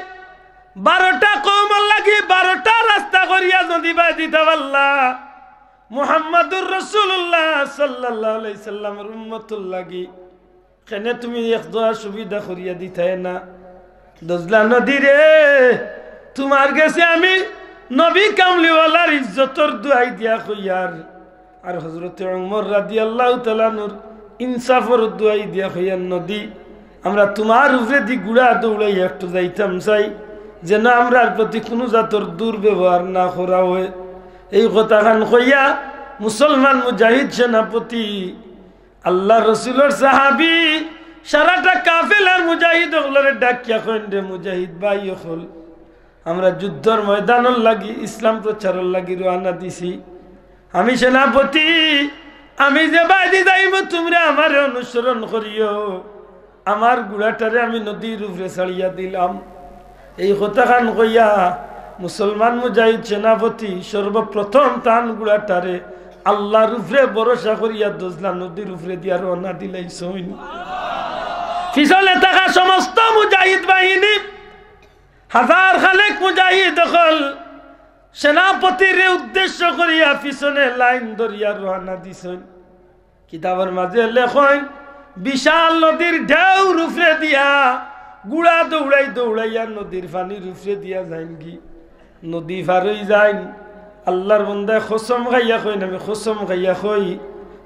বারোটা কওমর লাগি বারোটা রাস্তা করিয়া যদি বায় দিতা পারলা, মুহাম্মাদুর রাসূলুল্লাহ সাল্লাল্লাহু আলাইহি সাল্লামর উম্মতর লাগি কেনে তুমি এক দোয়া সুবিধা করিয়া দিতায় না? দজলা নদীরে, তুমার গেছে আমি নবী কামলিওয়ালার ইজ্জতর দোয়াই দিয়া কইয়ার, আর হযরতে উমর রাদিয়াল্লাহু তাআলা আনহুর ইনসাফর দোয়াই দিয়া কইয়ার, নদী, আমরা তুমার উপরেদি ঘুড়া দৌড়াইয়া একটু যাইতাম চাই, যেন আমরার প্রতি কুনু জাতর দুর্ব্যবহার না করা অয়। এই কথাখান কইয়া মুসলমান মুজাহিদ সেনাপতি, আল্লার রসুলর সাহাবী, সারাটা কাফেলার মুজাহিদ অকলরে ডাকিয়া কইন, রে মুজাহিদ ভাই অকল, আমরা যুদ্ধর ময়দানর লাগি, ইসলাম প্রচারর লাগি রওয়ানা দিছি। আমি সেনাপতি, আমি যেবায়দি যাইমু, তুমরা আমারে অনুসরণ করিও। আমার ঘুড়াটারে আমি নদীর উপরে ছাড়িয়া দিলাম। এই কথাখান কইয়া মুসলমান মুজাহিদ সেনাপতি সর্বপ্রথম তান ঘুড়াটারে আল্লার উপরে ভরসা করিয়া দজলা নদীর উপরেদি রওয়ানা দিলাইছইন। পিছনে থাকা সমস্ত মুজাহিদ বাহিনী, হাজার খানেক মুজাহিদ অকল সেনাপতিরে উদ্দেশ্য করিয়া পিছনে লাইন ধরিয়া রওয়ানা দিছইন। কিতাবর মাঝে লেখইন, বিশাল নদীর ঢেউর উপরে দিয়া ঘুড়া দৌড়াই দৌড়াইয়া নদীর পানির উপরে দিয়া যাইনগি, নদী পার অই যাইন। আল্লার বন্দায় কসম খাইয়া কইন, আমি কসম খাইয়া কই,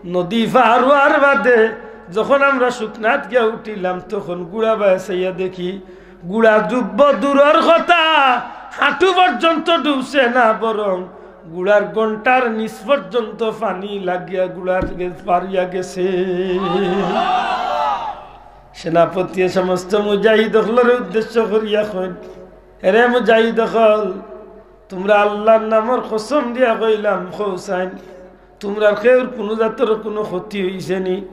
নদী পার অওয়ার বাদে যখন আমরা শুকনাত গিয়া উঠিলাম, তখন ঘুড়া বায় চাইয়া দেখি, ঘুড়া ডুববো দূরর কথা, হাঁটু পর্যন্ত ডুবছে না, বরং ঘুড়ার গন্টার নিচ পর্যন্ত পানি লাগিয়া ঘুড়ার গে-, পার অইয়া গেছে। সেনাপতিয়ে সমস্ত মুজাহিদ অকলরে উদ্দেশ্য করিয়া কইন, এরে মুজাহিদ অকল, তুমরা আল্লার নামর কসম দিয়া কইলাম, কও চাইন, তুমরার কেউর কুনু জাতর কুনু ক্ষতি অইছে নি?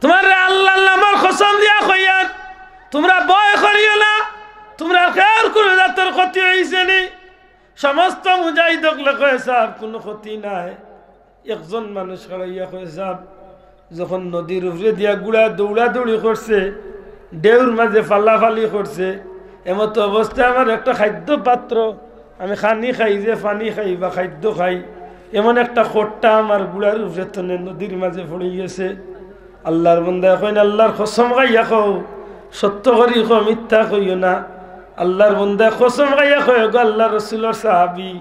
তুমারে আল্লার নামর কসম দিয়া কইয়ার, তুমরা ভয় করিও না, তুমরার কেউর কুনু জাতর ক্ষতি অইছে নি? সমস্ত মুজাহিদ অকলে কয়, সাব, কুনু ক্ষতি নাই। একজন মানুষ খাড়াইয়া কয়, সাব, যখন নদীর উপরে দিয়া ঘুড়া দৌড়াদৌড়ি করছে, ঢেউর মাঝে ফালাফালি করছে, এমত অবস্থায় আমার একটা খাদ্য পাত্র, আমি খানি খাই যে পানি খাই বা খাদ্য খাই, এমন একটা খোট্টা আমার ঘুড়ার উপরে তনে নদীর মাঝে পড়ি গেছে। আল্লার বন্দায় কইন, আল্লার কসম খাইয়া কও, সত্য করি কও, মিথ্যা কইও না। আল্লার বন্দায় কসম খাইয়া কয়, গো আল্লার রসুলর সাহাবী,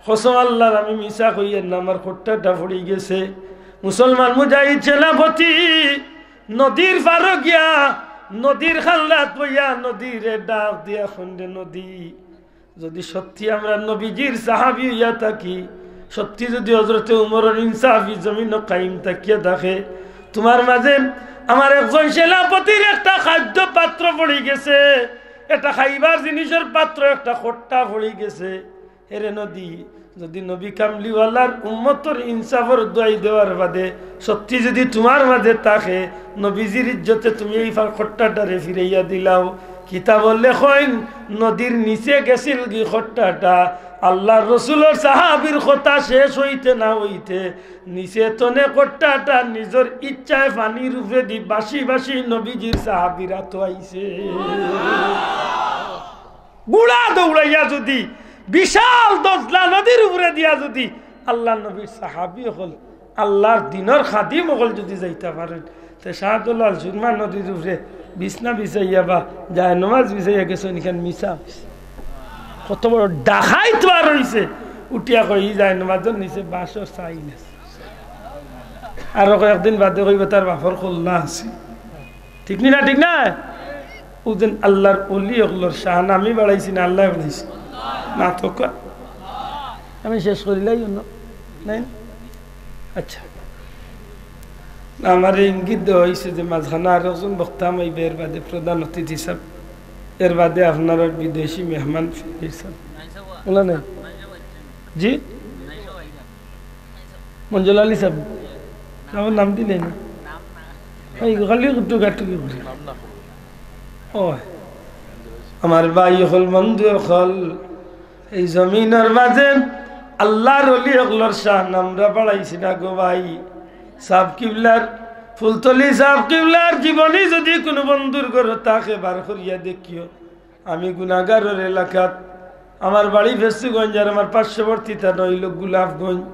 কসম আল্লার, আমি মিছা কইয়ার না, আমার খোট্টাটা পড়ি গেছে। মুসলমান মুজাহিদ সেনাপতি নদীর পারো গিয়া, নদীর খান্দাত বইয়া নদীরে ডাক দিয়া কইন, রে নদী, যদি সত্যি আমরা নবীজির সাহাবী অইয়া থাকি, সত্যি যদি হযরতে উমরর ইনসাফি জমিনো কায়েম থাকিয়া থাকে, তুমার মাঝে আমার একজন সেনাপতির একটা খাদ্য পাত্র পড়ি গেছে, একটা খাইবার জিনিসর পাত্র, একটা খোট্টা পড়ি গেছে। এরে নদী, যদি নবী কামলিওয়ালার উম্মতর ইনসাফর দোয়াই দেওয়ার বাদে সত্যি যদি তুমার মাঝে থাকে, নবীজির ইজ্জতে তুমি এই ফা-, খোট্টাটারে ফিরাইয়া দিলাও। কিতাবো লেখইন, নদীর নিচে গেছিলগি খোট্টাটা। আল্লার রসুলর সাহাবীর কথা শেষ অইতে না অইতে নিচে তনে খোট্টাটা নিজর ইচ্ছায় পানির উপরেদি ভাসি ভাসি নবীজির সাহাবীর আতো আইছে। ঘুড়া দৌড়াইয়া যদি বিশাল দজলা নদীর উপরে দিয়া যদি আল্লার নবীর সাহাবী অকল, আল্লার দিনর খাদিম অকল যদি যাইতা পারেন, তে শাহজালাল সুরমা নদীর উপরে বিছনা বিছাইয়া বা জায়নামাজ বিছাইয়া গেছইন, ইখান মিছা। কত বড় ডাকাইত বার অইছে, উঠিয়া কয়, "ই জায়নামাজর নিচে বাঁশর চাইন আছে।" আরো কয়েকদিন বাদে কইবো, "তার বাপর কল্লা আছে।" ঠিক নি না? ঠিক না? অউ যেন আল্লার অলি অকলর শান আমি বাড়াইছি না, আল্লায় বাড়াইছে? না তো কা-, আমি শেষ করিলাই অন্য, নাই না? আচ্ছা, আমারে ইঙ্গিত দেওয়া অইছে যে মাঝখানো আর একজন বক্তা আইবা, এর বাদে প্রধান অতিথি সাব, এর বাদে আপনারার বিদেশি মেহমান ফিরির সাব। বলা নাই? জি? মঞ্জুল আলী সাব, আমার নাম দিলে না। এই খালি একটু গাটুকি করি। ও, আমার ভাই অকল, বন্ধু অকল, এই জমিনর মাঝে আল্লার অলি অকলর শান আমরা বাড়াইছি না গো ভাই। সাব কিবলার, ফুলতলি সাব কিবলার জীবনী যদি কুনু বন্ধুর ঘরো থাকে, বার করিয়া দেখিও। আমি গুনাগারর এলাকাত, আমার বাড়ি ফেঞ্চুগঞ্জ আর আমার পার্শ্ববর্তী থানা অইলো গোলাপগঞ্জ।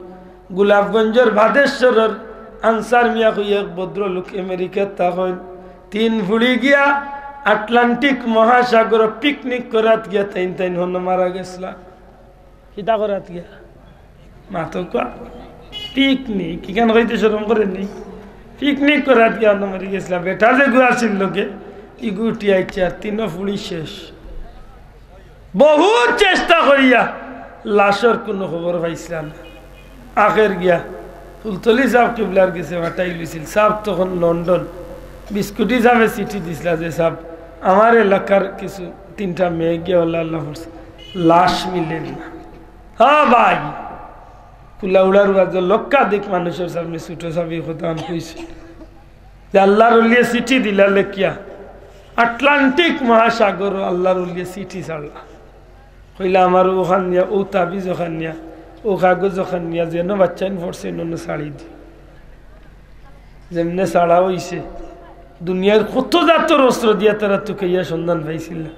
গোলাপগঞ্জর ভাদেশ্বরর আনসার মিয়া কইয়া এক ভদ্রলোক আমেরিকাত থাকইন। তিন ফুড়ি গিয়া আটলান্টিক মহাসাগরো পিকনিক করাত গিয়া তাইন তাইন হনো মারা গেছলা। কিতা করাত গিয়া? মাতো কওয়া। পিকনিক, ইখান কইতে শরম করে নি? পিকনিক করাত গিয়া অনো মরি গেছিলা। বেটা যেগু আছিল লগে, ইগু উঠি আইছে, আর তিনো ফুড়ি শেষ। বহুত চেষ্টা করিয়া লাশর কুনু খবর পাইছিলা না। আখের গিয়া ফুলতলি সাব কিবলার গেছে পাঠাইলিছিল। সাব তখন লন্ডন, বিস্কুটি সাবে চিঠি দিছিলা যে, "সাব, আমার এলাকার কিছু তিনটা মেয়ে গিয়া অলা অলা করছে, লাশ মিলের না।" হ্যাঁ ভাই, কুলাউড়ার বাজে লক্ষাধিক মানুষর সামনে ছোট সাবি কথা আমি কইছি যে আল্লাহর ওলিয়ে চিঠি দিলা লেখিয়া, আটলান্টিক মহাসাগরো আল্লাহর ওলিয়ে চিঠি ছাড়লা। কইলা, "আমার ওখান নিয়া, ও তাবিজ ওখান নিয়া, ও কাগজ ওখান নিয়া, যেন বাচ্চাইন পড়ছে, নন ছাড়ি দি।" যেমনে ছাড়া অইছে, দুনিয়ার কত জাতর অস্ত্র দিয়া তারা তুকাইয়া সন্ধান পাইছিল না,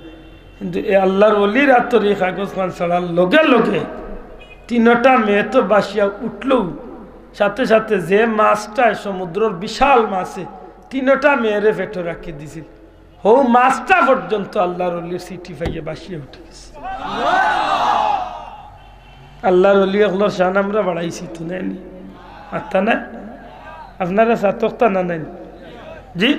কিন্তু এ আল্লাহর ওলির আতর এই কাগজ খান ছাড়ার লগে লগে তিনটা মেয়ে তো বাসিয়া উঠলো, সাথে সাথে যে মাছটায় সমুদ্রর বিশাল মাছে তিনটা মেয়েরে পেটো রাখি দিছিল, হউ মাছটা পর্যন্ত আল্লাহর ওলির চিঠি পাইয়া বাসিয়া উঠি গেছে। আল্লাহর ওলি অকলর শান আমরা বাড়াইছি তো নাইনি? আত্তা না? আপনারা সাতকতা না নাইনি? জি?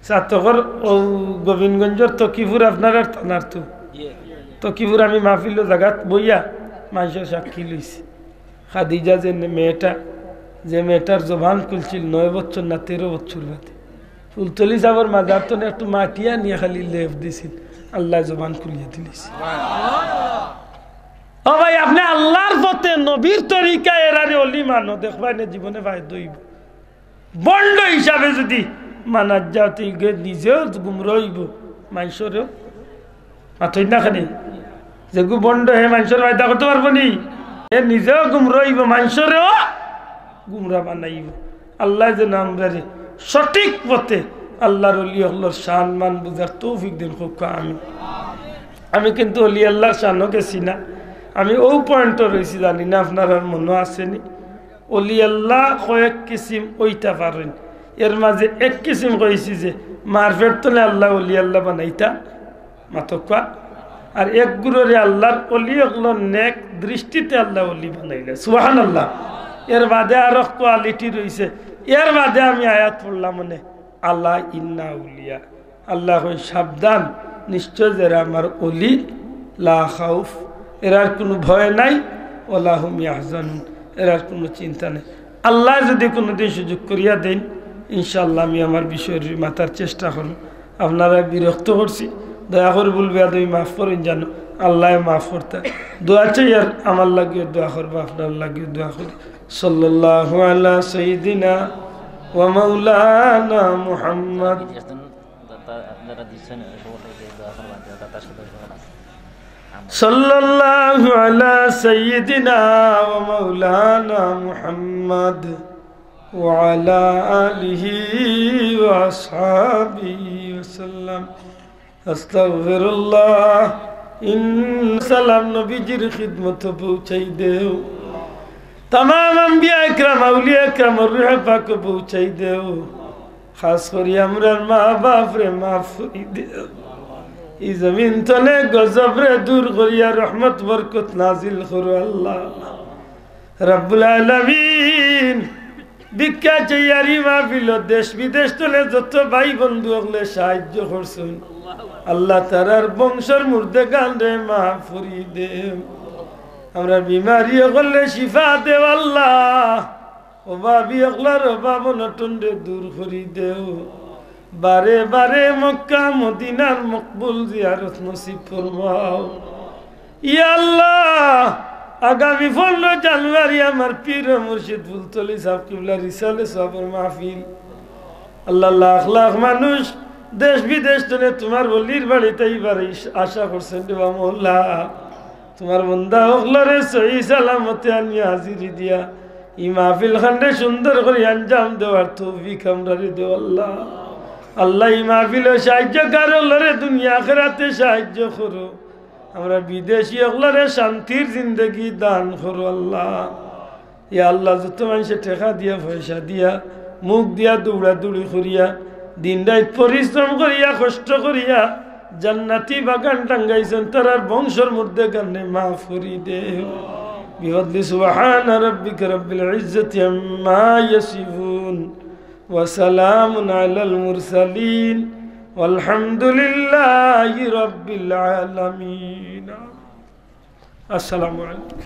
সাতকর ও গোবিন্দগঞ্জর তকিপুর আপনারার থানার তো। তকিপুর আমি মাহফিলো জাগাত বইয়া মানষর সাক্ষী লইছি। খাদিজা যে মেয়েটা, যে মেয়েটার জবান খুলছিল নয় বছর না তেরো বছর বাদে, ফুলতলি সাবর মাজার তনে একটু মাটি আনিয়া খালি লেপ দিছিল, আল্লায় জবান খুলিয়া দিলিছে। ও ভাই, আপনে আল্লাহর পথে নবীর তরিকায় এরারে ওলি মানো, দেখবায় নে জীবনে ফায়দা অইবো। ভন্ড হিসাবে যুদি মানাত যাও, তে ইগে নিজেও গুমরা অইবো, মানষরেও মাতইন না কেনে? যেগু ভন্ড, হে মানষর ফায়দা করতে পারবো নি? হে নিজেও গুমরা অইবো, মানষরেও গুমরা বানাইবো। আল্লায় যেন আমরারে সঠিক পথে আল্লাহর ওলি অকলর শান মান বুঝার তৌফিক দেইন, কউক্কা আমিন। আমি কিন্তু ওলি আল্লাহর শানো গেছি না, আমি অউ পয়েন্টো রইছি, জানি না আপনারার মনো আছে নি। ওলি আল্লাহ কয়েক কিসিম অইতা পারইন, এর মাঝে এক কিসিম কইছি যে মার পেট তনে আল্লায় ওলি আল্লাহ বানাইতা, মাতউক্কা। আর এক গুরুরে আল্লাহর ওলি অকলর নেক দৃষ্টিতে আল্লায় ওলি বানাইলা, সুবহানাল্লাহ। এর বাদে আরো কোয়ালিটি রইছে, এর বাদে আমি আয়াত পড়লাম মানে, "আলা ইন্না আউলিয়া।" আল্লায় কইন, "সাবধান, নিশ্চয় যেরা আমার ওলি, লা খাউফ, এরার কুনু ভয় নাই, ওয়ালা হুম ইয়াহজানুন, এরার কুনু চিন্তা নাই।" আল্লায় যুদি কুনুদিন সুযোগ করিয়া দেইন, ইনশাআল্লাহ আমি আমার বিষয়র মাতার চেষ্টা করমু। আপনারারে বিরক্ত করছি, দয়া করি ভুল বেয়াদবি মাফ করইন জানো, আল্লায় মাফ করতা। দোয়া চাই আর আমার লাগিও দোয়া করবা, আপনার লাগিও দোয়া করি। সাল্লাল্লাহু আলা সাইয়্যিদিনা ওয়া মাওলানা মুহাম্মদ। সাল্লাল্লাহু আলা সাইয়্যিদিনা ওয়া মাওলানা মুহাম্মদ ওয়া আলা আলিহি ওয়া আসহাবিহি ওয়া সাল্লাম। আস্তাগফিরুল্লাহ। ইন সালাম নবীজির খিদমতো পৌঁছাই দেও। তামাম আম্বিয়া একরাম, আউলিয়া একরামর রুহে পাকো পৌঁছাই দেও। খাস করি আমরার মা বাপরে মাফ করি দেও। ই জমিন তনে গজবরে দূর করিয়া রহমত বরকত নাজিল করো আল্লাহ। রাব্বুল আলামিন, ভিক্ষা চাইয়ার ই মাহফিলো দেশ বিদেশ তনে যত ভাই বন্ধু অকলে সাহায্য করছইন, আল্লাহ তারার বংশর মুর্দেগানরে মাফ করি দেও। আমরার বিমারি অকলরে শিফা দেও আল্লাহ। অভাবী অকলর অভাব অনটনরে দূর করি দেও। বারে বারে মক্কা মদিনার মকবুল জিয়ারত নসিব ফরমাও। ইয়া আল্লাহ, আগামী পনেরো জানুয়ারি আমার পীর মুর্শিদ ফুলতলি সাব কিবলার ইসালে সওয়াবর মাহফিল। আল্লাহ, লাখ লাখ মানুষ দেশ বিদেশ তনে তুমার ওলির বাড়িত আইবার ইস-, আশা করছইন রে বা মওলা। তুমার বন্দা অকলরে সহি সালামতে আনিয়া হাজিরি দিয়া ই মাহফিল খানরে সুন্দর করি আঞ্জাম দেওয়ার তৌফিক আমরারে দেও আল্লাহ। আল্লাহ, ই মাহফিলো সাহায্যকার অকলরে দুনিয়া আখেরাতে সাহায্য করো। আমরা বিদেশি অকলরে শান্তির জিন্দেগি দান করো আল্লাহ। ইয়া আল্লাহ, যত মানষে টেকা দিয়া, পয়সা দিয়া, মুখ দিয়া দৌড়াদৌড়ি করিয়া, দিন রাইত পরিশ্রম করিয়া, কষ্ট করিয়া জান্নাতি বাগান টাঙ্গাইছইন, তারার বংশর মুর্দেগানরে মাফ করি দেও। بفضل سبحان ربك رب العزة عما يصفون وسلام على المرسلين والحمد لله رب العالمين. السلام عليكم.